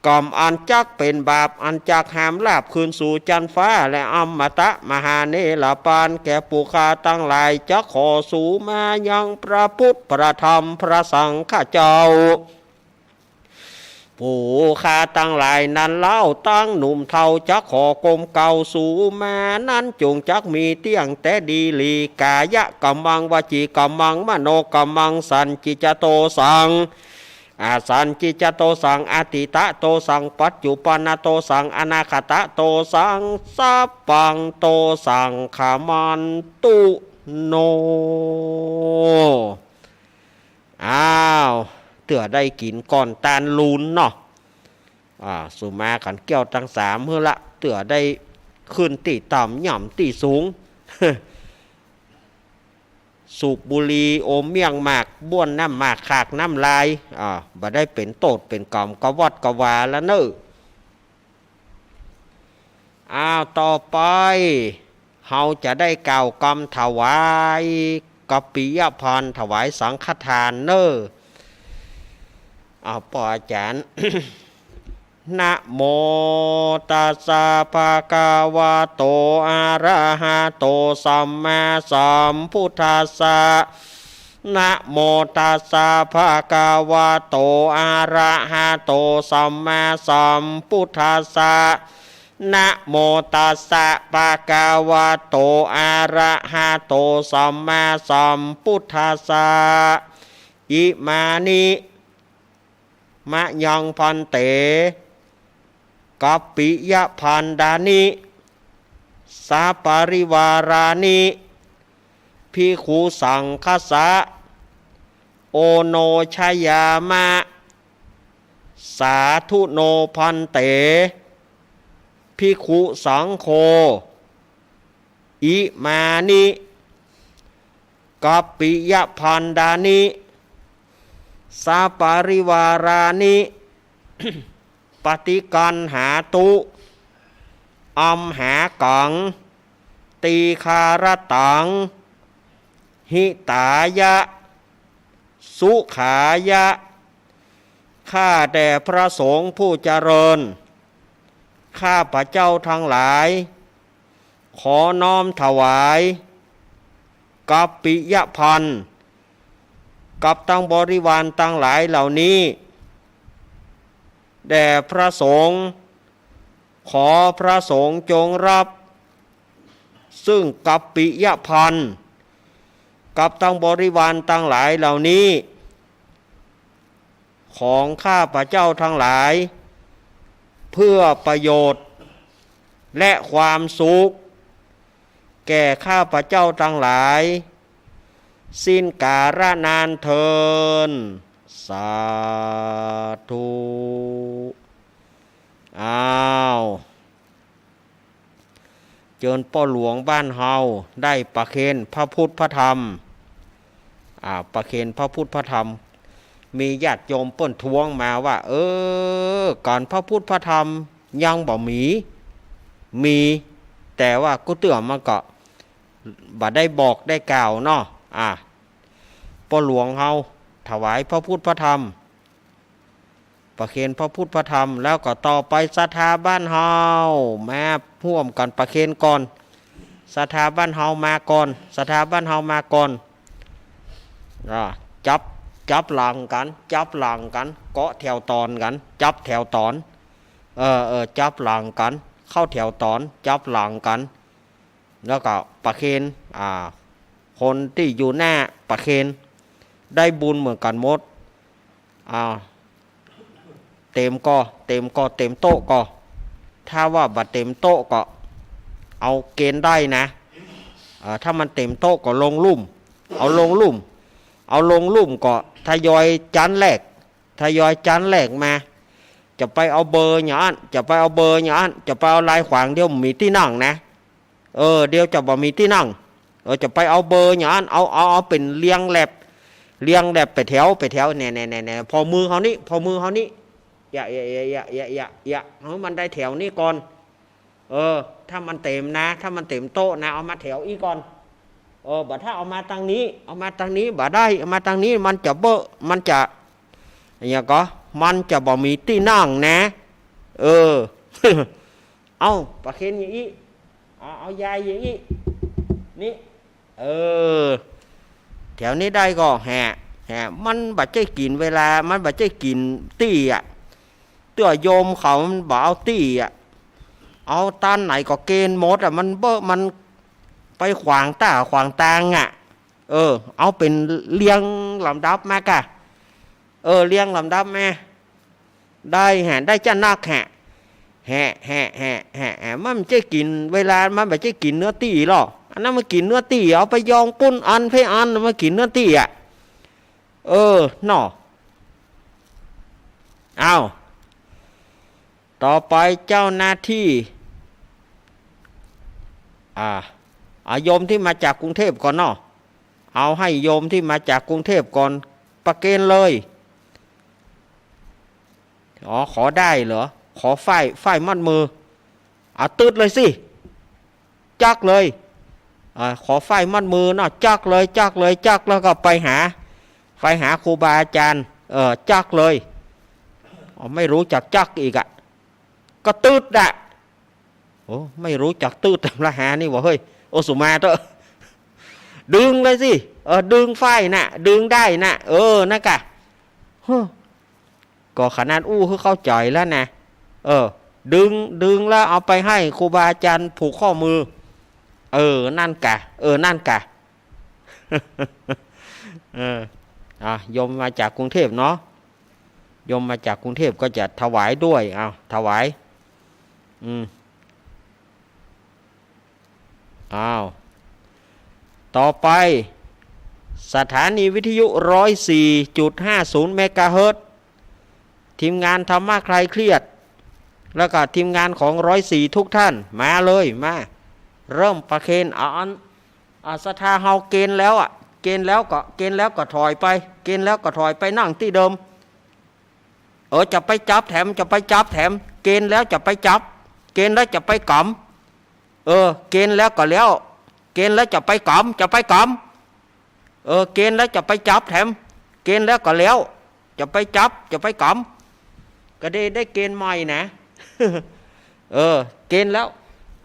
กรรมอันจักเป๋นบาป อันจักหามลาภขึ้นสู่จั๊นฟ้า และอมตะมหาเนรปาน แก่ผู้ข้าตังหลาย จะขอสู่มายังพระพุทธพระธรรมพระสังฆเจ้า ผู้ข้าตังหลายนั้นเล่า ตังหนุ่มเฒ่าจะขอกรมเกล้าสู่มานั้น จงจักมีเตี้ยงแต๊ดีหลี ก๋ายกรรมัง วจีกรรมัง มโนกรรมัง สัญญิจโตสัง อสัญญิจโตสัง อตีตโตสัง ปัจจุปันนโตสัง อนาคตโตสัง สัพพังโตสัง ขมันตุโน อ้าว เตื้อได้กิ๋นก้อนตาลลูนเนาะ อ่า สุมาขันแก้วตังสามหื้อละ เตื้อได้ขึ้นตี้ต่ำย่ำตี้สูง สูบบุหรี่ อมเมียงหมาก บ้วนน้ำหมาก ขากน้ำลาย อ่า บ่ได้เป๋นโต้ษเป๋นกรรมกะวอดกะวาละเน่อ อ้าว ต่อไป เฮาจะได้กล่าวกำถวายกัปปิยพรรณ ถวายสังฆทานเน่อ อ้าว ป้ออาจ๋ารย์ นะโมตัสสะ ภะคะวะโต อะระหะโต สัมมาสัมพุทธัสสะ นะโมตัสสะ ภะคะวะโต อะระหะโต สัมมาสัมพุทธัสสะ นะโมตัสสะ ภะคะวะโต อะระหะโต สัมมาสัมพุทธัสสะ อิมานิ มะยังภันเต กัปปิยภัณฑานิ สะปะริวารานิ ภิกขุสังฆัสสะ โอโนชยามะ สาธุโนภันเต ภิกขุสังโฆ อิมานิ กัปปิยภัณฑานิ สะปะริวารานิ ปะฏิกัณหาตุ อัมหากัง ตีฆาระตัง หิตายะ สุขายะ ข้าแต่พระสงฆ์ผู้เจริญ ข้าพเจ้าทั้งหลาย ขอน้อมถวาย กัปปิยภัณฑ์ กับตังบริวารตังหลายเหล่านี้ แด่พระสงฆ์ ขอพระสงฆ์จงรับ ซึ่งกัปปิยภัณฑ์ กับตังบริวารตังหลายเหล่านี้ ของข้าพเจ้าทั้งหลาย เพื่อประโยชน์ และความสุข แก่ข้าพเจ้าทั้งหลาย สิ้นกาลนานเทอญ สาธุ อ้าว เจิญป้อหลวงบ้านเฮาได้ประเคนพระพุทธพระธรรม อ่า ประเคนพระพุทธพระธรรม มีญาติโยมเปิ้นท้วงมาว่า เออ ก๋านพระพุทธพระธรรมยังบ่มี มี แต่ว่ากู้เตื้อมันก็บ่ได้บอกได้กล่าวเนาะ อ่า ป้อหลวงเฮาถวายพระพุทธพระธรรม ประเคนพระพุทธพระธรรม แล้วก็ต่อไปศรัทธาบ้านเฮามาฮ่วมกั๋นประเคนก่อน ศรัทธาบ้านเฮามาก่อน ศรัทธาบ้านเฮามาก่อน อ่า จับ จับหลังกั๋น จับหลังกั๋น เกาะแถวต๋อนกั๋น จับแถวต๋อน เออ เออ จับหลังกั๋น เข้าแถวต๋อน จับหลังกั๋น แล้วก็ประเคน อ่า คนตี้อยู่หน้าประเคน ได้บุญเหมือนกั๋นหมด อ่า เต๋มก่อ เต๋มก่อ เต๋มโต๊ะก่อ ถ้าว่าบ่เต๋มโต๊ะก็เอาเกณฑ์ได้นะ เอ่อ ถ้ามันเต๋มโต๊ะก็ลงลุ่ม เอาลงลุ่ม เอาลงลุ่มก็ทยอยจานแรก ทยอยจานแรกมา จะไปเอาเบอร์อย่างอั้น จะไปเอาเบอร์อย่างอั้น จะไปเอาลายขวาง เดี๋ยวบ่มีตี้นั่งนะ เออ เดี๋ยวจะบ่มีตี้นั่ง เออ จะไปเอาเบอร์อย่างอั้น เอา เอา เอาเป๋นเรียงแถบ เรียงแถบไปแถว ไปแถว แหน่ๆๆๆ ผ่อมือเฮานี้ ผ่อมือเฮานี้ อย่า อย่า อย่า ให้มันได้แถวนี้ก่อน เออ ถ้ามันเต๋มนะ ถ้ามันเต๋มโต๊ะนะ เอามาแถวอี้ก่อน เออ บ่ถ้าเอามาตางนี้ เอามาตางนี้บ่ได้ เอามาตางนี้มันจะเบอะ มันจะ อะหยังก่อ มันจะบ่มีตี้นั่งนะ เออ เอ้า ประเคนอย่างอี้ เอา เอายายอย่างอี้ นี่ เออ แถวนี้ได้ก่อแหะ แหะ มันบ่ใจ้กิ๋นเวลา มันบ่ใจ้กิ๋นตี้อะ เตื้อโยมเขามันบ่เอาตี้อะ เอาตานไหนก็เกณฑ์หมดอะ มันเบอะ มันไปขวางต้าขวางตางอะ เออ เอาเป๋นเรียงลำดับมากะ เออ เรียงลำดับมา ได้แหะ ได้จ้านักแหะ แหะ แหะ แหะ แหะ แหะ มันบ่ใจ้กิ๋นเวลา มันบ่ใจ้กิ๋นเนื้อตี้หรอก อันนั้นมันกิ๋นเนื้อตี้ เอาไปยองปุ้นอันเพอัน มันกิ๋นเนื้อตี้อะ เออ เนาะ อ้าว ต่อไปเจ้าหน้าที่ อ่า อ่า โยมที่มาจากกรุงเทพฯก่อนเนาะ เอาให้โยมที่มาจากกรุงเทพฯก่อน ประเคนเลย อ๋อ ขอได้เหรอ ขอฝ้าย ฝ้ายมัดมือ เอาตึ๊ดเลยสิ จักเลย อ่า ขอฝ้ายมัดมือเนาะ จักเลย จักเลย จักแล้วก็ไปหา ไปหาครูบาอาจารย์ เออ จักเลย อ๋อ ไม่รู้จักจักอีกอะ ก็ตึ๊ดอะ โอ้ ไม่รู้จักตึ๊ด ตำราหานี่หว่าเฮ้ย โอสุมาเต๊อะ ดึงเลยสิ เออ ดึงฝ้ายน่ะ ดึงได้น่ะ เออ นั่นกะ เฮ้อ ก็ขนาดอู้หื้อเข้าใจ๋แล้วนะ เออ ดึง ดึงแล้วเอาไปให้ครูบาอาจารย์ผูกข้อมือ เออ นั่นกะ เออ นั่นกะ เออ อ่ะ โยมมาจากกรุงเทพฯเนาะ โยมมาจากกรุงเทพฯก็จะถวายด้วย เอา ถวาย อืม อ้าว ต่อไป สถานีวิทยุ ร้อยสี่จุดห้าศูนย์ เมกะเฮิรตซ์ ทีมงานธรรมะคลายเครียด แล้วก็ทีมงานของ ร้อยสี่ ทุกท่าน มาเลย มา เริ่มประเคน เอาอัน อ่า ศรัทธาเฮาเกณฑ์แล้วอะ เกณฑ์แล้วก็ เกณฑ์แล้วก็ถอยไป เกณฑ์แล้วก็ถอยไปนั่งตี้เดิม เออ จะไปจับแถม จะไปจับแถม เกณฑ์แล้วจะไปจับ เกณฑ์แล้วจะไปกำ เออ เกณฑ์แล้วก็แล้ว เกณฑ์แล้วจะไปกำ จะไปกำ เออ เกณฑ์แล้วจะไปจับแถม เกณฑ์แล้วก็แล้ว จะไปจับ จะไปกำ ก็ได้ ได้เกณฑ์ใหม่นะ เออ เกณฑ์แล้ว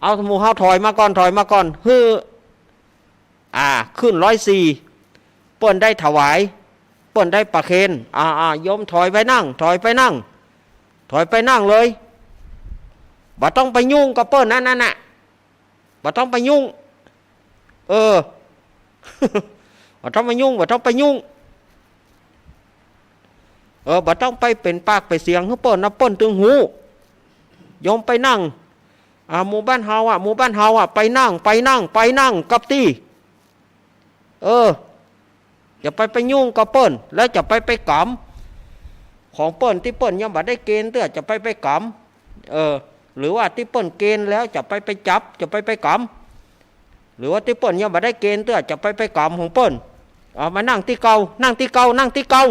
เอาหมู่เฮาถอยมาก่อน ถอยมาก่อน หื้อ อ่า ขึ้นร้อยสี่ เปิ้นได้ถวาย เปิ้นได้ประเคน อ่า อ่า โยมถอยไปนั่ง ถอยไปนั่ง ถอยไปนั่งเลย บ่ต้องไปยุ่งกับเปิ้นนั่น นั่นน่ะ บ่ต้องไปยุ่ง เออ บ่ต้องไปยุ่ง บ่ต้องไปยุ่ง เออ บ่ต้องไปเป๋นปากเป๋นเสียงหื้อเปิ้นนะ เปิ้นตึงฮู้ โยมไปนั่ง อ่า หมู่บ้านเฮาอะ หมู่บ้านเฮาอะ ไปนั่ง ไปนั่ง ไปนั่งกับตี้ เออ จะไป ไปยุ่งกับเปิ้น แล้วจะไป ไปกำของเปิ้นตี้เปิ้นยังบ่ได้เกณฑ์เตื้อ จะไป ไปกำ เออ หรือว่าตี้เปิ้นเกณฑ์แล้วจะไป ไปจับ จะไป ไปกำ หรือว่าตี้เปิ้นยังบ่ได้เกณฑ์เตื้อ จะไป ไปกำของเปิ้น เอามานั่งตี้เก่า นั่งตี้เก่า นั่งตี้เก่า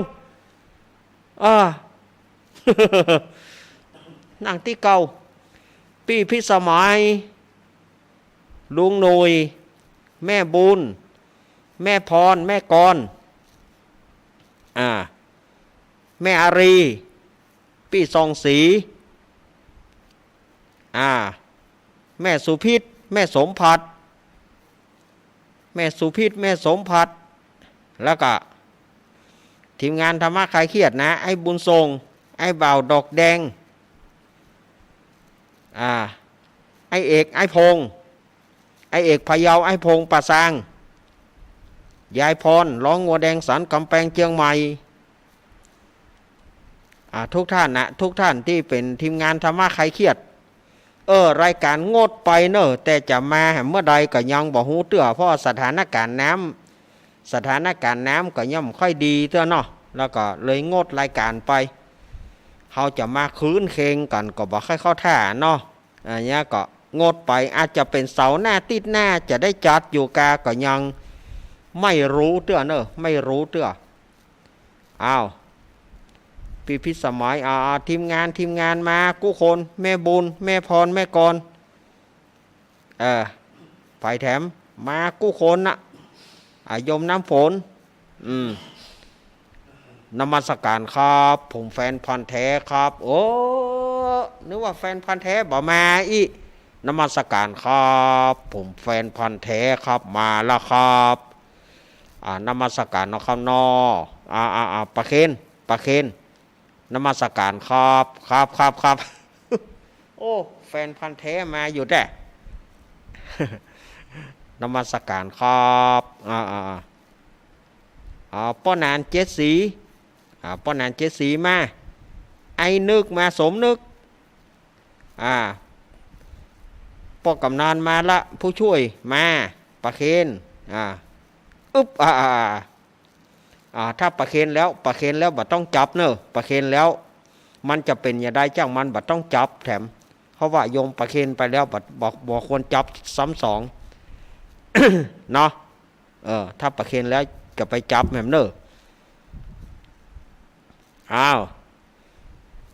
อ่า นั่งตี้เก่า ปี้พิสมัย ลุงหนุ่ย แม่บุญ แม่พร แม่กร อ่า แม่อารี ปี้ส่องศรี อ่า แม่สุพิษ แม่สมผัส แม่สุพิษ แม่สมผัส แล้วก็ ทีมงานธรรมะคลายเครียดนะ ไอ้บุญส่ง ไอ้บ่าวดอกแดง อ่า ไอ้เอก ไอ้พงษ์ ไอ้เอกพะเยา ไอ้พงษ์ป่าซาง ยายพร ร้องงัวแดงสันกำแปงเจียงใหม่ อ่า ทุกท่านนะ ทุกท่านตี้เป๋นทีมงานธรรมะคลายเครียด เออ รายก๋านงดไปเน่อ แต่จะมาเมื่อใดก็ยังบ่ฮู้เตื้อ เพราะสถานก๋ารณ์น้ำ สถานก๋ารณ์น้ำก็ยังบ่ค่อยดีเตื้อเนาะ แล้วก็เลยงดรายก๋านไป เฮาจะมาครื้นเคงกั๋นก็บ่ค่อยเข้าท่าเนาะ อันเนี้ยก็งดไป อาจจะเป๋นเสาร์หน้าติ๊ดหน้าจะได้จัดอยู่กา ก็ยังไม่รู้เตื้อเน่อ ไม่รู้เตื้อ อ้าว ปี้พิสมัย อ่า อ่า ทีมงาน ทีมงานมากู้คน แม่บุญ แม่พร แม่กร เออ ไปแถม มากู้คนน่ะ อ่ะ โยมน้ำฝน อืม นมัสการครับ ผมแฟนพันธุ์แท้ครับ โอ้ นึกว่าแฟนพันธุ์แท้บ่มาอี้ นมัสการครับ ผมแฟนพันธุ์แท้ครับ มาแล้วครับ อ่า นมัสการเนาะครับเนาะ อ่า อ่า อ่า ประเคน ประเคน นมัสการครับ ครับ ครับ ครับ โอ้ แฟนพันธุ์แท้มาอยู่แต๊ นมัสการครับ อ่า อ่า อ่า อ่า ป้อหนานเจ็ดสี อ่า ป้อหนานเจ็ดสีมา ไอ้นึกมา สมนึก อ่า ป้อกำนันมาละ ผู้ช่วยมา ประเคน อ่า อึ๊บ อ่า อ่า อ่า อ่า ถ้าประเคนแล้ว ประเคนแล้วบ่ต้องจับเน่อ ประเคนแล้ว มันจะเป๋นอย่างใดจ้างมัน บ่ต้องจับแถม เพราะว่าโยมประเคนไปแล้ว บ่ บ่ บ่ควรจับซ้ำสอง เนาะ เออ ถ้าประเคนแล้วจะไปจับแหมเน่อ อ้าว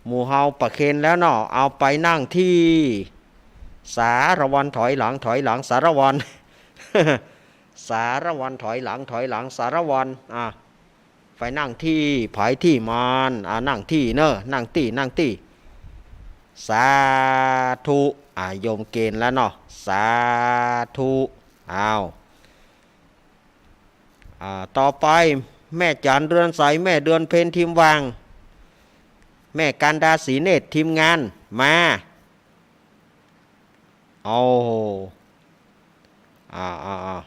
หมู่เฮาประเคนแล้วเนาะ เอาไปนั่งตี้สารวัน ถอยหลัง ถอยหลัง สารวัน สารวัน ถอยหลัง ถอยหลัง สารวัน อ่ะ ไปนั่งตี้ใผตี้มัน อ่ะ นั่งตี้เน่อ นั่งตี้ นั่งตี้ สาธุ อ่ะ โยมเกณฑ์แล้วเนาะ สาธุ อ้าว อ่า ต่อไป แม่จันเรือนใส แม่เดือนเพ็ญ ทีมวาง แม่กันดา ศรีเนตร ทีมงาน มา โอ้โห อ่า อ่า อ่า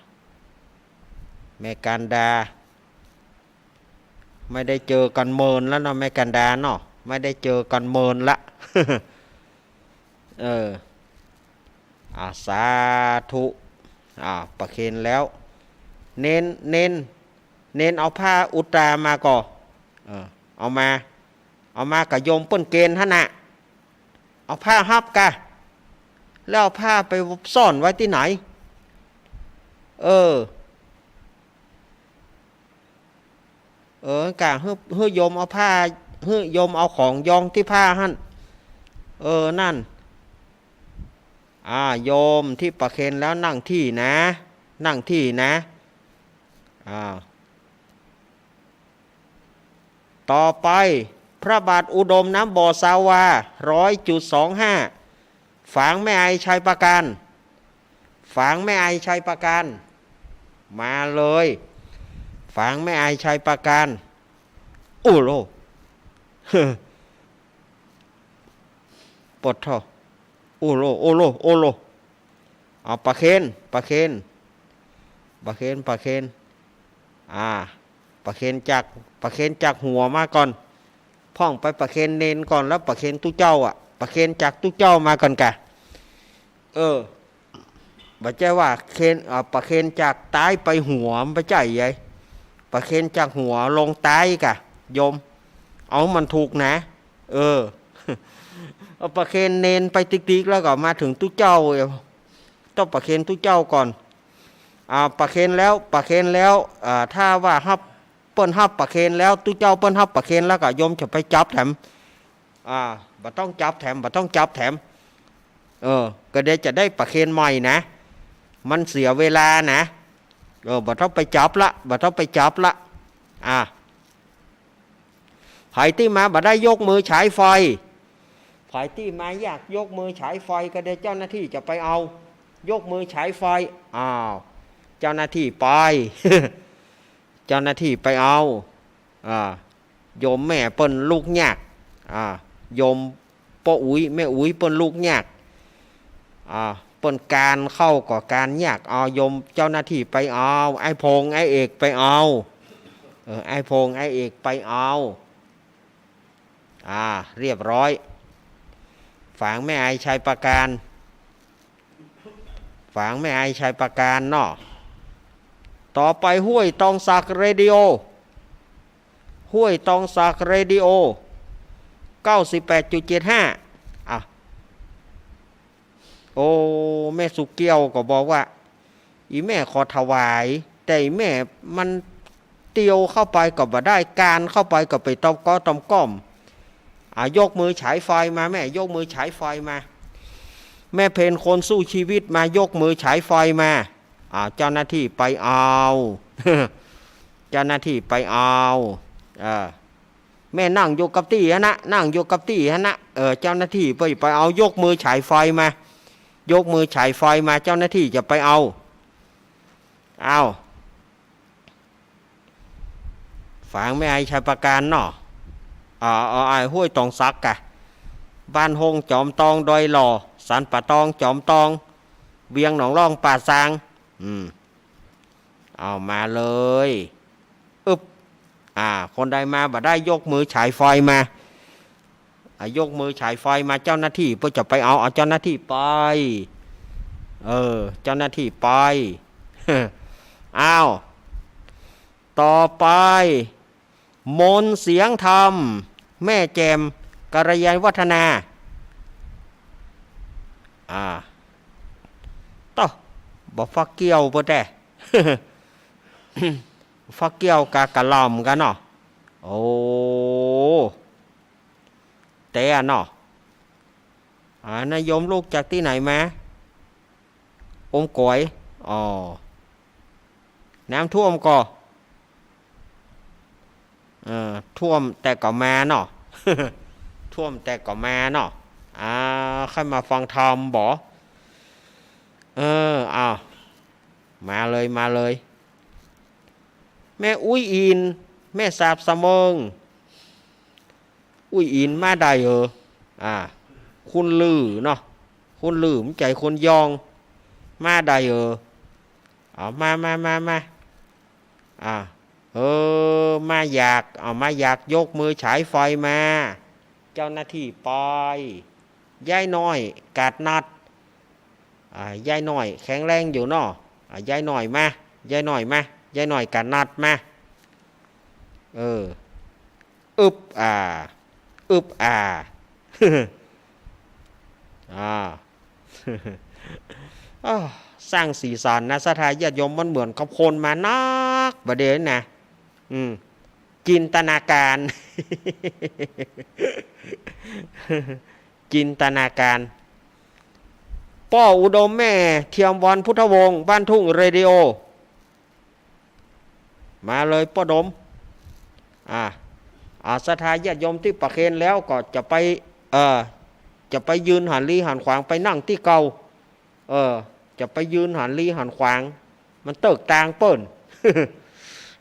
แม่กันดา ไม่ได้เจอกั๋นเมินแล้วเนาะ แม่กันดาเนาะ ไม่ได้เจอกั๋นเมินละ เออ อ่า สาธุ อ่า ประเคนแล้ว เณร เณร เณรเอาผ้าอุตตรามาก่อ เออ เอามา เอามากับโยมเปิ้นเกณฑ์หั้นน่ะ เอาผ้าฮับกะ แล้วเอาผ้าไปซ่อนไว้ตี้ไหน เออ เออ กะหื้อ หื้อโยมเอาผ้า หื้อโยมเอาของยองตี้ผ้าหั้น เออ นั่น อ่า โยมตี้ประเคนแล้วนั่งตี้นะ นั่งตี้นะ อ่า ต่อไป พระบาทอุดมน้ำบ่อซาวา ร้อยจุดสองห้า ฝางแม่อายชัยปราการ ฝางแม่อายชัยปราการ มาเลย ฝางแม่อายชัยปราการ โอ้โห ปะโธ่ โอ้โห โอ้โห โอ้โห เอาปลาเคน ปลาเคน ปลาเคน ปลาเคน อ่า ปลาเคนจาก ปลาเคนจากหัวมาก่อน พ่องไปปลาเคนเณรก่อน แล้วปลาเคนตุ๊เจ้าอะ ปลาเคนจากตุ๊เจ้ามาก่อนกะ เออ บ่ใจ้ว่าเคน อ่า ปลาเคนจากต๊ายไปหัว บ่ใจ้ใหญ่ ปลาเคนจากหัวลงต๊ายกะ โยม เอามันถูกนะ เออ เอาปลาเคนเณรไปติ๊กๆ แล้วก็มาเถิงตุ๊เจ้า ต้องปลาเคนตุ๊เจ้าก่อน อ่า ปลาเคนแล้ว ปลาเคนแล้ว อ่า ถ้าว่าฮับ เปิ้นฮับปลาเคนแล้ว ตุ๊เจ้าเปิ้นฮับปลาเคนแล้วก็โยมจะไปจับแถม อ่า บ่ต้องจับแถม บ่ต้องจับแถม เออ ก็เดี๋ยวจะได้ปลาเคนใหม่นะ มันเสียเวลานะ เออ บ่ต้องไปจับละ บ่ต้องไปจับละ อ่า ใผตี้มาบ่ได้ยกมือฉายไฟ ใผตี้มาอยากยกมือฉายไฟก็เดี๋ยวเจ้าหน้าตี้จะไปเอา ยกมือฉายไฟ อ้าว เจ้าหน้าตี้ไป เจ้าหน้าตี้ไปเอา อ่า โยมแม่เปิ้นลุกยาก อ่า โยมป้ออุ๊ย แม่อุ๊ยเปิ้นลุกยาก อ่า เปิ้นกานเข้าก็กานยาก เอาโยมเจ้าหน้าตี้ไปเอา ไอ้พงษ์ไอ้เอกไปเอา เออ ไอ้พงษ์ไอ้เอกไปเอา อ่า เรียบร้อย ฝางแม่อายชัยปราการ ฝางแม่อายชัยปราการเนาะ ต่อไปห้วยตองสักเรดิโอ ห้วยตองสักเรดิโอ เก้าสิบแปดจุดเจ็ดห้า อ่ะ โอ้ แม่สุเกี้ยวก็บอกว่า อี่แม่ขอถวาย แต่อี่แม่มันเตียวเข้าไปก็บ่ได้ กานเข้าไปก็ไปตอมก๊อตอมก๊อม อ่ะ ยกมือฉายไฟมาแม่ ยกมือฉายไฟมา แม่เพ็ญคนสู้ชีวิตมา ยกมือฉายไฟมา อ่า เจ้าหน้าตี้ไปเอา เจ้าหน้าตี้ไปเอา เออ แม่นั่งอยู่กับตี้หั้นนะ นั่งอยู่กับตี้หั้นนะ เออ เจ้าหน้าตี้ไป ไปเอา ยกมือฉายไฟมา ยกมือฉายไฟมา เจ้าหน้าตี้จะไปเอา เอา ฝางแม่อายชัยปราการเนาะ อ่า เอา ไอ้ห้วยตองสักกะ บ้านฮงจอมตอง ดอยหล่อ สันป่าตอง จอมตอง เวียงหนองล่อง ป่าซาง อืม เอามาเลย อึบ อ่า คนใดมาบ่ได้ยกมือฉายไฟมา อ่ะ ยกมือฉายไฟมา เจ้าหน้าตี้เปิ้นจะไปเอา เอาเจ้าหน้าตี้ไป เออ เจ้าหน้าตี้ไป อ้าว ต่อไป มนต์เสียงธรรม แม่แจ่ม กัลยาวัฒนา อ่า โต้ บ่ฟักเกี้ยวเปิ้นแต๊ ฟักเกี้ยวกะกะหล่ำกั๋นเนาะ โอ้ แต๊เนาะ อ่า นายโยมลูกจากตี้ไหนมา อมก๋อย อ๋อ น้ำท่วมก่อ เออ ท่วมแต่ก็มาเนาะ ท่วมแต่ก็มาเนาะ อ่า ใค่มาฟังธรรมบ่ เออ อ้าว มาเลย มาเลย แม่อุ๊ยอิน แม่สาบสะเมิง อุ๊ยอินมาได้เออ อ่า คุณลือเนาะ คุณลือ มันใจ๋คนยอง มาได้เออ เอา มา มา มา มา อ่า เออ มาอยาก เอา มาอยาก ยกมือฉายไฟมา เจ้าหน้าตี้ไป ยายน้อย กาดนัด อ่า ยายน้อยแข็งแรงอยู่เนาะ อ่า ยายน้อยมา ยายน้อยมา ยายน้อยกาดนัดมา เออ อึบ อ่า อึบ อ่า อ่า อ้าว สร้างสีสันนะ ศรัทธาญาติโยม มันเหมือนกับคนมานักบ่าเดี่ยวนี้นะ อืม จินตนาการ จินตนาการ ป้ออุดม แม่เทียมวัน พุทธวงศ์ บ้านทุ่งเรดิโอ มาเลยป้อดม อ่า อ่า ศรัทธาญาติโยมตี้ประเคนแล้วก็จะไป เอ่อ จะไปยืนหันลี้หันขวาง ไปนั่งตี้เก่า เออ จะไปยืนหันลี้หันขวาง มันเติกตางเปิ้น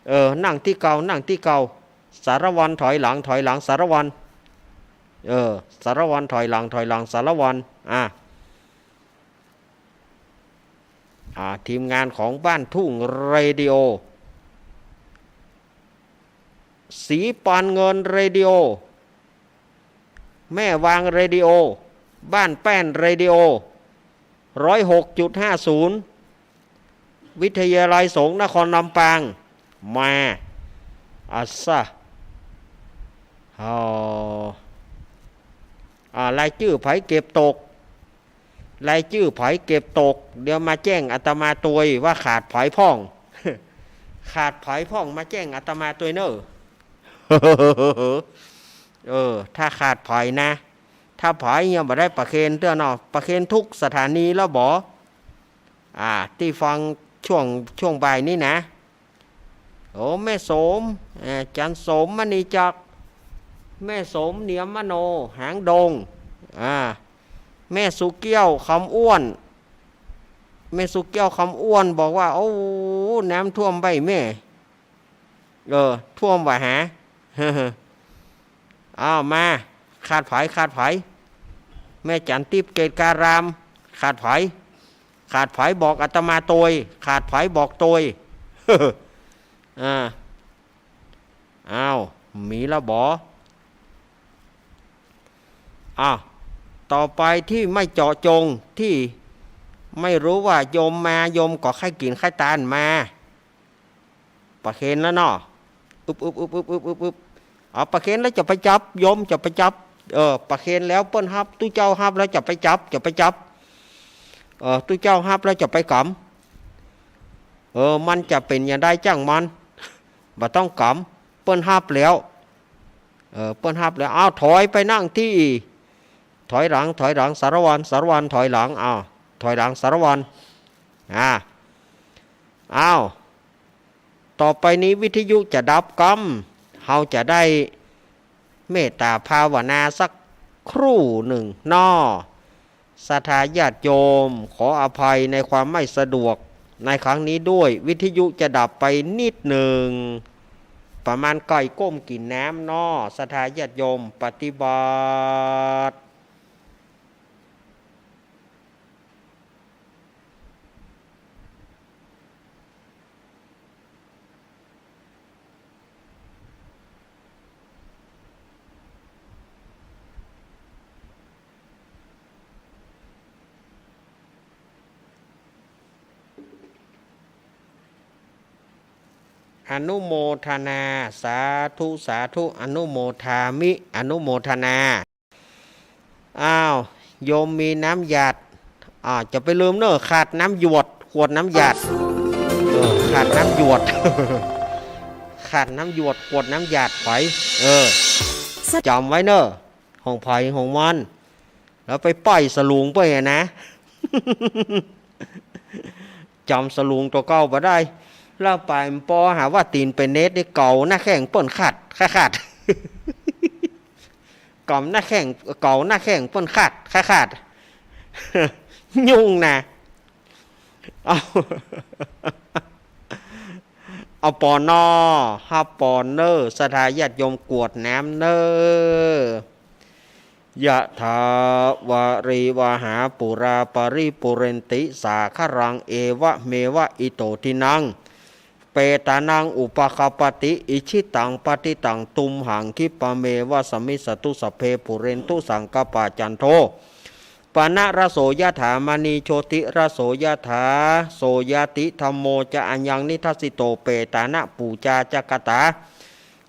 เออ นั่งตี้เก่า นั่งตี้เก่า สารวัญถอยหลัง ถอยหลัง สารวัญ เออ สารวัญถอยหลัง ถอยหลัง สารวัญ อ่ะ อ่า ทีมงานของบ้านทุ่งเรดิโอ สีปานเงินเรดิโอ แม่วางเรดิโอ บ้านแป้นเรดิโอ ร้อยหกจุดห้าศูนย์ วิทยาลัยสงฆ์นครลำปาง มา อ่ะซะ อ๋อ อ่า รายจื้อใผเก็บตก รายจื้อใผเก็บตก เดี๋ยวมาแจ้งอาตมาตวยว่าขาดใผพ่อง ขาดใผพ่อง มาแจ้งอาตมาตวยเน่อ เออ ถ้าขาดใผนะ ถ้าใผเนี่ยบ่ได้ประเคนเตื้อเนาะ ประเคนทุกสถานีแล้วบ่ อ่า ตี้ฟังช่วง ช่วงบ่ายนี้นะ โอ้ แม่โสม เอ่อ จันโสมมณีจักร แม่โสมเหนียมมโน หางดง อ่า แม่สุเกี้ยวคำอ้วน แม่สุเกี้ยวคำอ้วนบอกว่า โอ้ น้ำท่วมใบ้แม่ เออ ท่วมว่ะหา อ้าว มา ขาดใผ ขาดใผ แม่จันทิพย์เกตการาม ขาดใผ ขาดใผบอกอาตมาตวย ขาดใผบอกตวย อ่า อ้าว มีแล้วบ่ อ้าว ต่อไปตี้ไม่เจาะจง ตี้ไม่รู้ว่าโยมมา โยมก็ใค่กิ๋นใค่ตานมา ประเคนแล้วเนาะ อึบ อึบ อึบ อึบ อึบ อึบ อึบ เอาประเคนแล้วจะไปจับ โยมจะไปจับ เออ ประเคนแล้วเปิ้นฮับ ตุ๊เจ้าฮับแล้วจะไปจับ จะไปจับ เออ ตุ๊เจ้าฮับแล้วจะไปกำ เออ มันจะเป๋นอย่างใดจ้างมัน บ่ต้องกำ เปิ้นฮับแล้ว เออ เปิ้นฮับแล้ว อ้าว ถอยไปนั่งตี้ ถอยหลัง ถอยหลัง สารวัญ สารวัญ ถอยหลัง อ้าว ถอยหลัง สารวัญ อ่า อ้าว ต่อไปนี้วิทยุจะดับกำ เฮาจะได้เมตตาภาวนาสักครู่หนึ่งเนาะ ศรัทธาญาติโยม ขออภัยในความไม่สะดวกในครั้งนี้ด้วย วิทยุจะดับไปนิดหนึ่ง ประมาณใก้ก้มกิ๋นน้ำเนาะ ศรัทธาญาติโยม ปฏิบัติ อนุโมทนา สาธุ สาธุ อนุโมทามิ อนุโมทนา อ้าว โยมมีน้ำหยาด อ่า จะไปลืมเน่อ ขาดน้ำหยวด ขวดน้ำหยาด เออ ขาดน้ำหยวด ขาดน้ำหยวด ขวดน้ำหยาดไป เออ จ๋ำไว้เน่อ ของใผของมัน แล้วไปป้อยสลุงเปิ้นอะนะ จ๋ำสลุงตั๋วเก่าบ่ได้ แล้วไปปอหาว่าตี๋นเป๋นเนสนี่เก๋าหน้าแข้งเปิ้นขาด ขาด เก๋าหน้าแข้ง เก๋าหน้าแข้งเปิ้นขาด ขาด ยุ่งนะ เอา เอาปอนอ ฮับปอนเน่อ ศรัทธาญาติโยมกรวดน้ำเน่อ ยะถาวาริวหาปูราปริปูเรนติสาคารัง เอวะเมวะอิโตทินัง เปตานังอุปคปปติ อิชิตังปฏิตังตุมหังคิปะเมวะสมมิสตุ สัพเพปูเรนตุสังกปปา จันโท ปะนะระโสยะถา มะณีโชติระโสยะถา โสยะติธัมโมจะ อะยังนิทัสสิโต เปตานะปูจาจะกะตา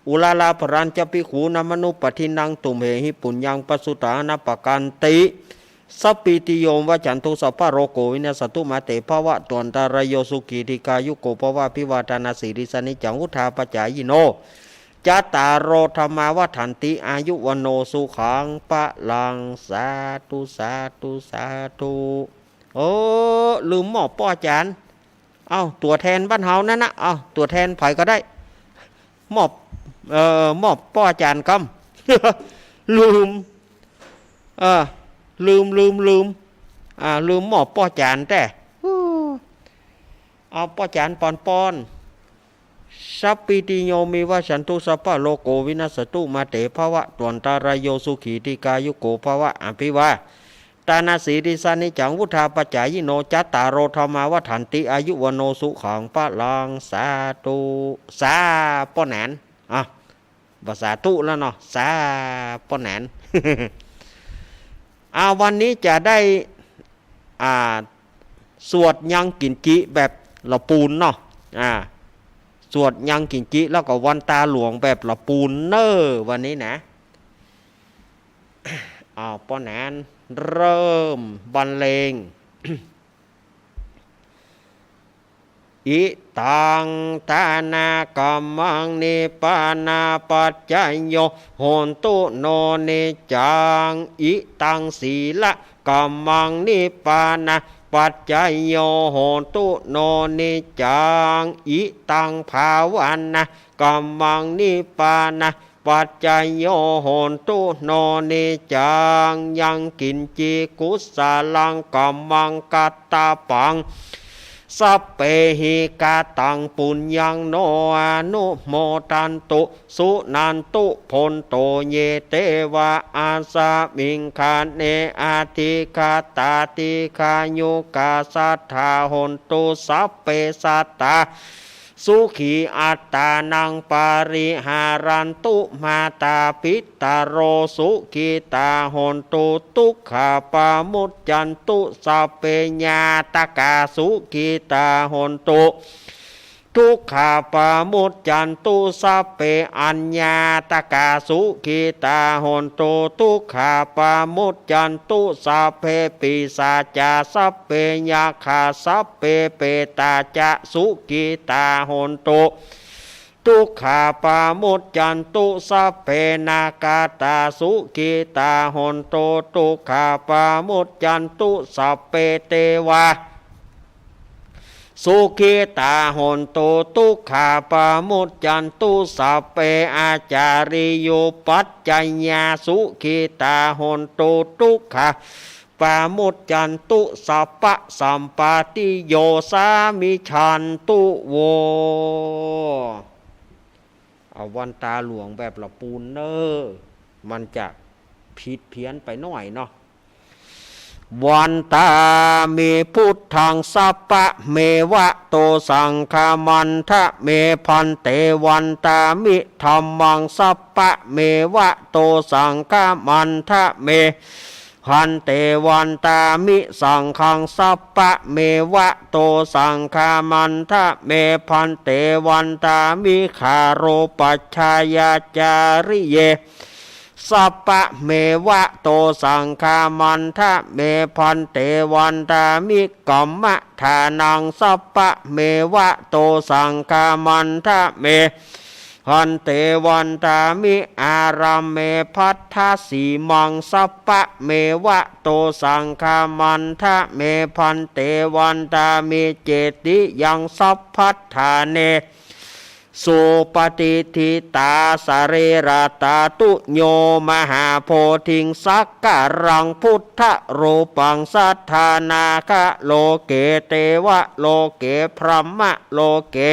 อุราราภรัญจะภิกขูนามะนุปปะทินัง ตุมเหหิปุญญังปะสุตานะปะกันติ สัพพีติโย วัชชันตุ สัพพะโรโค วินัสสะตุ มาเตภะวัตวันตะราโย สุขีทีฆายุโกภะวะ อะภิวาทะนะสีลิสสะ นิจจังวุฑฒาปะจายิโน จัตตาโร ธัมมา วัฑฒันติ อายุ วัณโณ สุขัง พะลัง สาธุ สาธุ สาธุ โอ้ ลืมมอบป้ออาจ๋ารย์ เอ้า ตั๋วแทนบ้านเฮานั่นนะ เอ้า ตั๋วแทนใผก็ได้ มอบ เอ่อ มอบป้ออาจ๋ารย์กำ ลืม เออ ลืม ลืม ลืม อ่า ลืมมอบป้อจ๋ารย์แต๊ อู้ เอาป้อจ๋ารย์ปอนปอน Sabbītiyo vivajjantu, sabbarogo vinassatu, mā te bhavatvantarāyo, sukhī dīghāyuko bhava. Abhivādanasīlissa niccaṃ vuḍḍhāpacāyino, cattāro dhammā vaḍḍhanti, āyu vaṇṇo sukhaṃ balaṃ. สาธุ สา ป้อหนาน อ่ะ บ่าสาธุแล้วเนาะ สา ป้อหนาน อ่า วันนี้จะได้ อ่า สวดยังกิญจิแบบละปูนเนาะ อ่า สวดยังกิญจิแล้วก็วันตาหลวงแบบละปูนเน่อ วันนี้นะ อ้าว ป้อหนาน เริ่มบรรเลง Idaṃ dānakammaṃ nibbānapaccayo hotu no niccaṃ. Idaṃ sīlakammaṃ nibbānapaccayo hotu no niccaṃ. Idaṃ bhāvanākammaṃ nibbāna paccayo hotu no niccaṃ. Yaṃ kiñci kusalaṃ kammaṃ katabbaṃ sabbehi kataṃ puññaṃ no anumodantu suṇantu bhonto ye devā asmiṃ ṭhāne adhigatā dīghāyukā sadā hontu sabbe sattā. Sukhī attānaṃ pariharantu. Mātāpitaro sukhitā hontu dukkhā pamuccantu. Sabbe ñātakā sukhitā hontu dukkhā pamuccantu. Sabbe aññātakā sukhitā hontu dukkhā pamuccantu. Sabbe pisācā sabbe yakkhā sabbe petā ca sukhitā hontu dukkhā pamuccantu. Sabbe nakkhattā sukhitā hontu dukkhā pamuccantu. Sabbe devā sukhitā hontu dukkhā pamuccantu. Sabbe ācariyūpañjayā sukhitā hontu dukkhā pamuccantu. Sabbasampattiyo samijjhantu vo. เอาวันตาหลวงแบบละปูนเน่อ มันจะผิดเพี้ยนไปหน่อยเนาะ Vandāmi buddhaṃ sabbamevato saṅghaṃ vandāmi bhante. Vandāmi dhammaṃ sabbamevato saṅghaṃ vandāmi bhante. Vandāmi saṅghaṃ sabbamevato saṅghaṃ vandāmi bhante. Vandāmi gārūpajjhāyācariye sabbamevato saṅghaṃ vandāmi bhante. Vandāmi kammadānaṃ sabbamevato saṅghaṃ vandāmi bhante. Vandāmi ārāme bhaddasīmaṃ sabbamevato saṅghaṃ vandāmi bhante. Vandāmi cetiyaṃ sabbaṭṭhāne supatiṭṭhitā sarīradhātuyo mahābodhiṃ sakkāraṃ buddharūpaṃ sadā nāgaloke devaloke brahmaloke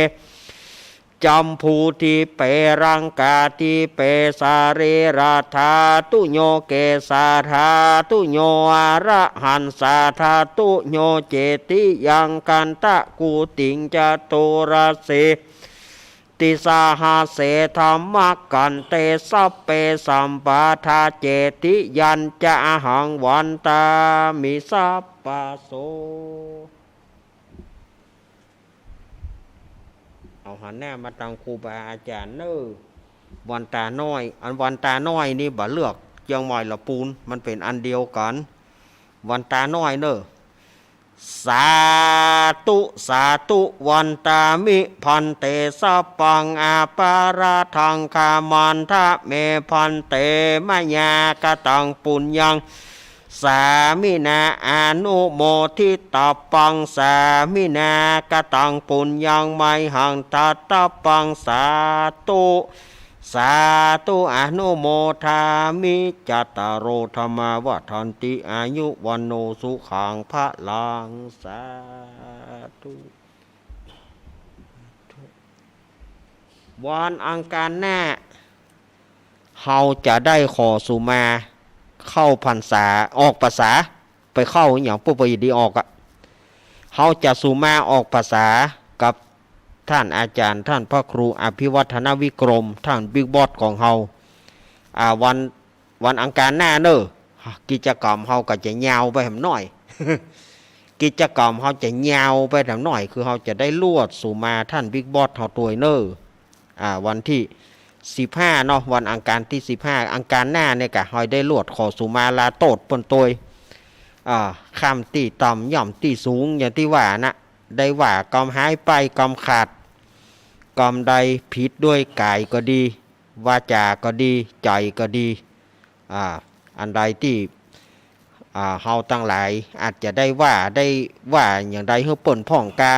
jambudīpe laṅkādīpe sarīradhātuyo kesādhātuyo arahaṃsadhātuyo cetiyaṃ gandhakutiṃ caturāsītisahassi dhammakkhandhe sabbe sampadā cetiyañca ahaṃ vandāmi sabbaso. เอาหันหน้ามาตังครูบาอาจ๋ารย์เน่อ วันตาน้อย อันวันตาน้อยนี่บ่าเลือกเจียงใหม่ละปูน มันเป๋นอันเดียวกั๋น วันตาน้อยเน่อ Sādhu sādhu vandāmi bhante sabbaṃ aparādhaṃ khamatha me bhante mayā kataṃ puññaṃ sāminā anumoditabbaṃ sāminā kataṃ puññaṃ mayhaṃ dātabbaṃ sādhu สาธุ อนุโมทามิ จัตตาโร ธัมมา วัฑฒันติ อายุ วัณโณ สุขัง พลัง สาธุ วันอังคารหน้า เฮาจะได้ขอสุมาเข้าพรรษา ออกพรรษา ไปเข้าอะหยัง ปุ๊บ ไปดีออกอะ เฮาจะสุมาออกพรรษากับท่านอาจารย์ ท่านพระครูอภิวัฒนวิกรม ท่านบิ๊กบอสของเฮา อ่า วัน วันอังคารหน้าเน่อ กิจกรรมเฮาก็จะยาวไปแหมหน้อย กิจกรรมเฮาจะยาวไปแหมหน้อย คือเฮาจะได้ลวดสุมาท่านบิ๊กบอสเฮาตวยเน่อ อ่า วันตี้สิบห้าเนาะ วันอังคารตี้สิบห้า อังคารหน้าเนี่ยกะ เฮาได้ลวดขอสุมาลาโต้ษเปิ้นตวย อ่า ค่ำตี้ต่ำ ย่อมตี้สูง อย่างตี้ว่านะ ได้ว่ากำหายไป กำขาด กำใดผิดด้วยก๋ายก็ดี วาจาก็ดี ใจ๋ก็ดี อ่า อันใดตี้ อ่า เฮาตังหลายอาจจะได้ว่า ได้ว่าอย่างใดหื้อเปิ้นพ่องกา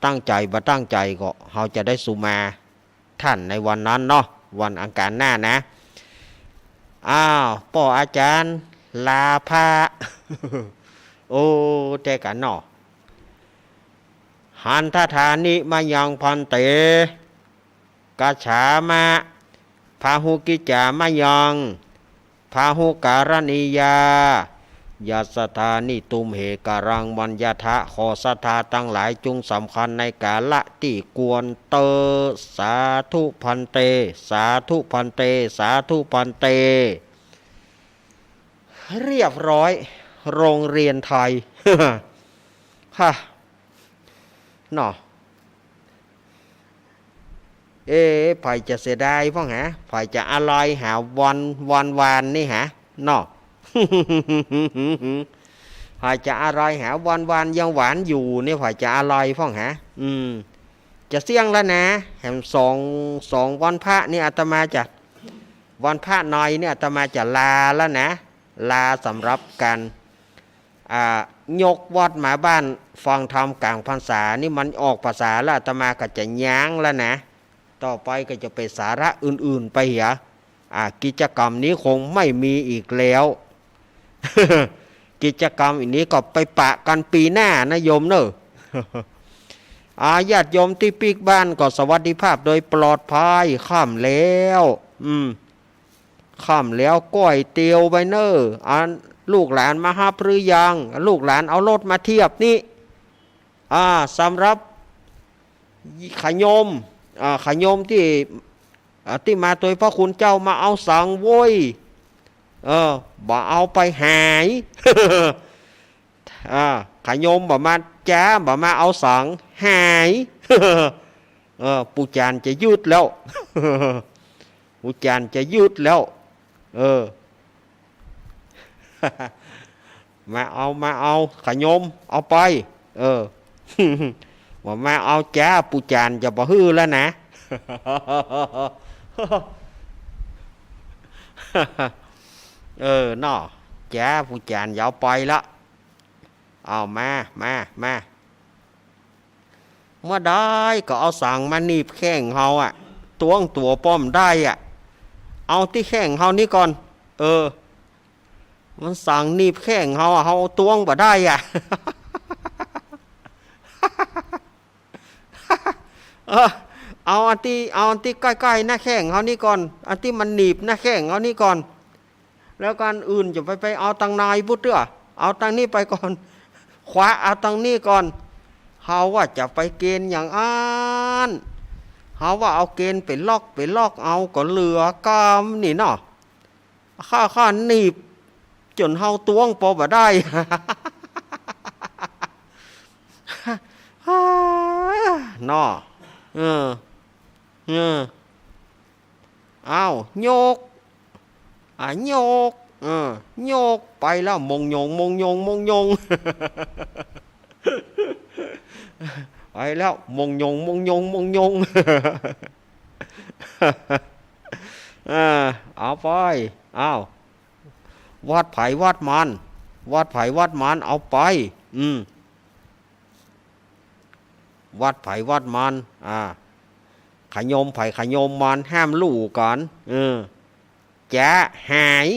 ตั้งใจ๋บ่ตั้งใจ๋ก็ เฮาจะได้สุมาท่านในวันนั้นเนาะ วันอังคารหน้านะ อ้าว ป้ออาจารย์ลาพระ โอ้ แต๊กั๋นเนาะ หันทฏานิมะยัง ภันเต กัจฉามะ พาหุกิจจามะยัง พาหุการณียา ยัสสะทานิ ตุมเห กะรัง มัญญะทะ ขอศรัทธาตังหลายจุ่งสำคัญในกาละตี้ควรเต๊อะ สาธุภันเต สาธุภันเต สาธุภันเต เรียบร้อย โรงเรียนไทย ฮะ เนาะ เอ๊ะ ใผจะเสียดายพ่องหา ใผจะอร่อยหาวัน วันวานนี่หา เนาะ ใผจะอร่อยหาวันวานยังหวานอยู่เนี่ย ใผจะอร่อยพ่องหา อืม จะเสี้ยงแล้วนะ แหมสอง สองวันพระนี่อาตมาจะ วันพระในนี่อาตมาจะลาแล้วนะ ลาสำหรับก๋าน อ่า ยกวัดมาบ้านฟังธรรมก๋างพรรษานี่มันออกพรรษาแล้ว อาตมาก็จะย้างแล้วนะ ต่อไปก็จะไปสาระอื่นๆ ไปเหีย อ่า กิจกรรมนี้คงไม่มีอีกแล้ว กิจกรรมอันนี้ก็ไปปะกั๋นปี๋หน้านะโยมเน่อ อา ญาติโยมตี้ปิ๊กบ้านก็สวัสดิภาพโดยปลอดภัย ค่ำแล้ว อืม ค่ำแล้วก๋วยเตี๋ยวไปเน่อ อันลูกหลานมาฮับหรือยัง ลูกหลานเอารถมาเทียบนี่ อ่า สำหรับขะโยม อ่า ขะโยมตี้ อ่า ตี้มาตวยพระคุณเจ้ามาเอาสังโว้ย เออ บ่เอาไปหาย อ่า ขะโยมบ่มาจ๊า บ่มาเอาสัง หาย เออ ปู่จ๋ารย์จะยึดแล้ว ปู่จ๋ารย์จะยึดแล้ว เออ มาเอา มาเอา ขะโยม เอาไป เออ บ่มาเอาจ๊า ปู่จ๋ารย์จะบ่หื้อแล้วนะ เออ เนาะ จ๊า ปู่จ๋ารย์จะเอาไปละ เอามา มา มา เมื่อใดก็เอาสังมาหนีบแข้งเฮาอะ ตวงตั๋วป้อมได้อะ เอาตี้แข้งเฮานี่ก่อน เออ มันสังหนีบแข้งเฮาอะ เฮาตวงบ่ได้อะ เออ เอาอันตี้ เอาอันตี้ใก้ๆ หน้าแข้งเฮานี่ก่อน อันตี้มันหนีบหน้าแข้งเฮานี่ก่อน แล้วก็อันอื่นจะไป ไปเอาตังในปุ้นเตื้อ เอาตังนี้ไปก่อน คว้าเอาตังนี้ก่อน เฮาว่าจะไปเกณฑ์อย่างอั้น เฮาว่าเอาเกณฑ์ไปล็อก ไปล็อกเอาก็เหลือกำนี่เนาะ ข้า ข้าหนีบจ๋นเฮาตวงปอบ่ได้ เนาะ เออ เออ อ้าว โยก อ่ะ โยก เออ โยกไปแล้ว มงยง มงยง มงยง ไปแล้ว มงยง มงยง มงยง เออ เอาไป อ้าว วัดไผวัดมัน วัดไผวัดมัน เอาไป อืม วัดไผวัดมัน อ่า ขยมใผขยมมัน ห้ามลู่กั๋น เออ จ๊าหาย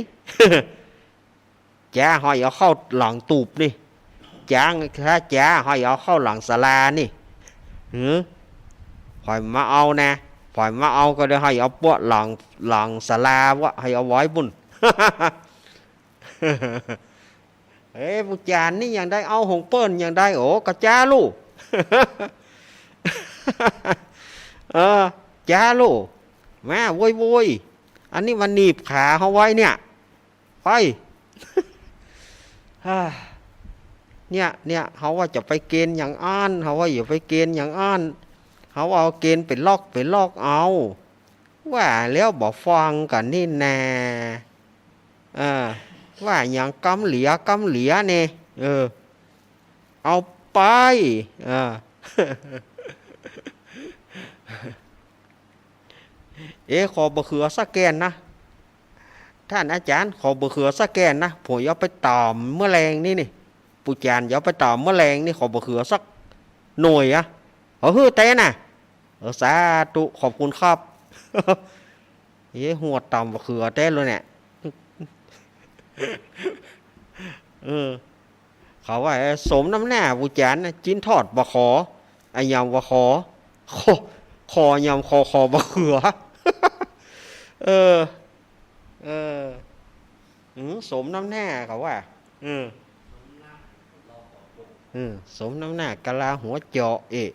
จ๊าหอยเอาเข้าหลังตูบนี่ จ๊า ถ้าจ๊าหอยเอาเข้าหลังศาลานี่ หือ หอยมาเอานะ หอยมาเอาก็ได้หอยเอาปะหลัง หลังศาลาวะ หอยเอาไว้ปุ้น เอ้ย ปู่จ๋ารย์นี่ยังได้เอาของเปิ้นยังได้ โอ้ ก็จ๊าลู่ เออ จ๊าลู่ มาโวยโวย อันนี้มันหนีบขาเฮาไว้เนี่ย ไป ฮ่า เนี่ย เนี่ย เฮาว่าจะไปเกณฑ์อย่างอั้น เฮาว่าอย่าไปเกณฑ์อย่างอั้น เฮาเอาเกณฑ์ไปลอก ไปลอกเอา ว่าแล้วบ่ฟังกั๋นนี่นา เออ ว่าอย่างกำเหลีย กำเหลียเนี่ย เออ เอาไป เออ เอ๊ะ ขอบ่าเขือสักแก่นนะ ท่านอาจ๋ารย์ ขอบ่าเขือสักแก่นนะ ผมจะเอาไปต๋อมเมื่อแลงนี่นี่ ปู่จ๋ารย์จะเอาไปต๋อมเมื่อแลงนี่ ขอบ่าเขือสักหน่วยอะ เออ หื้อแต๊น่ะ เออ สาธุ ขอบคุณครับ เฮ้ย หัวต๋อมบ่าเขือแต๊เลยเนี่ย เออ เขาว่า เออ สมน้ำหน้าปู่จ๋ารย์นะ จิ๊นทอดบ่าขอ อะหยังบ่าขอ ขอ ขอหยัง ขอ ขอบ่าเขือ เออ เออ อืม สมน้ำหน้าเขาว่า เออ เออ สมน้ำหน้ากะลาหัวเจาะเอะ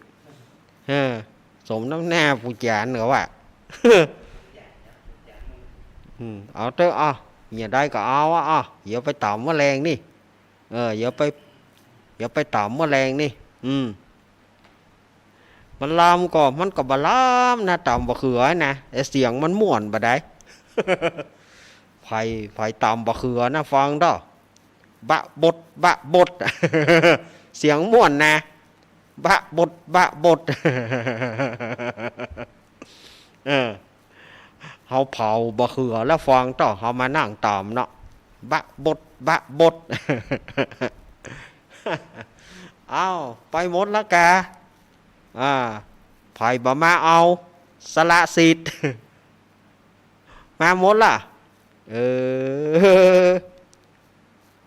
เออ สมน้ำหน้าปู่จ๋ารย์เขาว่า อืม เอาเต๊อะ เอา เมียได้ก็เอาอะ เอา เดี๋ยวไปต๋อมเมื่อแลงนี่ เออ เดี๋ยวไป เดี๋ยวไปต๋อมเมื่อแลงนี่ อืม มันลำก็ มันก็บ่ลำนะ ต๋อมบ่าเขือนะ แต่เสียงมันม่วนบ่าใด ใผ ใผต๋อมบ่าเขือนะ ฟังเต๊อะ บะบด บะบด เสียงม่วนนะ บะบด บะบด เออ เฮาเผาบ่าเขือแล้วฟังเต๊อะ เฮามานั่งต๋อมเนาะ บะบด บะบด เอ้า ไปหมดละกา อ่า ใผบ่มาเอา สละสิทธิ์ มาหมดละ เออ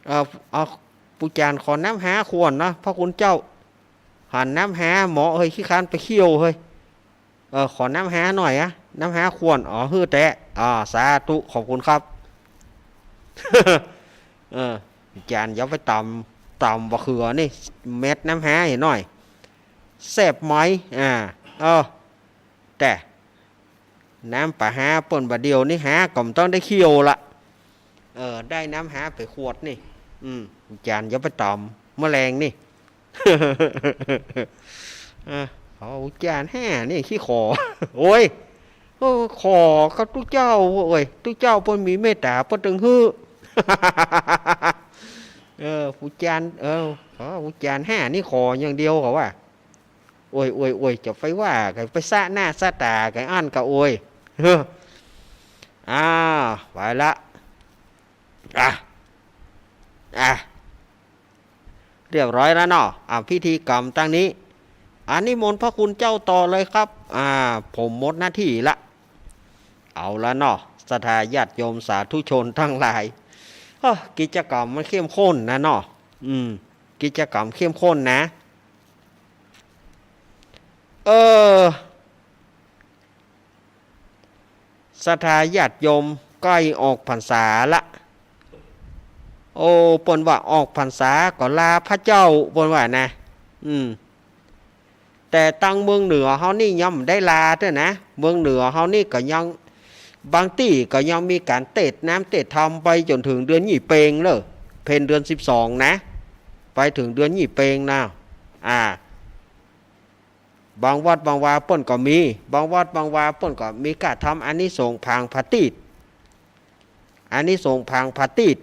เออ เอา ปู่จ๋ารย์ขอน้ำห้าขวดนะ พระคุณเจ้า หันน้ำห้าหมอเฮ้ย ขี้คร้านไปเคี่ยวเฮ้ย เออ ขอน้ำห้าหน่อยอะ น้ำห้าขวด อ๋อ หื้อแต๊ อ่า สาธุ ขอบคุณครับ เออ ปู่จ๋ารย์อย่าไปต๋อม ต๋อมบ่าเขือนี่ เม็ดน้ำห้าให้หน่อย แซ่บไหม อ่า เออ แต่ น้ำป๋าห้าเปิ้นบ่าเดี่ยวนี่ห้าก็บ่ต้องได้เคี่ยวละ เออ ได้น้ำห้าไปขวดนี่ อืม ปู่จ๋ารย์อย่าไปต๋อมเมื่อแลงนี่ เออ ขอปู่จ๋ารย์ห้านี่ขี้ขอ โอ้ย เออ ขอกับตุ๊เจ้า โอ้ย ตุ๊เจ้าเปิ้นมีเมตต๋าเปิ้นตึงหื้อ เออ ปู่จ๋ารย์ เออ ขอปู่จ๋ารย์ห้านี่ขออย่างเดียวเขาว่า โอ้ย โอ้ย โอ้ย จะไปว่าไก่ ไปซะหน้าซะต๋าไก่อั้นก็โอ้ย เฮ้อ อ่า ไปละ อ่ะ อ่ะ เรียบร้อยแล้วเนาะ อ่ะ พิธีกรรมตังนี้ อันนี้มนต์พระคุณเจ้าต่อเลยครับ อ่า ผมหมดหน้าที่ละ เอาละเนาะ ศรัทธาญาติโยมสาธุชนทั้งหลาย เอ้อ กิจกรรมมันเข้มข้นนะเนาะ อืม กิจกรรมเข้มข้นนะ เออ ศรัทธาญาติโยมใก้ออกพรรษาละ โอ้ เปิ้นว่าออกพรรษาก็ลาพระเจ้า เปิ้นว่านะ อืม แต่ตังเมืองเหนือเฮานี่ยังบ่ได้ลาเตื้อนะ เมืองเหนือเฮานี่ก็ยัง บางตี้ก็ยังมีก๋านเตศน์น้ำเตศน์ธรรมไปจ๋นเถิงเดือนยี่เป็งเน่อ เพ็ญเดือนสิบสองนะ ไปเถิงเดือนยี่เป็งนะ อ่า บางวัดบางวาเปิ้นก็มี บางวัดบางวาเปิ้นก็มีก๋านทำอานิสงส์ผางผาตีด อานิสงส์ผางผาตีด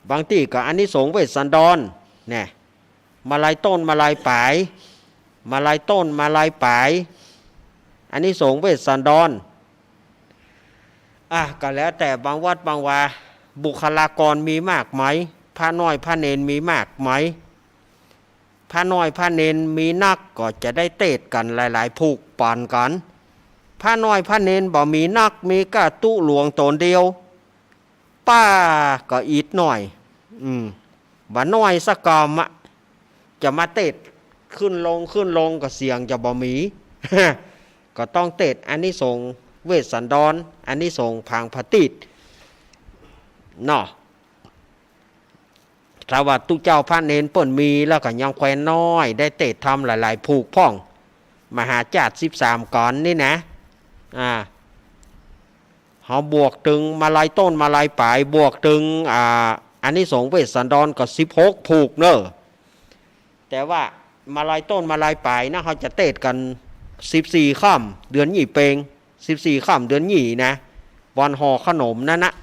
บางตี้ก็อานิสงส์เวสสันดร แน่ มาลัยต้นมาลัยป๋าย มาลัยต้นมาลัยป๋าย อานิสงส์เวสสันดร อ่ะ ก็แล้วแต่บางวัดบางวา บุคลากรมีมากไหม พระน้อยพระเณรมีมากไหม พระน้อยพระเณรมีนักก็จะได้เตสน์กั๋นหลายๆ ผูกปั๋นกั๋น พระน้อยพระเณรบ่มีนัก มีก้าตุ๊หลวงต๋นเดียว ป้าก็อิดหน้อย อืม บ่น้อยสักกำอะ จะมาเตสน์ขึ้นลงขึ้นลงก็เสียงจะบ่มี ก็ต้องเตสน์อานิสงส์เวสสันดร อานิสงส์ผางผะตีดเนาะ ถ้าว่าตุ๊เจ้าพระเณรเปิ้นมีแล้วก็ยังแควนน้อยได้เตสน์ธรรมหลายๆ ผูกพ่อง มหาจาตุสิบสามก๋อนนี่นะ อ่า เฮาบวกเถิงมาลัยต้นมาลัยป๋าย บวกเถิง อ่า อานิสงส์เวสสันดรก็สิบหกผูกเน่อ แต่ว่ามาลัยต้นมาลัยป๋ายนะ เฮาจะเตสน์กั๋นสิบสี่ค่ำเดือนยี่เปง สิบสี่ค่ำเดือนยี่นะ วันห่อขนมนั้นนะ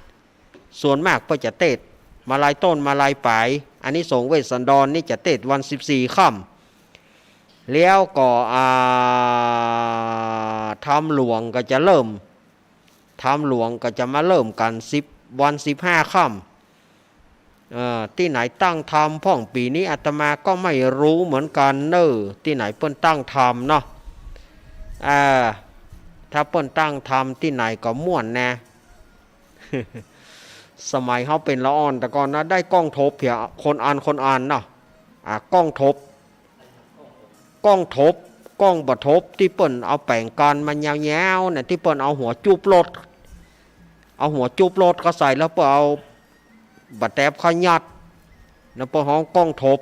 ส่วนมากเปิ้นจะเตสน์มาลัยต้นมาลัยป๋าย อานิสงส์เวสสันดรนี่จะเตสน์วันสิบสี่ค่ำ แล้วก็ อ่า ธรรมหลวงก็จะเริ่ม ธรรมหลวงก็จะมาเริ่มกั๋นสิบ วันสิบห้าค่ำ เอ่อ ตี้ไหนตั้งธรรมพ่องปี๋นี้อาตมาก็ไม่ฮู้เหมือนกั๋นเน่อ ตี้ไหนเปิ้นตั้งธรรมเนาะ อ่า ถ้าเปิ้นตั้งธรรมตี้ไหนก็ม่วนแน่ สมัยเฮาเป๋นละอ่อนแต่ก่อนนะ ได้ก้องทบเหีย คนอ่านคนอ่านเนาะ อ่า ก้องทบ ก้องทบ ก้องบ่ทบ ตี้เปิ้นเอาแป๋งกานมายาวๆ น่ะ ตี้เปิ้นเอาหัวจุบรถ เอาหัวจุบรถเข้าใส่แล้วเปิ้นเอาบ่าแต๊บเข้ายัด แล้วเปิ้นฮ้องก้องทบ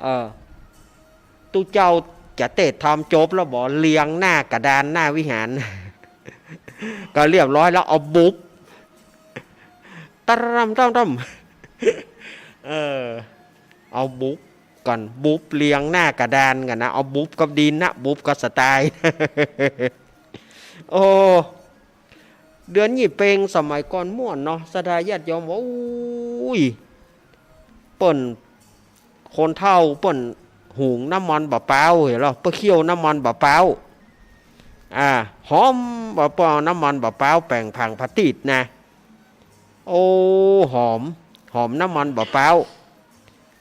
เออ ตุ๊เจ้าจะเตสน์ธรรมจบแล้วบ่ เรียงหน้ากระดานหน้าวิหาร ก็เรียบร้อยแล้ว เอาบุบ ตะร่ำร่ำร่ำ เออ เอาบุบก่อน บุบเรียงหน้ากระดานก่อนนะ เอาบุบกับดินนะ บุบกับสไตล์ โอ้ เดือนยี่เปงสมัยก่อนม่วนเนาะ ศรัทธาญาติโยม โอ้ย เปิ้น คนเฒ่าเปิ้นหุงน้ำมันบ่าป๊าว หันลอ เปิ้นเคี่ยวน้ำมันบ่าป๊าว อ่า หอมบ่าป๊าว น้ำมันบ่าป๊าวแป๋งผางผะตีดนะ โอ้ หอม หอมน้ำมันบ่าป๊าว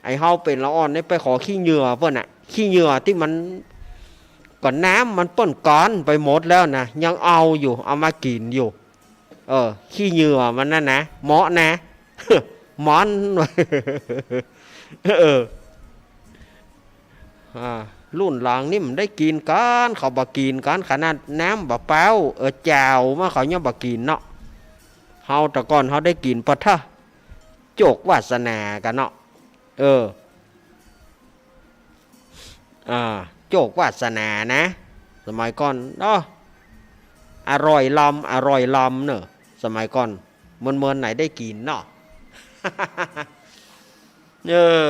ไอ้เฮาเป๋นละอ่อนนี่ไปขอขี้เหยื่อเปิ้นน่ะ ขี้เหยื่อตี้มัน ก็น้ำมันเปิ้นกานไปหมดแล้วนะ ยังเอาอยู่ เอามากิ๋นอยู่ เออ ขี้เหยื่อมันนั่นนะ เหมาะนะ มัน เออ อ่า รุ่นหลังนี่มันได้กิ๋นกั๋น เขาบ่กิ๋นกั๋น ขนาดน้ำบ่าป๊าว เออ แจ่วมาเขายังบ่กิ๋นเนาะ เฮาแต่ก่อนเฮาได้กิ๋นปะทะ โจควาสนากั๋นเนาะ เออ อ่า โจควาสนานะ สมัยก่อนเนาะ อร่อยลำ อร่อยลำเนอะ สมัยก่อน เมินๆ ไหนได้กิ๋นเนาะ เออ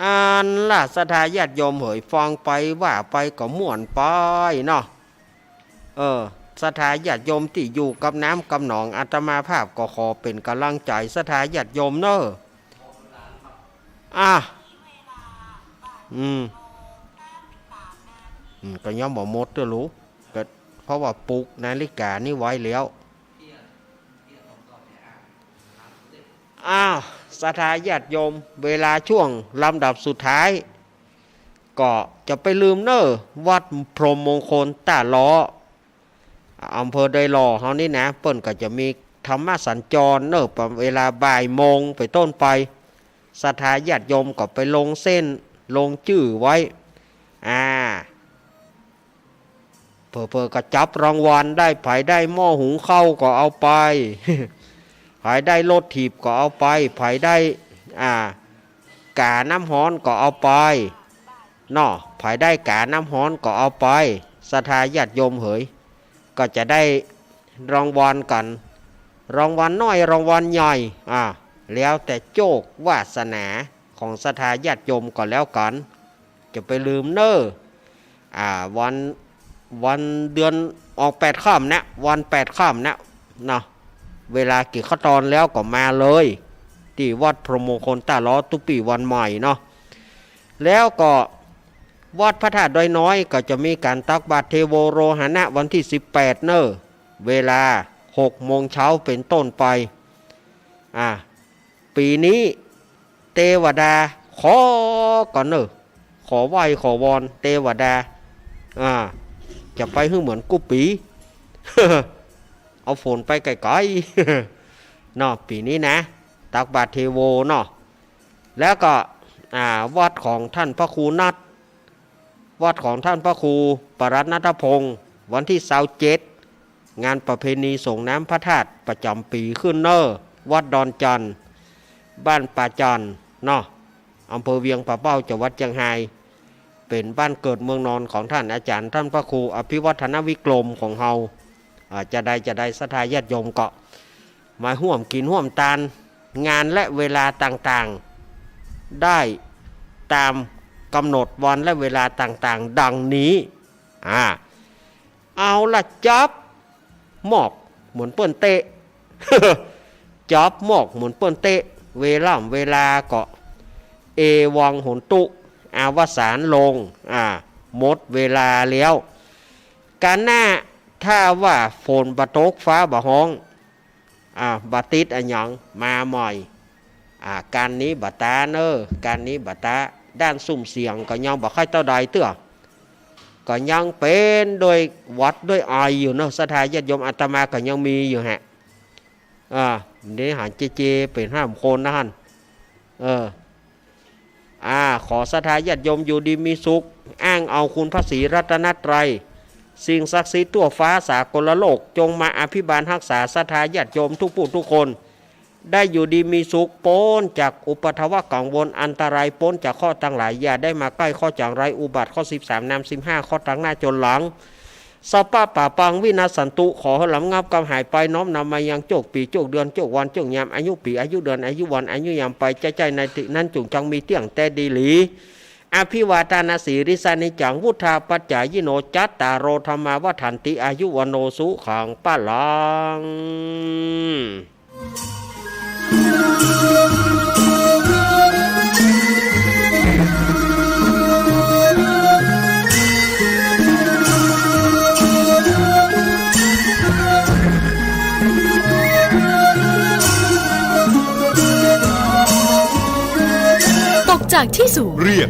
อันล่ะ ศรัทธาญาติโยมเหย ฟังไปว่าไปก็ม่วนไปเนาะ เออ ศรัทธาญาติโยมตี้อยู่กับน้ำกับหนอง อาตมาภาพก็ขอเป๋นก๋ำลังใจ๋ศรัทธาญาติโยมเน่อ อ่ะ อืม อืม ก็ยังบ่หมดเตื้อลูก ก็เพราะว่าปลุกนาฬิกานี่ไว้แล้ว อ้าว ศรัทธาญาติโยม เวลาช่วงลำดับสุดท้าย ก็จะไปลืมเน่อ วัดพรหมมงคลต้าล้อ อำเภอดอยหล่อเฮานี่นะ เปิ้นก็จะมีธรรมสัญจรเน่อ เวลาบ่ายโมงเป๋นต้นไป ศรัทธาญาติโยมก็ไปลงเส้น ลงจื้อไว้ อ่า เผลอๆ ก็จับรางวัลได้ ใผได้หม้อหุงข้าวก็เอาไป ใผได้รถถีบก็เอาไป ใผได้ อ่า ก๋าน้ำฮ้อนก็เอาไป เนาะ ใผได้ก๋าน้ำฮ้อนก็เอาไป ศรัทธาญาติโยมเหย ก็จะได้รางวัลกั๋น รางวัลน้อย รางวัลใหญ่ อ่า แล้วแต่โจควาสนาของศรัทธาญาติโยมก็แล้วกั๋น จะไปลืมเน่อ อ่า วัน วันเดือนออกแปดค่ำนะ วันแปดค่ำนะ เนาะ เวลากิ๋นข้าวตอนแล้วก็มาเลย ตี้วัดพรหมมงคลต้าล้อตุ๊ปี้วันใหม่เนาะ แล้วก็วัดพระธาตุดอยน้อยก็จะมีก๋านตักบาตรเทโวโรหณะวันตี้สิบแปดเน่อ เวลาหกโมงเช้าเป๋นต้นไป อ่า ปี๋นี้เตวดา ขอก่อนเน่อ ขอไหว้ขอวอนเตวดา อ่า จะไปหื้อเหมือนกู้ปี๋ เอาฝนไปไก๋ๆ เนาะ ปี๋นี้นะ ตักบาตรเทโวเนาะ แล้วก็ อ่า วัดของท่านพระครูนัท วัดของท่านพระครูปรัตนนัทพงศ์ วันตี้ซาวเจ็ด งานประเพณีส่งน้ำพระธาตุประจ๋ำปี๋ขึ้นเน่อ วัดดอนจันทน์ บ้านป่าจันทน์เนาะ อำเภอเวียงป่าเป้า จังหวัดเจียงฮาย เป๋นบ้านเกิดเมืองนอนของท่านอาจ๋ารย์ ท่านพระครูอภิวัฒนวิกรมของเฮา อ่า จะใด จะใด ศรัทธาญาติโยมก็ มาฮ่วมกิ๋นฮ่วมตาน งานและเวลาต่างๆ ได้ต๋ามก๋ำหนดวันและเวลาต่างๆ ดังนี้ อ่า เอาละ จ๊อบหมอกเหมือนเปิ้นเต๊ะ จ๊อบหมอกเหมือนเปิ้นเต๊ะ เวล่ำเวลาก็ เอวังโหนตุ อวสานลง อ่า หมดเวลาแล้ว ก๋านหน้า ถ้าว่าฝนบ่ตก ฟ้าบ่ฮ้อง อ่า บ่ติดอะหยัง มาใหม่ อ่า ก๋านนี้บ่ต๋าเน่อ ก๋านนี้บ่ต๋า ด้านซุ่มเสียงก็ยังบ่ใค่เต้าใดเตื้อ ก็ยังเป๋นด้วยหวัดด้วยไออยู่เนาะ ศรัทธาญาติโยม อาตมาก็ยังมีอยู่ฮะ อ่า นี่หันเจเจเป๋นห้าคนนะหั้น เออ อ่า ขอศรัทธาญาติโยมอยู่ดีมีสุข อ้างเอาคุณพระศรีรัตนตรัย สิ่งศักดิ์สิทธิ์ทั่วฟ้าสากลโลก จงมาอภิบาลฮักษาศรัทธาญาติโยมทุกผู้ทุกคน ได้อยู่ดีมีสุข ป๊นจากอุปัทวะกังวลอันตราย ป๊นจากเคราะห์ตังหลาย อย่าได้มาใก้เคราะห์จังไรอุบัติ เคราะห์สิบสามนำสิบห้าเคราะห์ตังหน้าจนหลัง สัพพะปาปังวินัสสันตุ ขอหื้อลำงับกำหายไป น้อมนำมายังโจคปี๋ โจคเดือน โจควัน โจคยาม อายุปี๋ อายุเดือน อายุวัน อายุยามไป ใจ้ๆ ในตี้นั้นจุ่งจังมีเตี้ยงแต๊ดีหลี อภิวาทานาสีลิสสานิจจัง วุฑฒาปัจจายิโน จัตตาโร ธัมมา วัฑฒันติ อายุ วัณโณ สุขัง พะลัง ตกจากที่สูง เรียก